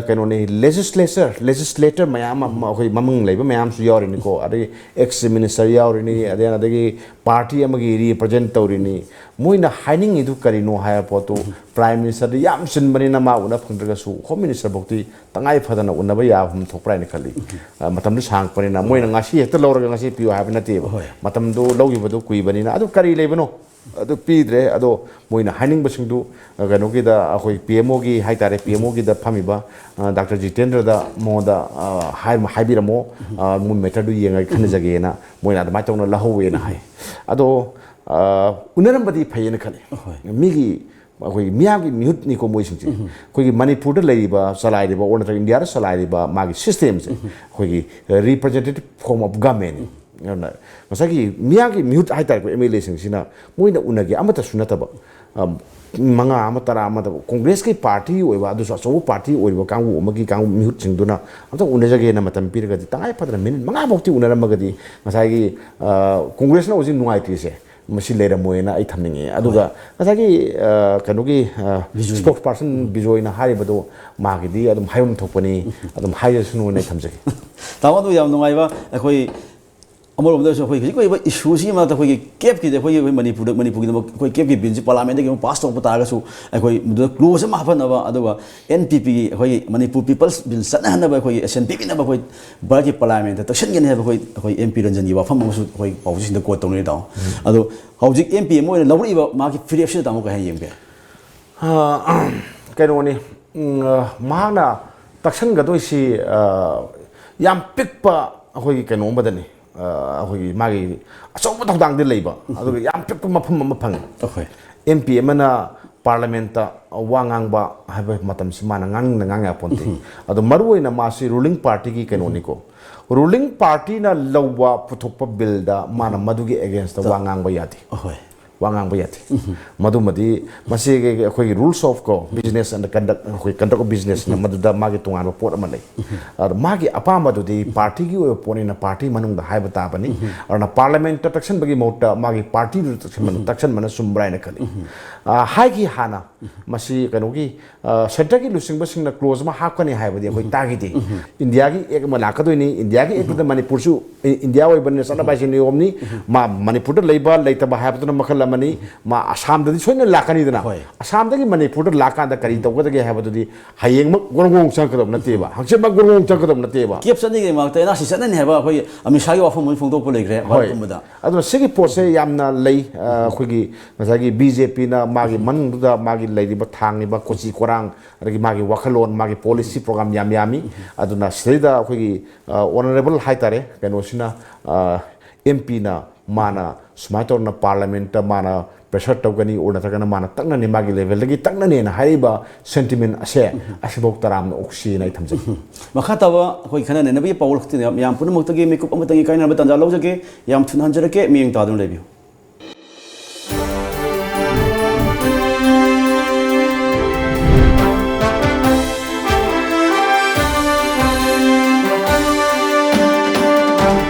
ꯀꯩꯅꯣꯅꯤ, ꯂꯦꯖꯤꯁꯂꯦꯆꯔ ꯂꯦꯖꯤꯁꯂꯦꯇꯔ ꯃꯌꯥꯝ ꯑꯃ ꯑꯩꯈꯣꯏ ꯃꯃꯤꯡ ꯂꯩꯕ ꯃꯌꯥꯝꯁꯨ ꯌꯥꯎꯔꯤꯅꯤꯀꯣ, ꯑꯗꯒꯤ ꯑꯦꯛꯁ ꯃꯤꯅꯤꯁꯇꯔ ꯌꯥꯎꯔꯤꯅꯤ, ꯑꯗꯩ ꯑꯗꯒꯤ ꯄꯥꯔꯇꯤ ꯑꯃꯒꯤ ꯔꯤꯄ꯭ꯔꯖꯦꯟ ꯇꯧꯔꯤꯅꯤ꯫ ꯃꯣꯏꯅ ꯍꯥꯏꯅꯤꯡꯉꯤꯗꯨ ꯀꯔꯤꯅꯣ ꯍꯥꯏꯕ ꯄꯣꯠꯇꯨ ꯄ꯭ꯔꯥꯏꯝ ꯃꯤꯅꯤꯁꯇꯔꯗ ꯌꯥꯝ ꯆꯤꯟꯕꯅꯤꯅ ꯃꯥ ꯎꯅ ꯐꯪꯗ꯭ꯔꯒꯁꯨ ꯍꯣꯝ ꯃꯤꯅꯤꯁꯇꯔ ꯐꯥꯎꯗꯤ ꯇꯉꯥꯏ ꯐꯗꯅ ꯎꯅꯕ ꯌꯥꯐꯝ ꯊꯣꯛꯄ꯭ꯔꯥ ꯍꯥꯏꯅ ꯈꯜꯂꯤ꯫ ꯃꯇꯝꯗꯨ ꯁꯥꯡꯉꯛꯄꯅꯤꯅ ꯃꯣꯏꯅ ꯉꯁꯤ ꯍꯦꯛꯇ ꯂꯧꯔꯒ ꯉꯁꯤ ꯄꯤꯌꯨ ꯍꯥꯏꯕ ꯅꯠꯇꯦꯕ꯫ ꯃꯇꯝꯗꯨ ꯂꯧꯈꯤꯕꯗꯨ ꯀꯨꯏꯕꯅꯤꯅ꯫ ꯑꯗꯨ ꯀꯔꯤ ꯂꯩꯕꯅꯣ? ꯑꯗꯨ ꯄꯤꯗ꯭ꯔꯦ꯫ ꯑꯗꯣ ꯃꯣꯏꯅ ꯍꯥꯏꯅꯤꯡꯕꯁꯤꯡꯗꯨ ꯀꯩꯅꯣꯒꯤꯗ, ꯑꯩꯈꯣꯏ ꯄꯤ ꯑꯦꯝ ꯑꯣꯒꯤ ꯍꯥꯏꯇꯥꯔꯦ, ꯄꯤ ꯑꯦꯝ ꯑꯣꯒꯤꯗ ꯐꯝꯃꯤꯕ ꯗꯥꯛꯇꯔ ꯖꯤꯇꯦꯟꯗ꯭ꯔꯗ ꯃꯉꯣꯟꯗ ꯍꯥꯏꯔꯝꯃꯣ, ꯃꯣꯏ ꯃꯦꯇꯔꯗꯨ ꯌꯦꯡꯉꯒ ꯈꯟꯅꯖꯒꯦꯅ ꯃꯣꯏꯅ ꯑꯗꯨꯃꯥꯏꯅ ꯇꯧꯅ ꯂꯧꯍꯧꯋꯦꯅ ꯍꯥꯏ꯫ ꯑꯗꯣ ꯎꯅꯔꯝꯕꯗꯤ ꯐꯩꯌꯦꯅ ꯈꯜꯂꯤ꯫ ꯃꯤꯒꯤ ꯑꯩꯈꯣꯏꯒꯤ ꯃꯤꯌꯥꯝꯒꯤ ꯃꯤꯍꯨꯠꯅꯤꯀꯣ ꯃꯣꯏꯁꯤꯡꯁꯦ꯫ ꯑꯩꯈꯣꯏꯒꯤ ꯃꯅꯤꯄꯨꯔꯗ ꯂꯩꯔꯤꯕ ꯆꯂꯥꯏꯔꯤꯕ ꯑꯣꯔ ꯅꯠꯇ꯭ꯔꯒ ꯏꯟꯗꯤꯌꯥꯗ ꯆꯂꯥꯏꯔꯤꯕ ꯃꯥꯒꯤ ꯁꯤꯁꯇꯦꯝꯁꯦ ꯑꯩꯈꯣꯏꯒꯤ representative form of government ꯅꯤ꯫ ꯑꯗꯨꯅ ꯉꯁꯥꯏꯒꯤ ꯃꯤꯌꯥꯝꯒꯤ ꯃꯤꯍꯨꯠ ꯍꯥꯏꯇꯥꯔꯦꯀꯣ, ꯑꯦꯝ ꯑꯦꯜ ꯑꯦꯁꯤꯡꯁꯤꯅ ꯃꯣꯏꯅ ꯎꯅꯒꯦ ꯑꯃꯠꯇꯁꯨ ꯅꯠꯇꯕ, ꯃꯉꯥ ꯑꯃ, ꯇꯔꯥ ꯑꯃꯗ ꯀꯣꯡꯒ꯭ꯔꯦꯁꯀꯤ ꯄꯥꯔꯇꯤ ꯑꯣꯏꯕ, ꯑꯗꯨꯁꯨ ꯑꯆꯧꯕ ꯄꯥꯔꯇꯤ ꯑꯣꯏꯔꯤꯕ ꯀꯥꯡꯕꯨ ꯑꯃꯒꯤ ꯀꯥꯡꯕꯨ ꯃꯤꯍꯨꯠꯁꯤꯡꯗꯨꯅ ꯑꯝꯇꯪ ꯎꯅꯖꯒꯦꯅ ꯃꯇꯝ ꯄꯤꯔꯒꯗꯤ, ꯇꯉꯥꯏ ꯐꯗꯅ ꯃꯤꯅꯤꯠ ꯃꯉꯥ ꯐꯥꯎꯇꯤ ꯎꯅꯔꯝꯃꯒꯗꯤ ꯉꯁꯥꯏꯒꯤ ꯀꯣꯡꯒ꯭ꯔꯦꯁꯅ ꯍꯧꯖꯤꯛ ꯅꯨꯡꯉꯥꯏꯇ꯭ꯔꯤꯁꯦ ꯃꯁꯤ ꯂꯩꯔꯝꯃꯣꯏꯅ ꯑꯩ ꯊꯝꯅꯤꯡꯉꯦ꯫ ꯑꯗꯨꯒ ꯉꯁꯥꯏꯒꯤ ꯀꯩꯅꯣꯒꯤ ꯕꯤꯖꯣꯏꯒꯤ꯫ Spokesperson ꯕꯤꯖꯣꯏꯅ ꯍꯥꯏꯔꯤꯕꯗꯣ ꯃꯥꯒꯤꯗꯤ ꯑꯗꯨꯝ ꯍꯥꯏꯐꯝ ꯊꯣꯛꯄꯅꯤ, ꯑꯗꯨꯝ ꯍꯥꯏꯖꯁꯅꯨꯅ ꯑꯩ ꯊꯝꯖꯒꯦ꯫ ꯇꯥꯃꯣ, ꯑꯗꯨ ꯌꯥꯝ ꯅꯨꯡꯉꯥꯏꯕ꯫ ꯑꯩꯈꯣꯏ ꯑꯃꯔꯣꯝꯗꯁꯨ ꯑꯩꯈꯣꯏ ꯍꯧꯖꯤꯛ ꯑꯣꯏꯔꯤꯕ ꯏꯁꯨꯁꯤꯒꯤ ꯃꯔꯛꯇ ꯑꯩꯈꯣꯏꯒꯤ ꯀꯦꯞꯀꯤꯗꯤ ꯑꯩꯈꯣꯏꯒꯤ, ꯑꯩꯈꯣꯏ ꯃꯅꯤꯄꯨꯔꯗ, ꯃꯅꯤꯄꯨꯔꯒꯤꯗꯃꯛ ꯑꯩꯈꯣꯏ ꯀꯦꯞꯀꯤ ꯕꯤꯜꯁꯤ ꯄꯥꯔꯂꯥꯃꯦꯟꯗꯒꯤ ꯑꯃꯨꯛ ꯄꯥꯁ ꯇꯧꯔꯛꯄ ꯇꯥꯔꯒꯁꯨ ꯑꯩꯈꯣꯏ ꯃꯗꯨꯗ ꯀ꯭ꯂꯣꯖ ꯑꯃ ꯍꯥꯞꯍꯟꯅꯕ, ꯑꯗꯨꯒ ꯑꯦꯟ ꯄꯤ ꯄꯤꯒꯤ ꯑꯩꯈꯣꯏꯒꯤ ꯃꯅꯤꯄꯨꯔ ꯄꯤꯄꯜꯁ ꯕꯤꯜ ꯆꯠꯅꯍꯟꯅꯕ ꯑꯩꯈꯣꯏꯒꯤ ꯑꯦꯁꯦꯟ ꯄꯤꯕꯤꯅꯕ ꯑꯩꯈꯣꯏ ꯚꯥꯔꯠꯀꯤ ꯄꯥꯔꯂꯥꯃꯦꯟꯗ ꯇꯛꯁꯟꯒꯅꯤ ꯍꯥꯏꯕ ꯑꯩꯈꯣꯏ, ꯑꯩꯈꯣꯏ ꯑꯦꯝ ꯄꯤ ꯔꯟꯖꯟꯒꯤ ꯋꯥꯐꯝ ꯑꯃꯁꯨ ꯑꯩꯈꯣꯏ ꯄꯥꯎꯆꯦꯁꯤꯡꯗ ꯀꯣꯠ ꯇꯧꯅꯔꯤ, ꯇꯥꯃꯣ꯫ ꯑꯗꯣ ꯍꯧꯖꯤꯛ ꯑꯦꯝ ꯄꯤ ꯑꯃ ꯑꯣꯏꯅ ꯂꯧꯔꯛꯏꯕ ꯃꯍꯥꯛꯀꯤ ꯐꯤꯔꯦꯞꯁꯤꯗ ꯇꯥꯃꯣ ꯀꯔꯤ ꯍꯥꯏꯅ ꯌꯦꯡꯕꯤꯔꯦ? ꯀꯩꯅꯣꯅꯤ, ꯃꯍꯥꯛꯅ ꯇꯛꯁꯟꯒꯗꯣꯏꯁꯤ ꯌꯥꯝ ꯄꯤꯛꯄ ꯑꯩꯈꯣꯏꯒꯤ ꯀꯩꯅꯣ ꯑꯃꯗꯅꯤ꯫ ꯑꯩꯈꯣꯏꯒꯤ ꯃꯥꯒꯤ ꯑꯆꯧꯕ ꯊꯧꯗꯥꯡꯗꯤ ꯂꯩꯕ, ꯑꯗꯨꯒ ꯌꯥꯝ ꯄꯤꯛꯄ ꯃꯐꯝ ꯑꯃ ꯐꯪꯉꯤ꯫ ꯑꯩꯈꯣꯏ ꯑꯦꯝ ꯄꯤ ꯑꯃꯅ ꯄꯥꯔꯂꯥꯃꯦꯟꯇ ꯋꯥ ꯉꯥꯡꯕ ꯍꯥꯏꯕ ꯃꯇꯝꯁꯤ ꯃꯥꯅ ꯉꯥꯡꯅꯤꯡꯅ ꯉꯥꯡ ꯌꯥꯄꯣꯟꯇꯦ꯫ ꯑꯗꯣ ꯃꯔꯨ ꯑꯣꯏꯅ ꯃꯥꯁꯤ ꯔꯨꯂꯤꯡ ꯄꯥꯔꯇꯤꯒꯤ ꯀꯩꯅꯣꯅꯤꯀꯣ꯫ ꯔꯨꯂꯤꯡ ꯄꯥꯔꯇꯤꯅ ꯂꯧꯕ ꯄꯨꯊꯣꯛꯄ ꯕꯤꯜꯗ ꯃꯥꯅ ꯃꯗꯨꯒꯤ ꯑꯦꯒꯦꯟꯁꯇ ꯋꯥ ꯉꯥꯡꯕ ꯌꯥꯗꯦ꯫ ꯑꯩꯈꯣꯏ ꯋꯥ ꯉꯥꯡꯕ ꯌꯥꯗꯦ꯫ ꯃꯗꯨꯃꯗꯤ ꯃꯁꯤꯒꯤ ꯑꯩꯈꯣꯏꯒꯤ rules of ꯀꯣ, business and conduct, ꯑꯩꯈꯣꯏ conduct of businessꯅ ꯃꯗꯨꯗ ꯃꯥꯒꯤ ꯇꯣꯉꯥꯟꯕ ꯄꯣꯠ ꯑꯃ ꯂꯩ꯫ ꯑꯗꯣ ꯃꯥꯒꯤ ꯑꯄꯥꯝꯕꯗꯨꯗꯤ ꯄꯥꯔꯇꯤꯒꯤ ꯑꯣꯏꯕ ꯄꯣꯠꯅꯤꯅ ꯄꯥꯔꯇꯤ ꯃꯅꯨꯡꯗ ꯍꯥꯏꯕ ꯇꯥꯕꯅꯤ꯫ ꯑꯗꯨꯅ ꯄꯥꯔꯂꯥꯃꯦꯟꯇ ꯇꯛꯁꯟꯕꯒꯤ ꯃꯍꯨꯠꯇ ꯃꯥꯒꯤ ꯄꯥꯔꯇꯤꯗꯨꯗ ꯇꯛꯁꯟꯕꯅ, ꯇꯛꯁꯟꯕꯅ ꯆꯨꯝꯕ꯭ꯔꯥ ꯍꯥꯏꯅ ꯈꯜꯂꯤ꯫ ꯑ, ꯍꯥꯏꯈꯤ ꯍꯥꯟꯅ꯫ ꯃꯁꯤ ꯀꯩꯅꯣꯒꯤ, ꯑ, centreꯒꯤ ꯂꯨꯆꯤꯡꯕꯁꯤꯡꯅ clause ꯑꯃ ꯍꯥꯞꯀꯅꯤ ꯍꯥꯏꯕꯗꯤ ꯑꯩꯈꯣꯏ ꯇꯥꯈꯤꯗꯦ꯫ Indiaꯒꯤ act ꯑꯃ ꯂꯥꯛꯀꯗꯣꯏꯅꯤ꯫ Indiaꯒꯤ actꯗ ꯃꯅꯤꯄꯨꯔꯁꯨ ꯏ-, India ꯑꯣꯏꯕꯅꯤꯅ ꯆꯠꯅꯕ ꯍꯥꯏꯁꯤ ꯅꯤꯌꯣꯝꯅꯤ꯫ ꯃꯥ ꯃꯅꯤꯄꯨꯔꯗ ꯂꯩꯕ ꯂꯩꯇꯕ ꯍꯥꯏꯕꯗꯨꯅ ꯃꯈꯜ ꯑꯃꯅꯤ꯫ ꯃꯥ ꯑꯁꯥꯝꯗꯗꯤ ꯁꯣꯏꯗꯅ ꯂꯥꯛꯀꯅꯤꯗꯅ꯫ ꯍꯣꯏ꯫ ꯑꯁꯥꯝꯗꯒꯤ ꯃꯅꯤꯄꯨꯔꯗ ꯂꯥꯛꯀꯥꯟꯗ ꯀꯔꯤ ꯇꯧꯒꯗꯒꯦ ꯍꯥꯏꯕꯗꯨꯗꯤ ꯍꯌꯦꯡꯃꯛ ꯒꯣꯔꯣꯡ ꯒꯣꯔꯣꯡ ꯆꯪꯉꯛꯀꯗꯕ ꯅꯠꯇꯦꯕ꯫ ꯍꯪꯆꯤꯠꯃꯛ ꯒꯣꯔꯣꯡ ꯒꯣꯔꯣꯡ ꯆꯪꯉꯛꯀꯗꯕ ꯅꯠꯇꯦꯕ꯫ Cape ꯆꯠꯅꯤꯡꯉꯩ ꯃꯔꯛꯇ NRC ꯆꯠꯅꯅꯤ ꯍꯥꯏꯕ ꯑꯩꯈꯣꯏ ꯑꯃꯤꯠ ꯁꯥꯍꯒꯤ ꯋꯥꯐꯝ ꯑꯃ ꯐꯣꯡꯗꯣꯛꯄ ꯂꯩꯈ꯭ꯔꯦ ꯍꯣꯏ꯫ ꯚꯥꯔꯠ ꯄꯨꯝꯕꯗ꯫ ꯑꯗꯨꯅ ꯁꯤꯒꯤ ꯄꯣꯠꯁꯦ ꯌꯥꯝꯅ ꯂꯩ꯫ ꯑ, ꯑꯩꯈꯣꯏꯒꯤ ꯉꯁꯥꯏꯒꯤ BJPꯅ ꯃꯥꯒꯤ ꯃꯅꯨꯡꯗꯨꯗ ꯃꯥꯒꯤ ꯂꯩꯔꯤꯕ ꯊꯥꯡꯉꯤꯕ ꯀꯣꯆꯤ ꯀꯣꯔꯥꯡ, ꯑꯗꯒꯤ ꯃꯥꯒꯤ ꯋꯥꯈꯜꯂꯣꯟ, ꯃꯥꯒꯤ policy program ꯌꯥꯝ ꯌꯥꯝꯃꯤ꯫ ꯑꯗꯨꯅ ꯁꯤꯗꯩꯗ ꯑꯩꯈꯣꯏꯒꯤ, ꯑ, honourable ꯍꯥꯏꯇꯥꯔꯦ, ꯀꯩꯅꯣꯁꯤꯅ, ꯑ, MPꯅ ꯃꯥꯅ ꯁꯨꯃꯥꯏꯅ ꯇꯧꯗꯅ parliamentꯇ ꯃꯥꯅ pressure ꯇꯧꯒꯅꯤ, or ꯅꯠꯇ꯭ꯔꯒꯅ ꯃꯥꯅ ꯇꯛꯅꯅꯤ, ꯃꯥꯒꯤ levelꯗꯒꯤ ꯇꯛꯅꯅꯦꯅ ꯍꯥꯏꯔꯤꯕ sentiment ꯑꯁꯦ ꯑꯁꯤꯐꯥꯎ ꯇꯔꯥꯝꯅ ꯑꯣꯛꯁꯤꯅ ꯑꯩ ꯊꯝꯖꯒꯦ꯫ ꯃꯈꯥ ꯇꯥꯕ ꯑꯩꯈꯣꯏ ꯈꯟꯅ ꯅꯩꯅꯕꯒꯤ ꯄꯥꯎ ꯂꯧꯊꯣꯛꯇꯨꯅ ꯃꯌꯥꯝ ꯄꯨꯝꯅꯃꯛꯇꯒꯤ ꯃꯤꯀꯨꯞ ꯑꯃꯇꯪꯒꯤ ꯀꯥꯏꯅꯅꯕ ꯇꯥꯟꯖꯥ ꯂꯧꯖꯒꯦ꯫ ꯌꯥꯝ ꯊꯨꯅ ꯍꯟꯖꯔꯛꯀꯦ, ꯃꯤꯠꯌꯦꯡ ꯇꯥꯗꯨꯅ ꯂꯩꯕꯤꯌꯨ꯫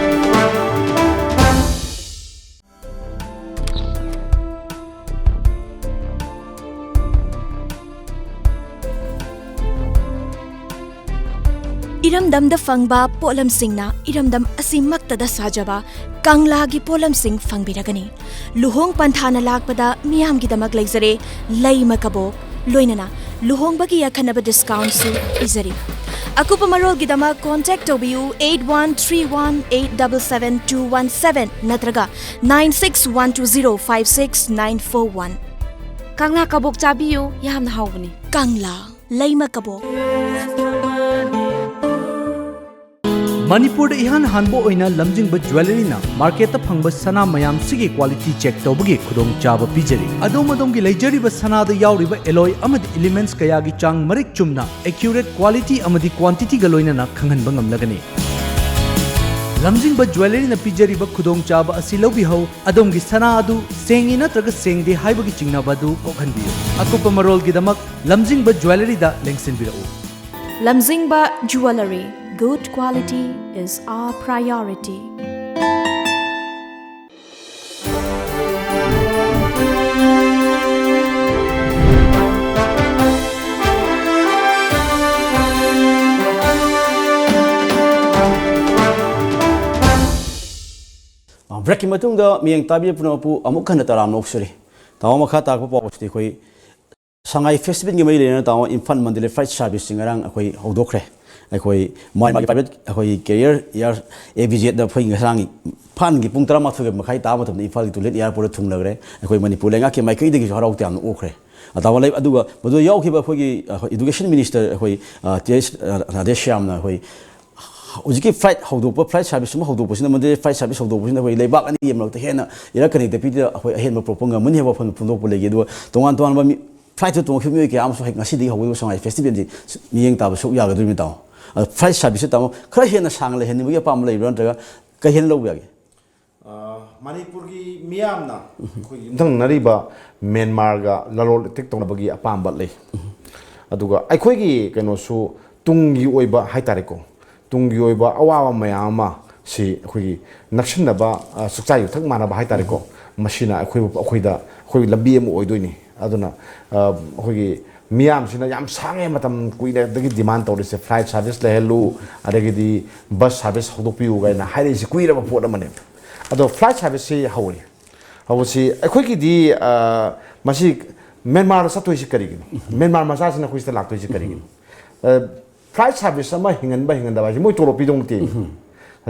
ꯏꯔꯝꯗꯝꯗ ꯐꯪꯕ ꯄꯣꯠꯂꯝꯁꯤꯡꯅ ꯏꯔꯝꯗꯝ ꯑꯁꯤꯃꯛꯇꯗ ꯁꯥꯖꯕ ꯀꯪꯂꯥꯒꯤ ꯄꯣꯠꯂꯝꯁꯤꯡ ꯐꯪꯕꯤꯔꯒꯅꯤ꯫ ꯂꯨꯍꯣꯡ ꯄꯟꯊꯥꯅ ꯂꯥꯛꯄꯗ ꯃꯤꯌꯥꯝꯒꯤꯗꯃꯛ ꯂꯩꯖꯔꯦ ꯂꯩꯃ ꯀꯕꯣꯛ, ꯂꯣꯏꯅꯅ ꯂꯨꯍꯣꯡꯕꯒꯤ ꯑꯈꯟꯅꯕ discountꯁꯨ ꯄꯤꯖꯔꯤ꯫ ꯑꯀꯨꯞꯄ ꯃꯔꯣꯜꯒꯤꯗꯃꯛ contact ꯇꯧꯕꯤꯌꯨ eight one three one eight double seven two one seven ꯅꯠꯇ꯭ꯔꯒ nine six one two zero five six nine four one꯫ ꯀꯪꯂꯥ ꯀꯕꯣꯛ ꯆꯥꯕꯤꯌꯨ, ꯌꯥꯝꯅ ꯍꯥꯎꯕꯅꯤ꯫ ꯀꯪꯂꯥ ꯂꯩꯃ ꯀꯕꯣꯛ꯫ ꯃꯅꯤꯄꯨꯔꯗ ꯏꯍꯥꯟ ꯍꯥꯟꯕ ꯑꯣꯏꯅ ꯂꯝꯖꯤꯡꯕ ꯖ꯭ꯋꯦꯂꯔꯤꯅ ꯃꯥꯔꯀꯦꯠꯇ ꯐꯪꯕ ꯁꯅꯥ ꯃꯌꯥꯝꯁꯤꯒꯤ quality check ꯇꯧꯕꯒꯤ ꯈꯨꯗꯣꯡꯆꯥꯕ ꯄꯤꯖꯔꯤ꯫ ꯑꯗꯣꯝ ꯑꯗꯣꯝꯒꯤ ꯂꯩꯖꯔꯤꯕ ꯁꯅꯥꯗ ꯌꯥꯎꯔꯤꯕ alloy ꯑꯃꯗꯤ elements ꯀꯌꯥꯒꯤ ꯆꯥꯡ ꯃꯔꯤꯛ ꯆꯨꯝꯅ, accurate quality ꯑꯃꯗꯤ quantityꯒ ꯂꯣꯏꯅꯅ ꯈꯪꯍꯟꯕ ꯉꯝꯂꯒꯅꯤ꯫ ꯂꯝꯖꯤꯡꯕ ꯖ꯭ꯋꯦꯂꯔꯤꯅ ꯄꯤꯖꯔꯤꯕ ꯈꯨꯗꯣꯡꯆꯥꯕ ꯑꯁꯤ ꯂꯧꯕꯤꯍꯧ꯫ ꯑꯗꯣꯝꯒꯤ ꯁꯅꯥ ꯑꯗꯨ ꯁꯦꯡꯉꯤ ꯅꯠꯇ꯭ꯔꯒ ꯁꯦꯡꯗꯦ ꯍꯥꯏꯕꯒꯤ ꯆꯤꯡꯅꯕ ꯑꯗꯨ ꯀꯣꯛꯍꯟꯕꯤꯌꯨ꯫ ꯑꯀꯨꯞꯄ ꯃꯔꯣꯜꯒꯤꯗꯃꯛ ꯂꯝꯖꯤꯡꯕ ꯖ꯭ꯋꯦꯂꯔꯤꯗ ꯂꯦꯡꯁꯤꯟꯕꯤꯔꯛꯎ꯫ ꯂꯝꯖꯤꯡꯕ Jewellery, good quality is our priority. ꯕ꯭ꯔꯦꯛꯀꯤ ꯃꯇꯨꯡꯗ ꯃꯤꯠꯌꯦꯡ ꯇꯥꯕꯤꯕ ꯄꯨꯝꯅꯃꯛꯄꯨ ꯑꯃꯨꯛ ꯍꯟꯅ ꯇꯔꯥꯝꯅ ꯑꯣꯛꯆꯔꯤ꯫ ꯇꯥꯃꯣ, ꯃꯈꯥ ꯇꯥꯔꯛꯄ ꯄꯥꯎ ꯑꯁꯤꯗꯤ ꯑꯩꯈꯣꯏ ꯁꯉꯥꯏ ꯐꯦꯁꯇꯤꯚꯦꯜꯒꯤ ꯃꯔꯤ ꯂꯩꯅꯅ ꯇꯥꯃꯣ, ꯏꯝꯐꯥꯜ ꯃꯟꯗꯂꯦ ꯐ꯭ꯂꯥꯏꯠ ꯁꯥꯔꯚꯤꯁꯁꯤ ꯉꯔꯥꯡ ꯑꯩꯈꯣꯏ ꯍꯧꯗꯣꯛꯈ꯭ꯔꯦ꯫ ꯑꯩꯈꯣꯏ ꯃꯥꯒꯤ ꯃꯥꯒꯤ ꯄ꯭ꯔꯥꯏꯚꯦꯠ ꯑꯩꯈꯣꯏ ꯀꯦꯔꯤꯌꯔ ꯏꯌꯥꯔ ꯑꯦ ꯚꯤ ꯖꯦꯠꯅ ꯑꯩꯈꯣꯏ ꯉꯔꯥꯡꯒꯤ ꯏꯝꯐꯥꯜꯒꯤ ꯄꯨꯡ ꯇꯔꯥꯃꯥꯊꯣꯏꯒ ꯃꯈꯥꯏ ꯇꯥꯕ ꯃꯇꯝꯗ ꯏꯝꯐꯥꯜꯒꯤ ꯇꯨꯂꯦꯠ ꯑꯦꯌꯥꯔꯄꯣꯔꯠꯇ ꯊꯨꯡꯂꯈ꯭ꯔꯦ꯫ ꯑꯩꯈꯣꯏ ꯃꯅꯤꯄꯨꯔ ꯂꯩꯉꯥꯛꯀꯤ ꯃꯥꯏꯀꯩꯗꯒꯤꯁꯨ ꯍꯔꯥꯎ ꯇꯌꯥꯝꯅ ꯑꯣꯛꯈ꯭ꯔꯦ꯫ ꯑꯇꯥꯕ ꯂꯩ꯫ ꯑꯗꯨꯒ ꯃꯗꯨꯗ ꯌꯥꯎꯈꯤꯕ ꯑꯩꯈꯣꯏꯒꯤ, ꯑ, ꯏꯗꯨꯀꯦꯁꯟ ꯃꯤꯅꯤꯁꯇꯔ ꯑꯩꯈꯣꯏ, ꯑ, ꯇꯤ ꯑꯩꯆ ꯔꯥꯙꯦꯁ꯭ꯌꯥꯝꯅ ꯑꯩꯈꯣꯏ ꯍꯧꯖꯤꯛꯀꯤ ꯐ꯭ꯂꯥꯏꯠ ꯍꯧꯗꯣꯛꯄ, ꯐ꯭ꯂꯥꯏꯠ ꯁꯥꯔꯚꯤꯁ ꯑꯃ ꯍꯧꯗꯣꯛꯄꯁꯤꯅ, ꯃꯗꯨꯗꯤ ꯐ꯭ꯂꯥꯏꯠ ꯁꯥꯔꯚꯤꯁ ꯍꯧꯗꯣꯛꯄꯁꯤꯅ ꯑꯩꯈꯣꯏ ꯂꯩꯕꯥꯛ ꯑꯅꯤꯒꯤ ꯃꯔꯛꯇ ꯍꯦꯟꯅ ꯏꯔꯛ ꯀꯅꯦꯛꯇꯤꯚꯤꯇꯤꯗ ꯑꯩꯈꯣꯏ ꯑꯍꯦꯟꯕ ꯄꯨꯔꯛꯄ ꯉꯝꯃꯅꯤ ꯍꯥꯏꯕ ꯋꯥꯐꯝ ꯐꯣꯡꯗꯣꯛꯄ ꯂꯩꯈꯤ꯫ ꯑꯗꯨꯒ ꯇꯣꯉꯥꯟ ꯇꯣꯉꯥꯟꯕ ꯃꯤ, ꯐ꯭ꯂꯥꯏꯠꯇ ꯇꯣꯡꯈꯤꯕ ꯃꯤꯑꯣꯏ ꯀꯌꯥ ꯑꯃꯁꯨ ꯍꯦꯛ ꯉꯁꯤꯗꯒꯤ ꯍꯧꯒꯗꯕ ꯁꯉꯥꯏ ꯐꯦꯁꯇꯤꯚꯦꯜꯁꯤ ꯃꯤꯠꯌꯦꯡ ꯇꯥꯕ ꯁꯔꯨꯛ ꯌꯥꯒꯗꯣꯔꯤꯕꯅꯤ, ꯇꯥꯃꯣ꯫ ꯑꯗꯣ ꯐ꯭ꯂꯥꯏꯠ ꯁꯥꯔꯚꯤꯁꯁꯦ, ꯇꯥꯃꯣ, ꯈꯔ ꯍꯦꯟꯅ ꯁꯥꯡꯅ ꯂꯩꯍꯟꯅꯤꯡꯕꯒꯤ ꯑꯄꯥꯝꯕ ꯂꯩꯕ꯭ꯔꯥ, ꯅꯠꯇ꯭ꯔꯒ ꯀꯩ ꯍꯦꯟꯅ ꯂꯧꯕ ꯌꯥꯒꯦ? ꯑ, ꯃꯅꯤꯄꯨꯔꯒꯤ ꯃꯤꯌꯥꯝꯅ ꯑꯩꯈꯣꯏꯒꯤ ꯌꯨꯝꯊꯪꯅꯔꯤꯕ ꯃ꯭ꯌꯥꯟꯃꯥꯔꯒ ꯂꯂꯣꯟ ꯏꯇꯤꯛ ꯇꯧꯅꯕꯒꯤ ꯑꯄꯥꯝꯕ ꯂꯩ꯫ ꯑꯗꯨꯒ ꯑꯩꯈꯣꯏꯒꯤ ꯀꯩꯅꯣꯁꯨ, ꯇꯨꯡꯒꯤ ꯑꯣꯏꯕ ꯍꯥꯏꯇꯥꯔꯦꯀꯣ, ꯇꯨꯡꯒꯤ ꯑꯣꯏꯕ ꯑꯋꯥꯕ ꯃꯌꯥꯝ ꯑꯃ ꯁꯤ ꯑꯩꯈꯣꯏꯒꯤ ꯅꯛꯁꯤꯟꯅꯕ, ꯑ, ꯆꯥꯛꯆꯥ ꯌꯨꯊꯛ ꯃꯥꯟꯅꯕ ꯍꯥꯏꯇꯥꯔꯦꯀꯣ, ꯃꯁꯤꯅ ꯑꯩꯈꯣꯏꯕꯨ, ꯑꯩꯈꯣꯏꯗ, ꯑꯩꯈꯣꯏꯒꯤ ꯂꯝꯕꯤ ꯑꯃ ꯑꯣꯏꯗꯣꯏꯅꯤ꯫ ꯑꯗꯨꯅ, ꯑ, ꯑꯩꯈꯣꯏꯒꯤ ꯃꯤꯌꯥꯝꯁꯤꯅ ꯌꯥꯝ ꯁꯥꯡꯉꯦ ꯃꯇꯝ ꯀꯨꯏꯅꯗꯒꯤ ꯗꯤꯃꯥꯟ ꯇꯧꯔꯤꯁꯦ, ꯐ꯭ꯂꯥꯏꯠ ꯁꯥꯔꯚꯤꯁ ꯂꯩꯍꯜꯂꯨ, ꯑꯗꯒꯤꯗꯤ ꯕꯁ ꯁꯥꯔꯚꯤꯁ ꯍꯧꯗꯣꯛꯄꯤꯌꯨ ꯀꯥꯏꯅ ꯍꯥꯏꯔꯛꯏꯁꯦ ꯀꯨꯏꯔꯕ ꯄꯣꯠ ꯑꯃꯅꯦꯕ꯫ ꯑꯗꯣ ꯐ꯭ꯂꯥꯏꯠ ꯁꯥꯔꯚꯤꯁꯁꯤ ꯍꯧꯔꯦ꯫ ꯍꯧꯕꯁꯤ ꯑꯩꯈꯣꯏꯒꯤꯗꯤ, ꯑ, ꯃꯁꯤ ꯃ꯭ꯌꯥꯟꯃꯥꯔꯗ ꯆꯠꯇꯣꯏꯁꯤ ꯀꯔꯤꯒꯤꯅꯣ? ꯃ꯭ꯌꯥꯟꯃꯥꯔ ꯃꯆꯥꯁꯤꯅ ꯑꯩꯈꯣꯏ ꯁꯤꯗ ꯂꯥꯛꯇꯣꯏꯁꯤ ꯀꯔꯤꯒꯤꯅꯣ? ꯑ, ꯐ꯭ꯂꯥꯏꯠ ꯁꯥꯔꯚꯤꯁ ꯑꯃ ꯍꯤꯡꯍꯟꯕ ꯍꯤꯡꯍꯟꯗꯕ ꯍꯥꯏꯁꯦ ꯃꯣꯏ ꯇꯣꯂꯣꯞ ꯄꯤꯗꯧ ꯅꯠꯇꯦ꯫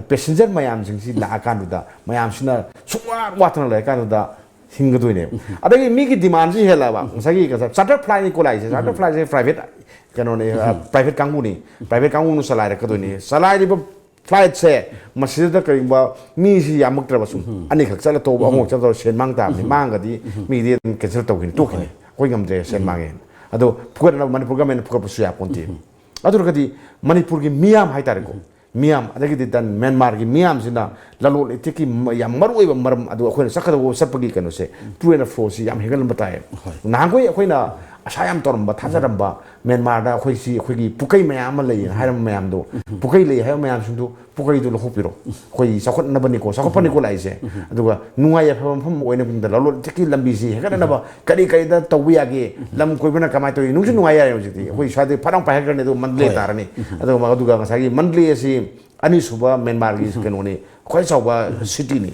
ꯄꯦꯁꯦꯟꯖꯔ ꯃꯌꯥꯝꯁꯤꯡꯁꯤ ꯂꯥꯛꯑꯀꯥꯟꯗꯨꯗ ꯃꯌꯥꯝꯁꯤꯅ ꯁꯨꯡꯋꯥꯠ ꯋꯥꯠꯇꯅ ꯂꯩꯔꯀꯥꯟꯗꯨꯗ ꯍꯤꯡꯒꯗꯣꯏꯅꯦꯕ꯫ ꯑꯗꯒꯤ ꯃꯤꯒꯤ ꯗꯤꯃꯥꯟꯁꯤ ꯍꯦꯜꯂꯛꯑꯕ, ꯉꯁꯥꯏꯒꯤ ꯆꯥꯔꯇꯔ ꯐ꯭ꯂꯥꯏꯠꯅꯤꯀꯣ ꯂꯥꯛꯏꯁꯦ, ꯆꯥꯔꯇꯔ ꯐ꯭ꯂꯥꯏꯠꯁꯦ ꯄ꯭ꯔꯥꯏꯚꯦꯠ ꯀꯩꯅꯣꯅꯤ, ꯑ, ꯄ꯭ꯔꯥꯏꯚꯦꯠ ꯀꯥꯡꯕꯨꯅꯤ, ꯄ꯭ꯔꯥꯏꯚꯦꯠ ꯀꯥꯡꯕꯨꯅ ꯆꯂꯥꯏꯔꯛꯀꯗꯣꯏꯅꯤ꯫ ꯆꯂꯥꯏꯔꯤꯕ ꯐ꯭ꯂꯥꯏꯠꯁꯦ ꯃꯁꯤꯗ ꯀꯔꯤꯒꯨꯝꯕ ꯃꯤꯁꯤ ꯌꯥꯝꯃꯛꯇ꯭ꯔꯕꯁꯨ, ꯑꯅꯤꯈꯛ ꯆꯠꯂ ꯇꯧꯕ, ꯑꯍꯨꯝꯈꯛ ꯆꯠꯂ ꯇꯧꯕ, ꯁꯦꯟ ꯃꯥꯡ ꯇꯥꯕꯅꯤ꯫ ꯃꯥꯡꯉꯒꯗꯤ ꯃꯤꯗꯤ ꯑꯗꯨꯝ ꯀꯦꯟꯁꯦꯜ ꯇꯧꯈꯤꯅꯤ, ꯇꯣꯛꯈꯤꯅꯤ꯫ ꯑꯩꯈꯣꯏ ꯉꯝꯗ꯭ꯔꯦ, ꯁꯦꯟ ꯃꯥꯡꯉꯦ꯫ ꯑꯗꯣ ꯐꯨꯒꯠꯅꯕ ꯃꯅꯤꯄꯨꯔ ꯒꯃꯦꯟꯅ ꯐꯨꯒꯠꯄꯁꯨ ꯌꯥꯄꯣꯟꯇꯦ꯫ ꯑꯗꯨ ꯑꯣꯏꯔꯒꯗꯤ ꯃꯅꯤꯄꯨꯔꯒꯤ ꯃꯤꯌꯥꯝ ꯍꯥꯏꯇꯥꯔꯦꯀꯣ, ꯃꯤꯌꯥꯝ, ꯑꯗꯒꯤꯗꯤ ꯗꯟ ꯃ꯭ꯌꯥꯟꯃꯥꯔꯒꯤ ꯃꯤꯌꯥꯝꯁꯤꯅ ꯂꯂꯣꯟ ꯏꯇꯤꯛꯀꯤ ꯃ-, ꯌꯥꯝ ꯃꯔꯨꯑꯣꯏꯕ ꯃꯔꯝ ꯑꯗꯨ ꯑꯩꯈꯣꯏꯅ ꯆꯠꯀꯗꯧꯕ, ꯆꯠꯄꯒꯤ ꯀꯩꯅꯣꯁꯦ, ꯇꯨ ꯑꯦꯟ ꯐ꯭ꯔꯣꯁꯤ ꯌꯥꯝ ꯍꯦꯟꯒꯠꯂꯝꯕ ꯇꯥꯏꯌꯦꯕ꯫ ꯅꯍꯥꯟꯈꯣꯏ ꯑꯩꯈꯣꯏꯅ ꯑꯁꯥ ꯌꯥꯝ ꯇꯧꯔꯝꯕ, ꯊꯥꯖꯔꯝꯕ ꯃ꯭ꯌꯥꯟꯃꯥꯔꯗ ꯑꯩꯈꯣꯏꯁꯤ, ꯑꯩꯈꯣꯏꯒꯤ ꯄꯨꯀꯩ ꯃꯌꯥꯝ ꯑꯃ ꯂꯩꯌꯦꯅ ꯍꯥꯏꯔꯝꯕ ꯃꯌꯥꯝꯗꯣ, ꯄꯨꯀꯩ ꯂꯩ ꯍꯥꯏꯕ ꯃꯌꯥꯝꯁꯤꯡꯗꯣ, ꯄꯨꯀꯩꯗꯣ ꯂꯧꯊꯣꯛꯄꯤꯔꯣ꯫ ꯑꯩꯈꯣꯏ ꯆꯥꯎꯈꯠꯅꯕꯅꯤꯀꯣ, ꯆꯥꯎꯈꯠꯄꯅꯤꯀꯣ ꯂꯥꯛꯏꯁꯦ꯫ ꯑꯗꯨꯒ ꯅꯨꯡꯉꯥꯏ ꯌꯥꯏꯐꯕ ꯃꯐꯝ ꯑꯣꯏꯅꯕꯒꯤꯗꯃꯛꯇ ꯂꯂꯣꯟ ꯏꯇꯤꯛꯀꯤ ꯂꯝꯕꯤꯁꯤ ꯍꯦꯟꯒꯠꯅꯅꯕ ꯀꯔꯤ ꯀꯔꯤꯗ ꯇꯧꯕ ꯌꯥꯒꯦ? ꯂꯝ ꯀꯣꯏꯕꯅ ꯀꯃꯥꯏꯅ ꯇꯧꯏ? ꯅꯨꯡꯁꯨ ꯅꯨꯡꯉꯥꯏ ꯌꯥꯔꯦ ꯍꯧꯖꯤꯛꯇꯤ꯫ ꯑꯩꯈꯣꯏ ꯁ꯭ꯋꯥꯏꯗꯒꯤ ꯐꯠ ꯂꯥꯎ ꯄꯥꯏꯈꯠꯈ꯭ꯔꯅꯤ, ꯑꯗꯨꯒ ꯃꯟꯗꯂꯦ ꯍꯣꯏ꯫ ꯇꯥꯔꯅꯤ꯫ ꯑꯗꯨꯒ, ꯑꯗꯨꯒ ꯉꯁꯥꯏꯒꯤ ꯃꯟꯗꯂꯦ ꯑꯁꯤ ꯑꯅꯤꯁꯨꯕ ꯃ꯭ꯌꯥꯟꯃꯥꯔꯒꯤ ꯀꯩꯅꯣꯅꯤ, ꯈ꯭ꯋꯥꯏ ꯆꯥꯎꯕ ꯁꯤꯇꯤꯅꯤ꯫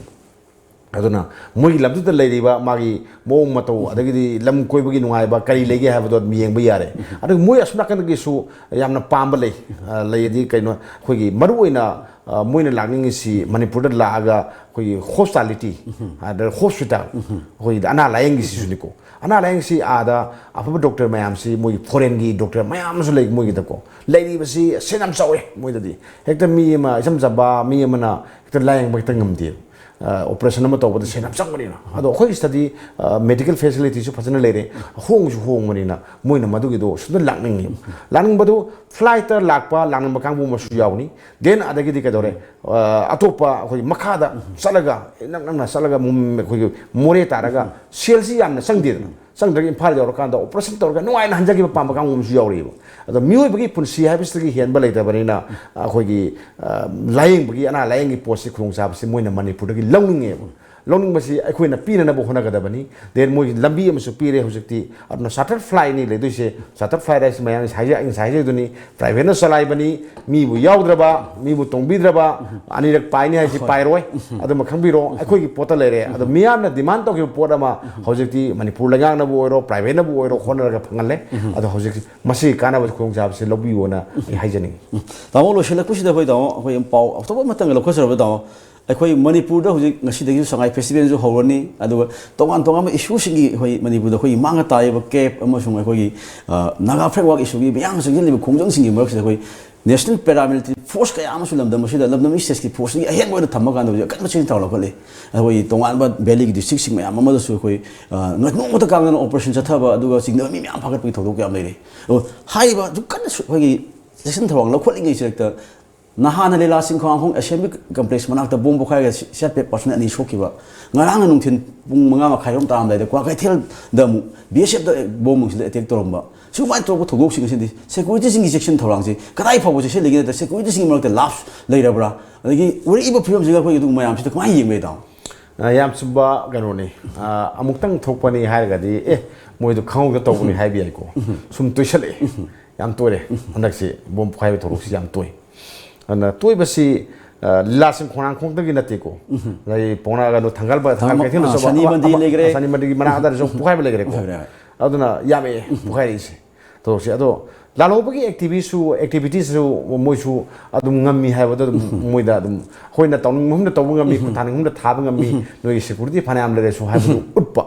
ꯑꯗꯨꯅ ꯃꯣꯏꯒꯤ ꯂꯝꯗꯨꯗ ꯂꯩꯔꯤꯕ ꯃꯥꯒꯤ ꯃꯑꯣꯡ ꯃꯇꯧ, ꯑꯗꯒꯤꯗꯤ ꯂꯝ ꯀꯣꯏꯕꯒꯤ ꯅꯨꯡꯉꯥꯏꯕ ꯀꯔꯤ ꯂꯩꯒꯦ ꯍꯥꯏꯕꯗꯣ ꯑꯗꯨꯝ ꯌꯦꯡꯕ ꯌꯥꯔꯦ꯫ ꯑꯗꯨꯒ ꯃꯣꯏ ꯑꯁꯣꯝ ꯅꯥꯀꯟꯗꯒꯤꯁꯨ ꯌꯥꯝꯅ ꯄꯥꯝꯕ ꯂꯩ꯫ ꯑ, ꯂꯩꯗꯤ ꯀꯩꯅꯣ, ꯑꯩꯈꯣꯏꯒꯤ ꯃꯔꯨꯑꯣꯏꯅ, ꯑ, ꯃꯣꯏꯅ ꯂꯥꯛꯅꯤꯡꯉꯤꯁꯤ ꯃꯅꯤꯄꯨꯔꯗ ꯂꯥꯛꯑꯒ ꯑꯩꯈꯣꯏꯒꯤ hospitality, ꯑꯗ hospital, ꯑꯩꯈꯣꯏꯒꯤ ꯑꯅꯥ ꯂꯥꯏꯌꯦꯡꯒꯤꯁꯤꯁꯨꯅꯤꯀꯣ꯫ ꯑꯅꯥ ꯂꯥꯏꯌꯦꯡꯁꯤ ꯑꯥꯗ ꯑꯐꯕ doctor ꯃꯌꯥꯝꯁꯤ, ꯃꯣꯏꯒꯤ foreignꯒꯤ doctor ꯃꯌꯥꯝ ꯑꯃꯁꯨ ꯂꯩ ꯃꯣꯏꯒꯤꯗꯀꯣ꯫ ꯂꯩꯔꯤꯕꯁꯤ ꯁꯦꯟ ꯌꯥꯝ ꯆꯥꯎꯋꯦ ꯃꯣꯏꯗꯗꯤ꯫ ꯍꯦꯛꯇ ꯃꯤ ꯑꯃ ꯏꯆꯝ ꯆꯝꯕ ꯃꯤ ꯑꯃꯅ ꯍꯦꯛꯇ ꯂꯥꯏꯌꯦꯡꯕ ꯍꯦꯛꯇ ꯉꯝꯗꯦꯕ꯫ ꯑ, operation ꯑꯃ ꯇꯧꯕꯗ ꯁꯦꯟ ꯌꯥꯝ ꯆꯪꯕꯅꯤꯅ꯫ ꯑꯗꯣ ꯑꯩꯈꯣꯏꯒꯤꯁꯤꯗꯗꯤ, ꯑ, medical facilityꯁꯨ ꯐꯖꯅ ꯂꯩꯔꯦ, ꯍꯣꯡꯁꯨ ꯍꯣꯡꯕꯅꯤꯅ ꯃꯣꯏꯅ ꯃꯗꯨꯒꯤꯗꯣ ꯁꯣꯝꯗ ꯂꯥꯛꯅꯤꯡꯉꯤ꯫ ꯂꯥꯛꯅꯤꯡꯕꯗꯨ flightꯇ ꯂꯥꯛꯄ, ꯂꯥꯛꯅꯤꯡꯕ ꯀꯥꯡꯕꯨ ꯑꯃꯁꯨ ꯌꯥꯎꯅꯤ꯫ Then ꯑꯗꯒꯤꯗꯤ ꯀꯩꯗꯧꯔꯦ? ꯑ, ꯑꯇꯣꯞꯄ ꯑꯩꯈꯣꯏ ꯃꯈꯥꯗ ꯆꯠꯂꯒ, ꯏꯅꯛ ꯅꯛꯅ ꯆꯠꯂꯒ ꯃꯨꯝ-, ꯑꯩꯈꯣꯏꯒꯤ ꯃꯣꯔꯦ ꯇꯥꯔꯒ ꯁꯦꯜꯁꯤ ꯌꯥꯝꯅ ꯆꯪꯗꯦꯗꯅ꯫ ꯆꯪꯗ꯭ꯔꯒ ꯏꯝꯐꯥꯜ ꯌꯧꯔꯀꯥꯟꯗ operation ꯇꯧꯔꯒ ꯅꯨꯡꯉꯥꯏꯅ ꯍꯟꯖꯈꯤꯕ ꯄꯥꯝꯕ ꯀꯥꯡꯕꯨ ꯑꯃꯁꯨ ꯌꯥꯎꯔꯤꯕ꯫ ꯑꯗꯣ ꯃꯤꯑꯣꯏꯕꯒꯤ ꯄꯨꯟꯁꯤ ꯍꯥꯏꯕꯁꯤꯗꯒꯤ ꯍꯦꯟꯕ ꯂꯩꯇꯕꯅꯤꯅ ꯑꯩꯈꯣꯏꯒꯤ, ꯑ, ꯂꯥꯏꯌꯦꯡꯕꯒꯤ, ꯑꯅꯥ ꯂꯥꯏꯌꯦꯡꯒꯤ ꯄꯣꯠꯁꯤ, ꯈꯨꯗꯣꯡꯆꯥꯕꯁꯤ ꯃꯣꯏꯅ ꯃꯅꯤꯄꯨꯔꯗꯒꯤ ꯂꯧꯅꯤꯡꯉꯦꯕ꯫ ꯂꯧꯅꯤꯡꯕꯁꯤ ꯑꯩꯈꯣꯏꯅ ꯄꯤꯅꯅꯕ ꯍꯣꯠꯅꯒꯗꯕꯅꯤ꯫ Then ꯃꯣꯏꯒꯤ ꯂꯝꯕꯤ ꯑꯃꯁꯨ ꯄꯤꯔꯦ ꯍꯧꯖꯤꯛꯇꯤ꯫ ꯑꯗꯨꯅ charter flightꯅꯤ ꯂꯩꯗꯣꯏꯁꯦ꯫ Charter flight ꯍꯥꯏꯁꯤ ꯃꯌꯥꯝ ꯉꯁꯥꯏ ꯍꯥꯏꯖ-, ꯉꯁꯥꯏ ꯍꯥꯏꯖꯗꯨꯅꯤ, privateꯅ ꯆꯂꯥꯏꯕꯅꯤ, ꯃꯤꯕꯨ ꯌꯥꯎꯗ꯭ꯔꯕ, ꯃꯤꯕꯨ ꯇꯣꯡꯕꯤꯗ꯭ꯔꯕ, ꯑꯅꯤꯔꯛ ꯄꯥꯏꯅꯤ ꯍꯥꯏꯁꯤ ꯄꯥꯏꯔꯣꯏ꯫ ꯑꯗꯨꯃ ꯈꯪꯕꯤꯔꯣ, ꯑꯩꯈꯣꯏꯒꯤ ꯄꯣꯠꯇ ꯂꯩꯔꯦ꯫ ꯑꯗꯣ ꯃꯤꯌꯥꯝꯅ demand ꯇꯧꯈꯤꯕ ꯄꯣꯠ ꯑꯃ ꯍꯧꯖꯤꯛꯇꯤ ꯃꯅꯤꯄꯨꯔ ꯂꯩꯉꯥꯛꯅꯕꯨ ꯑꯣꯏꯔꯣ, privateꯅꯕꯨ ꯑꯣꯏꯔꯣ, ꯍꯣꯠꯅꯔꯒ ꯐꯪꯍꯜꯂꯦ꯫ ꯑꯗꯣ ꯍꯧꯖꯤꯛ ꯃꯁꯤꯒꯤ ꯀꯥꯟꯅꯕ ꯈꯨꯗꯣꯡꯆꯥꯕꯁꯤ ꯂꯧꯕꯤꯌꯣꯅ ꯑꯩ ꯍꯥꯏꯖꯅꯤꯡꯉꯤ꯫ ꯇꯥꯃꯣ, ꯂꯣꯏꯁꯤꯜꯂꯛꯄꯁꯤꯗ ꯑꯩꯈꯣꯏ, ꯇꯥꯃꯣ, ꯑꯩꯈꯣꯏ ꯄꯥꯎ ꯑꯇꯣꯞꯄ ꯑꯃꯇꯪꯒ ꯂꯧꯈꯠꯆꯔꯕ, ꯇꯥꯃꯣ꯫ ꯑꯩꯈꯣꯏ ꯃꯅꯤꯄꯨꯔꯗ ꯍꯧꯖꯤꯛ ꯉꯁꯤꯗꯒꯤ ꯁꯉꯥꯏ festivalꯁꯨ ꯍꯧꯔꯅꯤ, ꯑꯗꯨꯒ ꯇꯣꯉꯥꯟ ꯇꯣꯉꯥꯟꯕ issueꯁꯤꯡꯒꯤ, ꯑꯩꯈꯣꯏ ꯃꯅꯤꯄꯨꯔꯗ ꯑꯩꯈꯣꯏꯒꯤ ꯃꯥꯡꯉ ꯇꯥꯔꯤꯕ gap ꯑꯃꯁꯨꯡ ꯑꯩꯈꯣꯏꯒꯤ, ꯑ, ꯅꯥꯒꯥ framework issueꯒꯤ ꯃꯌꯥꯝ ꯆꯪꯁꯤꯜꯂꯤꯕ ꯈꯣꯡꯖꯪꯁꯤꯡꯒꯤ ꯃꯔꯛꯁꯤꯗ ꯑꯩꯈꯣꯏ national paramilitary force ꯀꯌꯥ ꯑꯃꯁꯨ ꯂꯝꯗꯝ ꯑꯁꯤꯗ, ꯂꯝꯗꯝ stateꯀꯤ forceꯀꯤ ꯑꯍꯦꯟꯕ ꯑꯣꯏꯅ ꯊꯝꯕ ꯀꯥꯟꯗ ꯍꯧꯖꯤꯛ ꯑꯀꯟꯕ ꯆꯦꯟ ꯊꯧꯔꯥꯡ ꯂꯧꯈꯠꯂꯤ꯫ ꯑꯩꯈꯣꯏ ꯇꯣꯉꯥꯟꯕ valleyꯒꯤ districtꯁꯤꯡ ꯃꯌꯥꯝ ꯑꯃꯗꯁꯨ ꯑꯩꯈꯣꯏ, ꯑ, ꯅꯣꯡꯃꯇ ꯀꯥꯡꯗꯅ operation ꯆꯠꯊꯕ, ꯑꯗꯨꯒ ꯆꯤꯡꯗꯕ ꯃꯤ ꯃꯌꯥꯝ ꯐꯥꯒꯠꯄꯒꯤ ꯊꯧꯗꯣꯛ ꯀꯌꯥ ꯑꯃ ꯂꯩꯔꯤ꯫ ꯑꯗꯣ ꯍꯥꯏꯔꯤꯕ ꯑꯗꯨꯛ ꯀꯟꯅ ꯁꯨ-, ꯑꯩꯈꯣꯏꯒꯤ ꯆꯦꯛꯁꯤꯟ ꯊꯧꯔꯥꯡ ꯂꯧꯈꯠꯂꯤꯉꯩꯁꯤꯗ ꯅꯍꯥꯟꯅ ꯂꯤꯂꯥ ꯁꯤꯡꯈꯣꯡ assembly complex ꯃꯅꯥꯛꯇ bomb ꯄꯣꯈꯥꯏꯔꯒ ꯁꯤ-, C R P F personnel ꯑꯅꯤ ꯁꯣꯛꯈꯤꯕ, ꯉꯔꯥꯡꯅ ꯅꯨꯡꯊꯤꯜ ꯄꯨꯡ ꯃꯉꯥ ꯃꯈꯥꯏꯔꯣꯝ ꯇꯥꯔꯝꯗꯥꯏꯗ ꯀ꯭ꯋꯥꯀꯩꯊꯦꯜꯗ ꯑꯃꯨꯛ ꯕꯤ ꯑꯦꯁ ꯑꯦꯐꯇ bomb ꯅꯨꯡꯁꯤꯗ attack ꯇꯧꯔꯝꯕ, ꯁꯨꯃꯥꯏꯅ ꯇꯧꯔꯛꯄ ꯊꯧꯗꯣꯛꯁꯤꯡ ꯑꯁꯤꯗꯤ securityꯁꯤꯡꯒꯤ ꯆꯦꯛꯁꯤꯟ ꯊꯧꯔꯥꯡꯁꯤ ꯀꯗꯥꯏ ꯐꯥꯎꯕ ꯆꯦꯛꯁꯤꯜꯂꯤꯒꯦ ꯅꯠꯇ꯭ꯔꯒ securityꯁꯤꯡꯒꯤ ꯃꯔꯛꯇ lapse ꯂꯩꯔꯕ꯭ꯔꯥ? ꯑꯗꯒꯤ ꯑꯣꯏꯔꯛꯏꯕ ꯐꯤꯕꯝꯁꯤꯒ ꯑꯩꯈꯣꯏꯒꯤ ꯑꯗꯨꯒꯨꯝꯕ ꯃꯌꯥꯝꯁꯤꯗ ꯀꯃꯥꯏꯅ ꯌꯦꯡꯕ ꯏꯇꯥꯎ? ꯑ, ꯌꯥꯝ ꯆꯨꯝꯕ ꯀꯩꯅꯣꯅꯤ꯫ ꯑ, ꯑꯃꯨꯛꯇꯪ ꯊꯣꯛꯄꯅꯤ ꯍꯥꯏꯔꯒꯗꯤ, "ꯑꯦ, ꯃꯣꯏꯗꯣ ꯈꯪꯍꯧꯗ ꯇꯧꯕꯅꯤ" ꯍꯥꯏꯕ ꯌꯥꯏꯀꯣ꯫ ꯁꯨꯝ ꯇꯣꯏꯁꯜꯂꯛꯑꯦ꯫ ꯌꯥꯝ ꯇꯣꯏꯔꯦ꯫ ꯍꯟꯗꯛꯁꯤ bomb ꯄꯣꯈꯥꯏꯕ ꯊꯧꯗꯣꯛꯁꯤ ꯌꯥꯝ ꯇꯣꯏ꯫ ꯑꯗꯨꯅ ꯇꯣꯏꯕꯁꯤ, ꯑ, ꯂꯤꯂꯥꯁꯤꯡ ꯈꯣꯡꯅꯥꯡꯈꯣꯡꯗꯒꯤ ꯅꯠꯇꯦꯀꯣ꯫ ꯂꯩ ꯄꯣꯡꯅꯥ ꯀꯩꯅꯣ ꯊꯪꯒꯥꯜ ꯊꯪꯒꯥꯜ ꯊꯥꯡ-, ꯀꯩꯊꯦꯜꯗꯁꯨ ꯑ, ꯁꯅꯤ ꯑꯃ, ꯃꯟꯗꯤꯔ ꯑꯃ, ꯂꯩꯈ꯭ꯔꯦ꯫ ꯁꯅꯤ ꯃꯟꯗꯤꯔꯒꯤ ꯃꯅꯥꯛ ꯑꯗꯥꯏꯗꯁꯨ ꯄꯣꯈꯥꯏꯕ ꯂꯩꯈ꯭ꯔꯦꯀꯣ꯫ ꯄꯣꯈꯥꯏꯕ ꯂꯩꯈ꯭ꯔꯦ꯫ ꯑꯗꯨꯅ ꯌꯥꯝꯃꯛꯑꯦ ꯄꯣꯈꯥꯏꯔꯛꯏꯁꯦ꯫ ꯊꯕꯛꯁꯦ ꯑꯗꯣ ꯂꯥꯜꯍꯧꯕꯒꯤ ꯑꯦꯛꯇꯤꯚꯤꯁꯨ ꯑꯦꯛꯇꯤꯚꯤꯇꯤꯁꯁꯨ ꯃꯣꯏꯁꯨ ꯑꯗꯨꯝ ꯉꯝꯃꯤ ꯍꯥꯏꯕꯗꯣ ꯑꯗꯨꯝ ꯃꯣꯏꯗ ꯑꯗꯨꯝ ꯑꯩꯈꯣꯏꯅ ꯇꯧꯅꯤꯡꯕ ꯃꯐꯝꯗ ꯇꯧꯕ ꯉꯝꯃꯤ, ꯈꯨꯠ ꯊꯥꯅꯤꯡꯕ ꯃꯐꯝꯗ ꯊꯥꯕ ꯉꯝꯃꯤ, ꯅꯣꯏꯒꯤ ꯁꯦꯀꯨꯔꯤꯇꯤ ꯐꯅꯌꯥꯝ ꯂꯩꯔꯁꯨ ꯍꯥꯏꯕꯗꯨ ꯎꯠꯄ꯫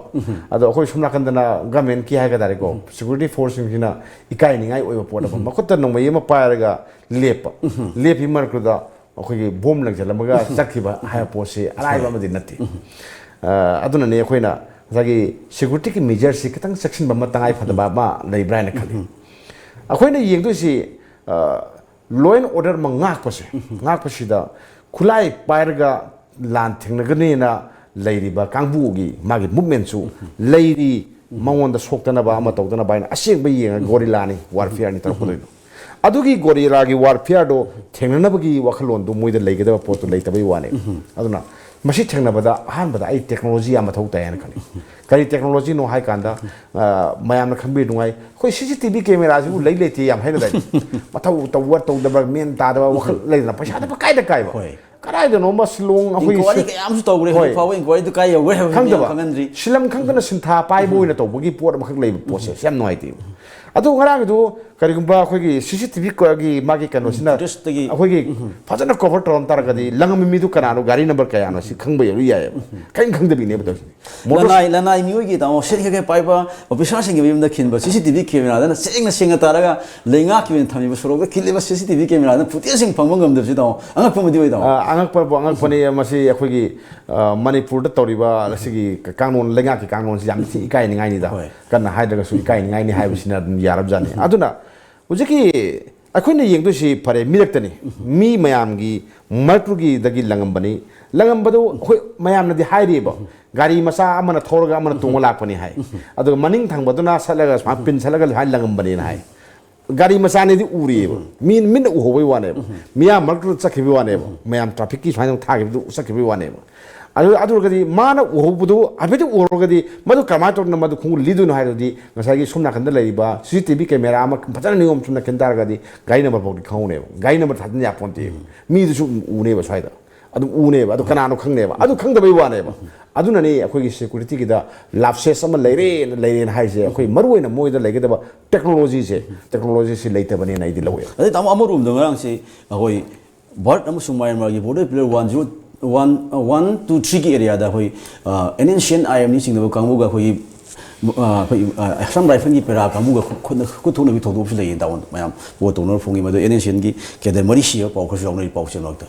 ꯑꯗꯣ ꯑꯩꯈꯣꯏ ꯁꯣꯝ ꯅꯥꯀꯟꯗꯅ ꯒꯃꯦꯟꯀꯤ ꯍꯥꯏꯒꯗ꯭ꯔꯦꯀꯣ, ꯁꯦꯀꯨꯔꯤꯇꯤ ꯐꯣꯔꯁꯁꯤꯡꯁꯤꯅ ꯏꯀꯥꯏꯅꯤꯡꯉꯥꯏ ꯑꯣꯏꯕ ꯄꯣꯠ ꯑꯃ, ꯃꯈꯨꯠꯇ ꯅꯣꯡꯃꯩ ꯑꯃ ꯄꯥꯏꯔꯒ ꯂꯦꯞꯄ꯫ ꯂꯦꯞꯄꯤ ꯃꯔꯛꯇꯨꯗ ꯑꯩꯈꯣꯏꯒꯤ ꯕꯣꯝ ꯂꯪꯁꯤꯜꯂꯝꯃꯒ ꯆꯠꯈꯤꯕ ꯍꯥꯏꯕ ꯄꯣꯠꯁꯤ ꯑꯔꯥꯏꯕ ꯑꯃꯗꯤ ꯅꯠꯇꯦ꯫ ꯑ, ꯑꯗꯨꯅꯅꯦ ꯑꯩꯈꯣꯏꯅ ꯉꯁꯥꯏꯒꯤ ꯁꯦꯀꯨꯔꯤꯇꯤꯒꯤ ꯃꯦꯖꯔꯁꯤ ꯈꯤꯇꯪ ꯆꯦꯛꯁꯤꯟꯕ ꯑꯃ ꯇꯉꯥꯏ ꯐꯗꯕ ꯑꯃ ꯂꯩꯕ꯭ꯔꯥ ꯍꯥꯏꯅ ꯈꯜꯂꯤ꯫ ꯑꯩꯈꯣꯏꯅ ꯌꯦꯡꯗꯣꯏꯁꯤ, ꯑ, law and order ꯑꯃ ꯉꯥꯛꯄꯁꯦ, ꯉꯥꯛꯄꯁꯤꯗ ꯈꯨꯠꯂꯥꯏ ꯄꯥꯏꯔꯒ ꯂꯥꯟ ꯊꯦꯡꯅꯒꯅꯤꯅ ꯂꯩꯔꯤꯕ ꯀꯥꯡꯕꯨꯒꯤ ꯃꯥꯒꯤ ꯃꯨꯞꯃꯦꯟꯁꯨ ꯂꯩꯔꯤ, ꯃꯉꯣꯟꯗ ꯁꯣꯛꯇꯅꯕ ꯑꯃ ꯇꯧꯗꯅꯕ ꯍꯥꯏꯅ ꯑꯁꯦꯡꯕ ꯌꯦꯡꯉꯒ ꯒꯣꯔꯤꯂꯥꯅꯤ ꯋꯥꯔꯐꯤꯌꯥꯔꯅꯤ ꯇꯧꯔꯛꯀꯗꯣꯏꯗꯣ꯫ ꯑꯗꯨꯒꯤ ꯒꯣꯔꯤꯂꯥꯒꯤ ꯋꯥꯔꯐꯤꯌꯥꯔꯗꯣ ꯊꯦꯡꯅꯅꯕꯒꯤ ꯋꯥꯈꯜꯂꯣꯟꯗꯣ ꯃꯣꯏꯗ ꯂꯩꯒꯗꯕ ꯄꯣꯠꯇꯣ ꯂꯩꯇꯕꯩ ꯋꯥꯅꯦ꯫ ꯑꯗꯨꯅ ꯃꯁꯤ ꯊꯦꯡꯅꯕꯗ ꯑꯍꯥꯟꯕꯗ ꯑꯩ ꯇꯦꯛꯅꯣꯂꯣꯖꯤ ꯌꯥꯝ ꯃꯊꯧ ꯇꯥꯏ ꯍꯥꯏꯅ ꯈꯜꯂꯤ꯫ ꯀꯔꯤ ꯇꯦꯛꯅꯣꯂꯣꯖꯤꯅꯣ ꯍꯥꯏ ꯀꯥꯟꯗ, ꯑ, ꯃꯌꯥꯝꯅ ꯈꯪꯕꯤꯔꯗꯨꯉꯥꯏ ꯑꯩꯈꯣꯏ ꯁꯤ ꯁꯤ ꯇꯤ ꯚꯤ ꯀꯦꯃꯦꯔꯥꯁꯤꯕꯨ ꯂꯩ ꯂꯩꯇꯦ ꯌꯥꯝ ꯍꯥꯏꯅꯗꯥꯏ? ꯃꯊꯧ ꯇꯧꯕ ꯇꯧꯗꯕ ꯃꯦꯟ ꯇꯥꯗꯕ ꯋꯥꯈꯜ ꯂꯩꯗꯅ ꯄꯩꯁꯥꯗ ꯄꯪꯀꯥꯏꯗ ꯀꯥꯏꯕ꯫ ꯍꯣꯏ꯫ ꯀꯗꯥꯏꯗꯅꯣꯃ ꯁꯤꯂꯣꯡ ꯑꯩꯈꯣꯏꯒꯤ ꯏꯟꯀ꯭ꯋꯥꯏꯔꯤ ꯁꯤ-, ꯀꯌꯥ ꯑꯃꯁꯨ ꯇꯧꯈ꯭ꯔꯦ, ꯍꯣꯏ꯫ ꯍꯧꯖꯤꯛ ꯐꯥꯎꯕ ꯏꯟꯀ꯭ꯋꯥꯏꯔꯤꯗꯨ ꯀꯥꯏ ꯌꯧꯈ꯭ꯔꯦ ꯍꯥꯏꯕꯁꯤ ꯈꯪꯗꯕ꯫ ꯃꯌꯥꯝ ꯈꯪꯍꯟꯗ꯭ꯔꯤ꯫ ꯁꯤꯂꯝ ꯈꯪꯗꯅ ꯁꯤꯟꯊꯥ ꯄꯥꯏꯕ ꯑꯣꯏꯅ ꯇꯧꯕꯒꯤ ꯄꯣꯠ ꯑꯃꯈꯛ ꯂꯩꯕ ꯄꯣꯠꯁꯦ ꯁꯤ ꯌꯥꯝ ꯅꯨꯡꯉꯥꯏꯇꯦꯕ꯫ ꯑꯗꯣ ꯉꯔꯥꯡꯒꯤꯗꯨ ꯀꯔꯤꯒꯨꯝꯕ ꯑꯩꯈꯣꯏꯒꯤ ꯁꯤ ꯁꯤ ꯇꯤ ꯚꯤ ꯀ-, ꯒꯤ ꯃꯥꯒꯤ ꯀꯩꯅꯣꯁꯤꯅ ꯐꯨꯇꯦꯖꯇꯒꯤ ꯑꯩꯈꯣꯏꯒꯤ ꯐꯖꯅ ꯀꯣꯚꯔ ꯇꯧꯔꯝ ꯇꯥꯔꯒꯗꯤ ꯂꯪꯉꯝꯕ ꯃꯤꯗꯨ ꯀꯅꯥꯅꯣ, ꯒꯥꯔꯤ ꯅꯝꯕꯔ ꯀꯌꯥꯅꯣ ꯁꯤ ꯈꯪꯕ ꯌꯥꯕ ꯌꯥꯏꯑꯕ꯫ ꯀꯔꯤꯝ ꯈꯪꯗꯕꯤꯅꯦꯕ ꯇꯧꯔꯤꯁꯦ꯫ ꯃꯣꯇꯣꯔ- ꯂꯅꯥꯏ, ꯂꯅꯥꯏ ꯃꯤꯑꯣꯏꯒꯤ ꯇꯥꯃꯣ ꯁꯦꯠ ꯈꯦꯛ ꯈꯦꯛ ꯄꯥꯏꯕ ꯑꯣꯐꯤꯁꯥꯔꯁꯤꯡꯒꯤ ꯃꯌꯨꯝꯗ ꯈꯤꯟꯕ ꯁꯤ ꯁꯤ ꯇꯤ ꯚꯤ ꯀꯦꯃꯦꯔꯥꯗꯅ ꯁꯦꯡꯅ ꯁꯦꯡꯅ ꯇꯥꯔꯒ ꯂꯩꯉꯥꯛꯀꯤ ꯑꯣꯏꯅ ꯊꯝꯃꯤꯕ ꯁꯣꯔꯣꯛꯇ ꯈꯤꯜꯂꯤꯕ ꯁꯤ ꯁꯤ ꯇꯤ ꯚꯤ ꯀꯦꯃꯦꯔꯥꯗꯅ ꯐꯨꯇꯦꯖꯁꯤꯡ ꯐꯪꯕ ꯉꯝꯗꯕꯁꯤ ꯇꯥꯃꯣ ꯑꯉꯛꯄ ꯑꯃꯗꯤ ꯑꯣꯏ ꯇꯥꯃꯣ꯫ ꯑ, ꯑꯉꯛꯄꯕꯨ ꯑꯉꯛꯄꯅꯤ꯫ ꯃꯁꯤ ꯑꯩꯈꯣꯏꯒꯤ, ꯑ, ꯃꯅꯤꯄꯨꯔꯗ ꯇꯧꯔꯤꯕ ꯑꯁꯤꯒꯤ ꯀꯥꯡꯂꯣꯟ, ꯂꯩꯉꯥꯛꯀꯤ ꯀꯥꯡꯂꯣꯟꯁꯤ ꯌꯥꯝ ꯊꯤ ꯏꯀꯥꯏꯅꯤꯡꯉꯥꯏꯅꯤꯗ꯫ ꯍꯣꯏ꯫ ꯀꯟꯅ ꯍꯥꯏꯗ꯭ꯔꯒꯁꯨ ꯏꯀꯥꯏꯅꯤꯡꯉꯥꯏꯅꯤ ꯍꯥꯏꯕꯁꯤꯅ ꯑꯗꯨꯝ ꯌꯥꯔꯕꯖꯥꯠꯅꯤ꯫ ꯑꯗꯨꯅ ꯍꯧꯖꯤꯛꯀꯤ ꯑꯩꯈꯣꯏꯅ ꯌꯦꯡꯗꯣꯏꯁꯤ ꯐꯔꯦ ꯃꯤꯔꯛꯇꯅꯤ, ꯃꯤ ꯃꯌꯥꯝꯒꯤ ꯃꯔꯛꯇꯨꯒꯤꯗꯒꯤ ꯂꯪꯉꯝꯕꯅꯤ꯫ ꯂꯪꯉꯝꯕꯗꯨ ꯑꯩꯈꯣꯏ ꯃꯌꯥꯝꯅꯗꯤ ꯍꯥꯏꯔꯤꯕ, ꯒꯥꯔꯤ ꯃꯆꯥ ꯑꯃꯅ ꯊꯧꯔꯒ ꯑꯃꯅ ꯇꯣꯡꯉ ꯂꯥꯛꯄꯅꯤ ꯍꯥꯏ꯫ ꯑꯗꯨꯒ ꯃꯅꯤꯡ ꯊꯪꯕꯗꯨꯅ ꯁꯠꯂꯒ ꯁꯨꯃꯥꯏꯅ ꯄꯤꯟ ꯁꯠꯂꯒ ꯁꯨꯃꯥꯏꯅ ꯂꯪꯉꯝꯕꯅꯤꯅ ꯍꯥꯏ꯫ ꯒꯥꯔꯤ ꯃꯆꯥꯅꯤꯗꯤ ꯎꯔꯤꯑꯕ, ꯃꯤ ꯃꯤꯠꯅ ꯎꯍꯧꯕꯩ ꯋꯥꯅꯦꯕ꯫ ꯃꯤꯌꯥꯝ ꯃꯔꯛꯇꯨꯗ ꯆꯠꯈꯤꯕꯒꯤ ꯋꯥꯅꯦꯕ, ꯃꯌꯥꯝ ꯇ꯭ꯔꯥꯐꯤꯛꯀꯤ ꯁꯨꯃꯥꯏꯅ ꯊꯥꯈꯤꯕꯗꯨ ꯆꯠꯈꯤꯕꯒꯤ ꯋꯥꯅꯦꯕ꯫ ꯑꯗꯨ ꯑꯗꯨ ꯑꯣꯏꯔꯒꯗꯤ ꯃꯥꯅ ꯎꯍꯧꯕꯗꯨ ꯍꯥꯏꯐꯦꯠꯇꯤ ꯎꯍꯧꯔꯒꯗꯤ, ꯃꯗꯨ ꯀꯃꯥꯏꯅ ꯇꯧꯗꯅ ꯃꯗꯨ ꯈꯣꯡꯒꯨꯜ ꯂꯤꯗꯣꯏꯅꯣ ꯍꯥꯏꯔꯗꯤ, ꯉꯁꯥꯏꯒꯤ ꯁꯣꯝ ꯅꯥꯀꯟꯗ ꯂꯩꯔꯤꯕ ꯁꯤ ꯁꯤ ꯇꯤ ꯚꯤ ꯀꯦꯃꯦꯔꯥ ꯑꯃ ꯐꯖꯅ ꯅꯤꯌꯣꯝ ꯆꯨꯝꯅ ꯈꯤꯟ ꯇꯥꯔꯒꯗꯤ ꯒꯥꯔꯤ ꯅꯝꯕꯔ ꯐꯥꯎꯗꯤ ꯈꯪꯍꯧꯅꯦꯕ, ꯒꯥꯔꯤ ꯅꯝꯕꯔ ꯊꯥꯖꯤꯟ ꯌꯥꯄꯣꯟꯇꯦꯕ꯫ ꯃꯤꯗꯨꯁꯨ ꯎꯅꯦꯕ ꯁ꯭ꯋꯥꯏꯗ꯫ ꯑꯗꯨꯝ ꯎꯅꯦꯕ, ꯑꯗꯨ ꯀꯅꯥꯅꯣ ꯈꯪꯅꯦꯕ, ꯑꯗꯨ ꯈꯪꯗꯕꯩ ꯋꯥꯅꯦꯕ꯫ ꯑꯗꯨꯅꯅꯦ ꯑꯩꯈꯣꯏꯒꯤ ꯁꯦꯀ꯭ꯌꯨꯔꯤꯇꯤꯒꯤꯗ ꯂꯥꯞꯁꯦꯁ ꯑꯃ ꯂꯩꯔꯦꯅ, ꯂꯩꯔꯦꯅ ꯍꯥꯏꯁꯦ꯫ ꯑꯩꯈꯣꯏ ꯃꯔꯨ ꯑꯣꯏꯅ ꯃꯣꯏꯗ ꯂꯩꯒꯗꯕ ꯇꯦꯛꯅꯣꯂꯣꯖꯤꯁꯦ, ꯇꯦꯛꯅꯣꯂꯣꯖꯤꯁꯤ ꯂꯩꯇꯕꯅꯦꯅ ꯑꯩꯗꯤ ꯂꯧꯋꯦ꯫ ꯑꯗꯩ ꯇꯥꯃꯣ, ꯑꯃꯔꯣꯝꯗ ꯉꯔꯥꯡꯁꯦ ꯑꯩꯈꯣꯏ ꯚꯥꯔꯠ ꯑꯃꯁꯨꯡ ꯃ꯭ꯌꯥꯟꯃꯥꯔꯒꯤ border pillar one zero one, one two ꯊ꯭ꯔꯤꯒꯤ ꯑꯦꯔꯤꯌꯥꯗ ꯑꯩꯈꯣꯏ N N C N I ꯑꯦꯝꯅꯤ ꯆꯤꯡꯅꯕ ꯀꯥꯡꯕꯨꯒ ꯑꯩꯈꯣꯏꯒꯤ ꯑ, ꯑꯩꯈꯣꯏ, ꯑ, ꯑꯁꯥꯝ ꯔꯥꯏꯐꯜꯒꯤ ꯄꯦꯔꯥ ꯀꯥꯡꯕꯨꯒ ꯈꯨꯠ-, ꯈꯨꯠꯅ-, ꯈꯨꯠ ꯊꯣꯛꯅꯕꯤ ꯊꯧꯗꯣꯛ ꯑꯃꯁꯨ ꯂꯩꯌꯦ, ꯇꯥꯃꯣ꯫ ꯃꯌꯥꯝ ꯄꯣꯠ ꯇꯧꯅꯕ ꯐꯣꯡꯉꯤ꯫ ꯃꯗꯨ ꯑꯦꯟ ꯑꯦꯟ ꯁꯤ ꯑꯦꯟꯒꯤ ꯀꯦꯗꯔ ꯃꯔꯤ ꯁꯤꯕ ꯄꯥꯎ ꯈꯔꯁꯨ ꯌꯥꯎꯅꯔꯤ ꯄꯥꯎꯆꯦ ꯃꯔꯛꯇ꯫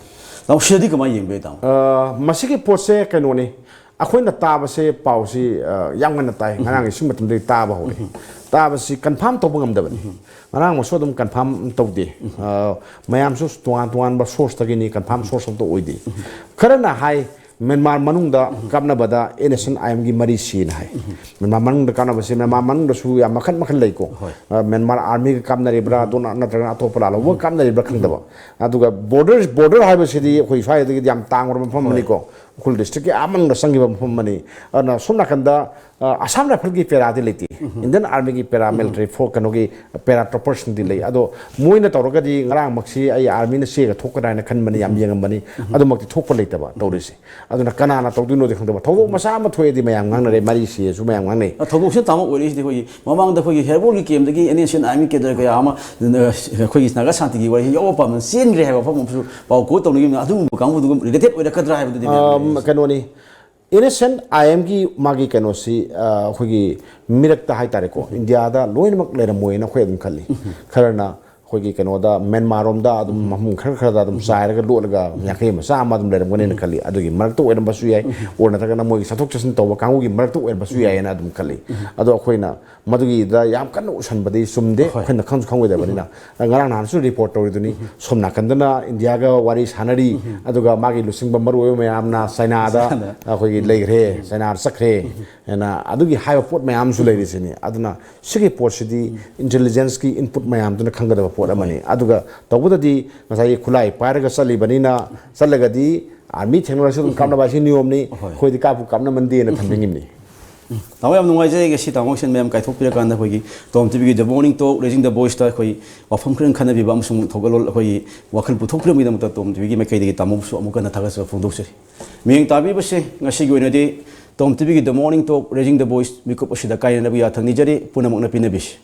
ꯇꯥꯃꯣ, ꯁꯤꯗꯗꯤ ꯀꯃꯥꯏꯅ ꯌꯦꯡꯕ ꯌꯥꯏ, ꯇꯥꯃꯣ? ꯑ, ꯃꯁꯤꯒꯤ ꯄꯣꯠꯁꯦ ꯀꯩꯅꯣꯅꯤ, ꯑꯩꯈꯣꯏꯅ ꯇꯥꯕꯁꯦ ꯄꯥꯎꯁꯤ, ꯑ, ꯌꯥꯝ ꯉꯟꯅ ꯇꯥꯏ꯫ ꯉꯔꯥꯡꯒꯤ ꯁꯤ ꯃꯇꯝꯗꯒꯤ ꯇꯥꯕ ꯍꯧꯔꯦ꯫ ꯇꯥꯕꯁꯤ ꯀꯟꯐꯥꯔꯝ ꯇꯧꯕ ꯉꯝꯗꯕꯅꯤ꯫ ꯉꯔꯥꯡꯃꯛꯁꯨ ꯑꯗꯨꯝ ꯀꯟꯐꯥꯔꯝ ꯇꯧꯗꯦ꯫ ꯑ, ꯃꯌꯥꯝꯁꯨ ꯇꯣꯉꯥꯟ ꯇꯣꯉꯥꯟꯕ ꯁꯣꯔꯁꯇꯒꯤꯅꯤ, ꯀꯟꯐꯥꯔꯝ ꯁꯣꯔꯁ ꯑꯝꯇ ꯑꯣꯏꯗꯦ꯫ ꯈꯔꯅ ꯍꯥꯏ, ꯃ꯭ꯌꯥꯟꯃꯥꯔ ꯃꯅꯨꯡꯗ ꯀꯥꯞꯅꯕꯗ ꯑꯦꯟ ꯑꯦꯁ ꯑꯦꯟ ꯑꯥꯏ ꯑꯦꯝꯒꯤ ꯃꯔꯤ ꯁꯤꯅ ꯍꯥꯏ꯫ ꯃ꯭ꯌꯥꯟꯃꯥꯔ ꯃꯅꯨꯡꯗ ꯀꯥꯞꯅꯕꯁꯦ, ꯃ꯭ꯌꯥꯟꯃꯥꯔ ꯃꯅꯨꯡꯗꯁꯨ ꯌꯥꯝ ꯃꯈꯜ ꯃꯈꯜ ꯂꯩꯀꯣ꯫ ꯍꯣꯏ꯫ ꯑ, ꯃ꯭ꯌꯥꯟꯃꯥꯔ ꯑꯥꯔꯃꯤꯒ ꯀꯥꯞꯅꯔꯤꯕ꯭ꯔꯥ, ꯑꯗꯨꯅ ꯅꯠꯇ꯭ꯔꯒꯅ ꯑꯇꯣꯞꯄ ꯂꯥꯜꯍꯧꯕꯒ ꯀꯥꯞꯅꯔꯤꯕ꯭ꯔꯥ ꯈꯪꯗꯕ꯫ ꯑꯗꯨꯒ ꯕꯣꯔꯗꯔ, ꯕꯣꯔꯗꯔ ꯍꯥꯏꯕꯁꯤꯗꯤ ꯑꯩꯈꯣꯏ ꯁ꯭ꯋꯥꯏꯗꯒꯤꯗꯤ ꯌꯥꯝ ꯇꯥꯡꯈ꯭ꯔꯕ ꯃꯐꯝ ꯑꯃꯅꯤꯀꯣ꯫ ꯎꯈ꯭ꯔꯨꯜ ꯗꯤꯁꯇ꯭ꯔꯤꯛꯀꯤ ꯑꯥ ꯃꯅꯨꯡꯗ ꯆꯪꯈꯤꯕ ꯃꯐꯝ ꯑꯃꯅꯤ꯫ ꯑꯗꯨꯅ ꯁꯣꯝ ꯅꯥꯀꯟꯗ, ꯑ, ꯑꯁꯥꯝ ꯔꯥꯏꯐꯜꯒꯤ ꯄꯦꯔꯥꯗꯤ ꯂꯩꯇꯦ꯫ ꯏꯟꯗꯤꯌꯟ ꯑꯥꯔꯃꯤꯒꯤ ꯄꯦꯔꯥ ꯃꯤꯂꯤꯇꯔꯤ ꯐꯣꯔ, ꯀꯩꯅꯣꯒꯤ, ꯄꯦꯔꯥ ꯇ꯭ꯔꯣꯄꯔꯁꯤꯡꯗꯤ ꯂꯩ꯫ ꯑꯗꯣ ꯃꯣꯏꯅ ꯇꯧꯔꯒꯗꯤ ꯉꯔꯥꯡꯃꯛꯁꯤ ꯑꯩ ꯑꯥꯔꯃꯤꯅ ꯆꯦꯒ ꯊꯣꯛꯀꯗ꯭ꯔꯥ ꯍꯥꯏꯅ ꯈꯟꯕꯅꯤ, ꯌꯥꯝ ꯌꯦꯡꯉꯝꯕꯅꯤ꯫ ꯑꯗꯨꯃꯛꯇꯤ ꯊꯣꯛꯄ ꯂꯩꯇꯕ ꯇꯧꯔꯤꯁꯦ꯫ ꯑꯗꯨꯅ ꯀꯅꯥꯅ ꯇꯧꯗꯣꯏꯅꯣꯗꯤ ꯈꯪꯗꯕ꯫ ꯊꯧꯗꯣꯛ ꯃꯆꯥ ꯑꯃ ꯊꯣꯛꯑꯦꯗꯤ ꯃꯌꯥꯝ ꯉꯥꯡꯅꯔꯦ, ꯃꯔꯤ ꯁꯤꯁꯨ ꯃꯌꯥꯝ ꯉꯥꯡꯅꯩ꯫ ꯑ, ꯊꯧꯗꯣꯛꯁꯤꯅ ꯇꯥꯃꯣ ꯑꯣꯏꯔꯛꯏꯁꯤꯗꯤ ꯑꯩꯈꯣꯏꯒꯤ ꯃꯃꯥꯡꯗ ꯑꯩꯈꯣꯏꯒꯤ ꯍꯦꯔꯕꯣꯜꯒꯤ ꯀꯦꯝꯗꯒꯤ ꯑꯦꯟ ꯑꯦꯁ ꯑꯦꯟ ꯑꯥꯏ ꯑꯦꯝꯒꯤ ꯀꯦꯗꯔ ꯀꯌꯥ ꯑꯃ, ꯑ, ꯑꯩꯈꯣꯏꯒꯤ ꯅꯥꯒꯥ ꯁꯥꯟꯇꯤꯒꯤ ꯋꯥꯔꯤ ꯌꯥꯎꯕ ꯄꯥꯝꯗꯅ ꯆꯦꯟꯈ꯭ꯔꯦ ꯍꯥꯏꯕ ꯋꯥꯐꯝ ꯑꯃꯁꯨ ꯄꯥꯎ ꯀꯣꯠ ꯇꯧꯅꯈꯤꯕꯅꯤ꯫ ꯑꯗꯨꯒꯨꯝꯕ ꯀꯥꯡꯕꯨꯗꯨꯒ ꯔꯤꯂꯦꯇꯦꯠ ꯑꯣꯏꯔꯛꯀꯗ꯭ꯔꯥ ꯍꯥꯏꯕꯗꯨꯗꯤ ꯃꯌꯥꯝ ꯑ, ꯌꯦꯡꯅꯔꯤꯁꯦ꯫ ꯀꯩꯅꯣꯅꯤ, ꯑꯦꯟ ꯑꯦꯁ ꯑꯦꯟ ꯑꯥꯏ ꯑꯦꯝꯒꯤ ꯃꯥꯒꯤ ꯀꯩꯅꯣꯁꯤ, ꯑ, ꯑꯩꯈꯣꯏꯒꯤ ꯃꯤꯔꯛꯇ ꯍꯥꯏꯇꯥꯔꯦꯀꯣ, ꯏꯟꯗꯤꯌꯥꯗ ꯂꯣꯏꯅꯃꯛ ꯂꯩꯔꯝꯃꯣꯏꯅ ꯑꯩꯈꯣꯏ ꯑꯗꯨꯝ ꯈꯜꯂꯤ꯫ ꯈꯔꯅ ꯑꯩꯈꯣꯏꯒꯤ ꯀꯩꯅꯣꯗ, ꯃꯦꯟꯃꯥꯔ ꯔꯣꯝꯗ ꯑꯗꯨꯝ ꯃꯐꯝ ꯈꯔ ꯈꯔꯗ ꯑꯗꯨꯝ ꯆꯥꯏꯔꯒ ꯂꯣꯠꯂꯒ ꯌꯥꯡꯈꯩ ꯑꯃ ꯆꯥꯝꯃ ꯑꯗꯨꯝ ꯂꯩꯔꯝꯒꯅꯤꯅ ꯈꯜꯂꯤ꯫ ꯑꯗꯨꯒꯤ ꯃꯔꯛꯇ ꯑꯣꯏꯔꯝꯕꯁꯨ ꯌꯥꯏ, ꯑꯣꯔ ꯅꯠꯇ꯭ꯔꯒꯅ ꯃꯣꯏꯒꯤ ꯆꯠꯊꯣꯛ ꯆꯠꯁꯤꯟ ꯇꯧꯕ ꯀꯥꯡꯕꯨꯒꯤ ꯃꯔꯛꯇ ꯑꯣꯏꯔꯝꯕꯁꯨ ꯌꯥꯏꯌꯦꯅ ꯑꯗꯨꯝ ꯈꯜꯂꯤ꯫ ꯑꯗꯣ ꯑꯩꯈꯣꯏꯅ ꯃꯗꯨꯒꯤꯗ ꯌꯥꯝ ꯀꯟꯅ ꯎꯁꯟꯕꯗꯤ ꯆꯨꯝꯗꯦ, ꯍꯣꯏ꯫ ꯑꯩꯈꯣꯏꯅ ꯈꯪꯁꯨ ꯈꯪꯉꯣꯏꯗꯕꯅꯤꯅ꯫ ꯉꯔꯥꯡ ꯅꯍꯥꯟꯁꯨ ꯔꯤꯄꯣꯔꯠ ꯇꯧꯔꯤꯗꯨꯅꯤ, ꯁꯣꯝ ꯅꯥꯀꯟꯗꯅ ꯏꯟꯗꯤꯌꯥꯒ ꯋꯥꯔꯤ ꯁꯥꯟꯅꯔꯤ, ꯑꯗꯨꯒ ꯃꯥꯒꯤ ꯂꯨꯆꯤꯡꯕ ꯃꯔꯨ ꯑꯣꯏꯕ ꯃꯌꯥꯝꯅ ꯆꯥꯏꯅꯥꯗ ꯆꯥꯏꯅꯥꯗ꯫ ꯑꯩꯈꯣꯏꯒꯤ ꯂꯩꯈ꯭ꯔꯦ, ꯆꯥꯏꯅꯥꯗ ꯆꯠꯈ꯭ꯔꯦ ꯍꯥꯏꯅ ꯑꯗꯨꯒꯤ ꯍꯥꯏꯕ ꯄꯣꯠ ꯃꯌꯥꯝꯁꯨ ꯂꯩꯔꯤꯁꯤꯅꯤ꯫ ꯑꯗꯨꯅ ꯁꯤꯒꯤ ꯄꯣꯠꯁꯤꯗꯤ ꯏꯟꯇꯦꯂꯤꯖꯦꯟꯁꯀꯤ ꯏꯟꯄꯨꯠ ꯃꯌꯥꯝꯗꯨꯅ ꯈꯪꯒꯗꯕ ꯄꯣꯠ ꯑꯃꯅꯤ꯫ ꯑꯗꯨꯒ ꯇꯧꯕꯗꯗꯤ ꯉꯁꯥꯏꯒꯤ ꯈꯨꯠꯂꯥꯏ ꯄꯥꯏꯔꯒ ꯆꯠꯂꯤꯕꯅꯤꯅ, ꯆꯠꯂꯒꯗꯤ ꯑꯥꯔꯃꯤ ꯊꯦꯡꯅꯔꯁꯨ ꯑꯗꯨꯝ ꯀꯥꯞꯅꯕ ꯍꯥꯏꯁꯤ ꯅꯤꯌꯣꯝꯅꯤ꯫ ꯑꯩꯈꯣꯏꯗꯤ ꯀꯥꯞꯄꯨ ꯀꯥꯞꯅꯃꯟꯗꯦꯅ ꯊꯝꯖꯅꯤꯡꯉꯤꯕꯅꯤ꯫ ꯇꯥꯃꯣ, ꯌꯥꯝ ꯅꯨꯡꯉꯥꯏꯖꯩ꯫ ꯉꯁꯤ ꯇꯥꯃꯣ ꯁꯤꯟ ꯃꯌꯥꯝ ꯀꯥꯏꯊꯣꯛꯄꯤꯔꯀꯥꯟꯗ ꯑꯩꯈꯣꯏꯒꯤ ꯇꯣꯝ ꯇꯤꯚꯤꯒꯤ The Morning Talk, Raising the Voiceꯇ ꯑꯩꯈꯣꯏ ꯋꯥꯐꯝ ꯈꯔ ꯈꯟꯅꯕꯤꯕ ꯑꯃꯁꯨꯡ ꯊꯧꯒꯜꯂꯣꯟ ꯑꯩꯈꯣꯏꯒꯤ ꯋꯥꯈꯜ ꯄꯨꯊꯣꯛꯄꯤꯔꯝꯕꯒꯤꯗꯃꯛꯇ ꯇꯣꯝ ꯇꯤꯚꯤꯒꯤ ꯃꯥꯏꯀꯩꯗꯒꯤ ꯇꯥꯃꯣꯕꯨꯁꯨ ꯑꯃꯨꯛ ꯍꯟꯅ ꯊꯥꯒꯠꯆꯕ ꯐꯣꯡꯗꯣꯛꯆꯔꯤ꯫ ꯃꯤꯠꯌꯦꯡ ꯇꯥꯕꯤꯕꯁꯦ ꯉꯁꯤꯒꯤ ꯑꯣꯏꯅꯗꯤ ꯇꯣꯝ ꯇꯤꯚꯤꯒꯤ The Morning Talk, Raising the Voice ꯃꯤꯀꯨꯞ ꯑꯁꯤꯗ ꯀꯥꯏꯅꯅꯕ ꯌꯥꯊꯪ ꯅꯤꯖꯔꯤ꯫ ꯄꯨꯝꯅꯃꯛꯅ ꯄꯤꯅꯕꯤꯁꯤ꯫